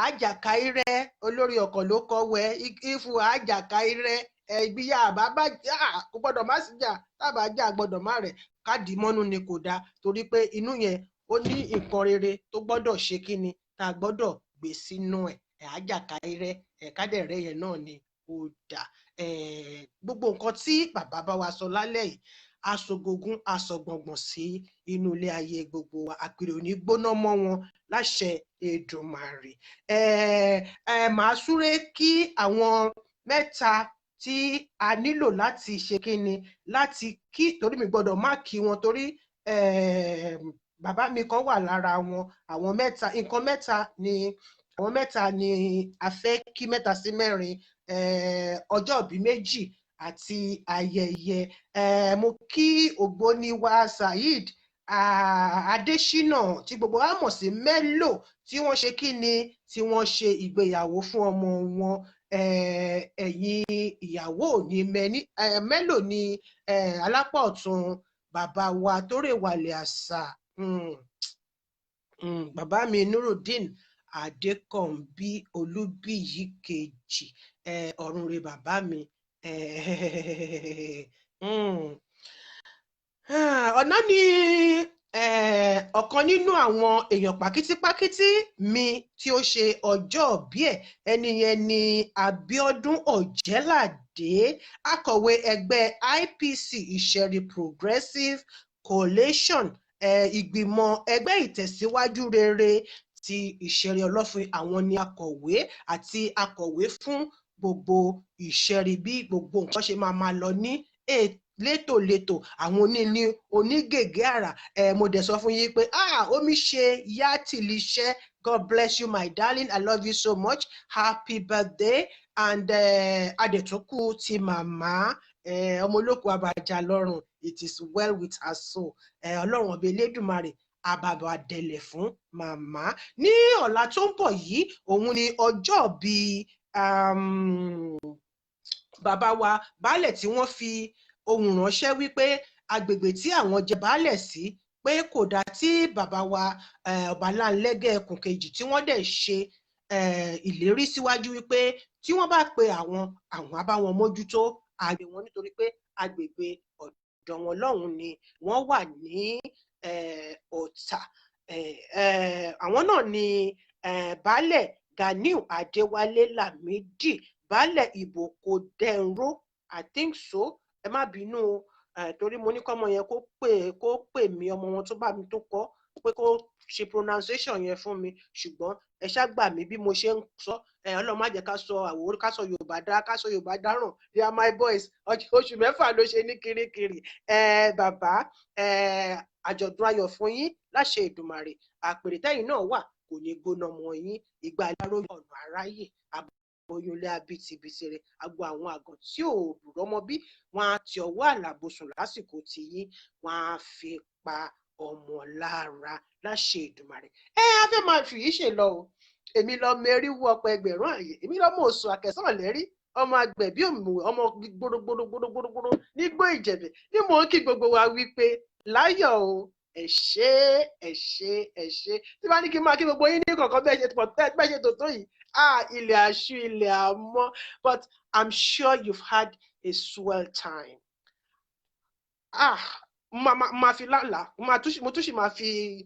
àjàkáírẹ́ olórí ọkọ̀ ló kọ́wẹ́ ìfù àjàkáírẹ́ ìgbéyà bàbá kò gbọ́dọ̀ má sí jà, tábà jà gbọ́dọ̀ má rẹ̀ káàdì mọ́nú ni kò dáa, torí pé inú yẹn ó ní nǹkan rere tó gbọ́dọ̀ ṣe, kí ni tá a gbọ́dọ̀ gbé sínú ẹ̀. Àjàkáírẹ́ ẹ̀kádẹ̀rẹ́ yẹn náà ni ó dà. Gbogbo nǹkan tí bàbá bá wa sọ lálẹ́ yìí, aṣogogun aṣọgbọngbọn sí inú ilé ayé gbogbo wa. Àpèrè ò ní gbóná mọ́ wọn láṣẹ Èdùmàrè. Ẹ màá súré kí àwọn mẹ́ta tí a nílò láti ṣe kíni, láti kí, torí mi gbọ́dọ̀ má kí wọn, torí bàbá mi kan wà lára wọn. Àwọn mẹ́ta, nǹkan mẹ́ta ni, àwọn mẹ́ta ni a fẹ́ kí, mẹ́ta sí mẹ́rin, ọjọ́ ìbí méjì àti ayẹyẹ. Mo kí ògbóni wa Saheed. Adésínà tí gbogbo wa mọ̀ sí Mello, tí wọ́n ṣe kí ni, tí wọ́n ṣe ìgbéyàwó fún ọmọ wọn. Ẹ̀yin ìyàwó ní mẹ́ni Mello ní alápá ọ̀tún bàbá wa tó rèwàlẹ̀ àṣà, bàbá mi Nurudeen Adékànbí Olúbíyí kejì, ọ̀run re bàbá mi. Ọ̀nà ni ọ̀kan nínú àwọn èèyàn pàkítípákítí mi tí ó ṣe ọjọ́ bí ẹ̀, ẹni yẹn ni Abíọ́dún Ọ̀jẹ́ládé, akọ̀wé ẹgbẹ́ IPC Ìṣẹ̀rí Progressive Coalition, ìgbìmọ̀ ẹgbẹ́ ìtẹ̀síwájú rere ti Ìṣẹ̀rí Ọlọ́fin. Àwọn ni akọ̀wé àti akọ̀wé fún gbogbo Ìṣẹ̀rí, bí gbogbo nǹkan ṣe máa máa lọ ní létòlétò, àwọn oníní onígègé àrà. Mo dẹ̀ sọ fún yín pé omi ṣe yá tìlíṣẹ́. God bless you, my darling. I love you so much. Happy birthday. And adẹ̀túnkù ti màmá ọmọ olókùn abàjà lọ́rùn. It is well with her soul. Ọlọ́run ọba Elédùmarè àbàbà àdẹ̀lẹ̀ fún màmá. Ní ọ̀la tó ń bọ̀ yìí, òun ni ọjọ́ bíi bàbá wa baálẹ̀ tí wọ́n fi ohùn ránṣẹ́ wípé agbègbè tí àwọn jẹ baálẹ̀ sí pé kò dá, tí bàbá wa Ọbaláńlẹ́gẹ̀ ẹkùn kejì, tí wọ́n dẹ̀ ṣe ìlérí síwájú wípé tí wọ́n bá pe àwọn, àwọn á bá wọn mójútó àgbè wọn, nítorí pé agbègbè ọ̀dọ̀ wọn lọ́hùn ni wọ́n wà ní Ọ̀tà. Àwọn náà ni baálẹ̀ Ganiu Adéwálé Lámìdí, baálẹ̀ Ìbòkò Dẹ̀nró, I think so. Ẹ má bínú o, torí mo ní kọ́mọ yẹn kó pè mí, ọmọ wọn tó bá mi tó kọ́, pé kó ṣe pronunciation yẹn fún mi, ṣùgbọ́n ẹ ṣá gbà mí bí mo ṣe ń sọ. Ẹ Ọlọ́run má jẹ́ ká sọ àwòrán, ká sọ Yorùbá dá, ká sọ Yorùbá dáràn. They are my boys. Oṣù 6 ló ṣe ní Kirikiri. Ẹ bàbá ẹ, àjọ̀dún ayọ̀ fún yín láṣẹ Èdùmàrè. Àpèrè tẹ́yìn náà wà kò ní gbóná mọ́ yín. Ìgbà aláró ọ̀nà aráyè, aboyúnlé abitibitire, agbo àwọn àgàn tí ò rọ́mọ bí wọ́n á ti ọwọ́ àlàbòsùn lásìkò tiyín, wọ́n á fi pa ọmọ lára láṣẹ Èdùmàrè. Ẹ á fẹ́ máa fi yìí ṣe lọ o. Èmi lọ mẹ́rí wú ọ̀pọ̀ ẹgbẹ̀rún àyè, èmi lọ́mọ òsùn àkẹsàn lẹ́rí, ọmọ àgbẹ̀bí òmùwẹ̀, ọmọ gbórógbórógbórógbóró nígbó Ìjẹ̀bẹ̀ ní. Mò ń kí gbogbo wa wípé láyọ̀ o. Ẹ ṣé, ẹ ṣé, ẹ ṣé. Tí bá ní kí n máa kí gbogbo yín ní kọ̀ọ̀kan bẹ́ẹ̀ ṣe pọ̀ bẹ́ẹ̀ ṣe tó yìí, ah, ilẹ̀ àṣù, ilẹ̀ àmọ́, but I'm sure you've had a swell time. Ah, máa fi lálàá, mo tún sì máa fi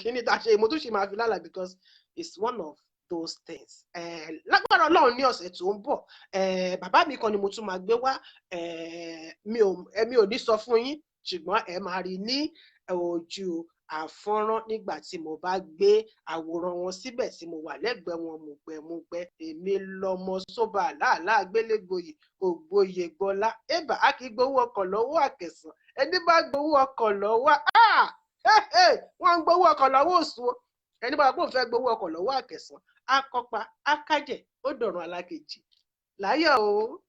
kíní tá a ṣe, mo tún sì máa fi lálàá because it's one of those things. Lágbára Ọlọ́run, ní ọ̀sẹ̀ tó ń bọ̀, bàbá mi kan ni mo tún máa gbé wá. Mi ò ní sọ fún yín, ṣùgbọ́n ẹ máa rí ní ojú àfọ́nrán nígbà tí mo bá gbé àwòrán wọn síbẹ̀ tí mo wà lẹ́gbẹ̀ẹ́ wọn mùgbẹ̀mùgbẹ̀. Èmi lọmọ sóbà láàlá gbélégbòye ògbóye gbọlá ẹ̀bà, á kì í gbowó ọkọ̀ lọ́wọ́ àkẹsàn. Ẹni bá gbowó ọkọ̀ lọ́wọ́, wọ́n ń gbowó ọkọ̀ lọ́wọ́ òṣùwọ̀n. Ẹni bá gbóhùn fẹ́ gbowó ọkọ̀ lọ́wọ́ àkẹsàn, á kọ́pa á kájẹ̀, ó dọ̀rùn alákejì. Láyọ̀ o.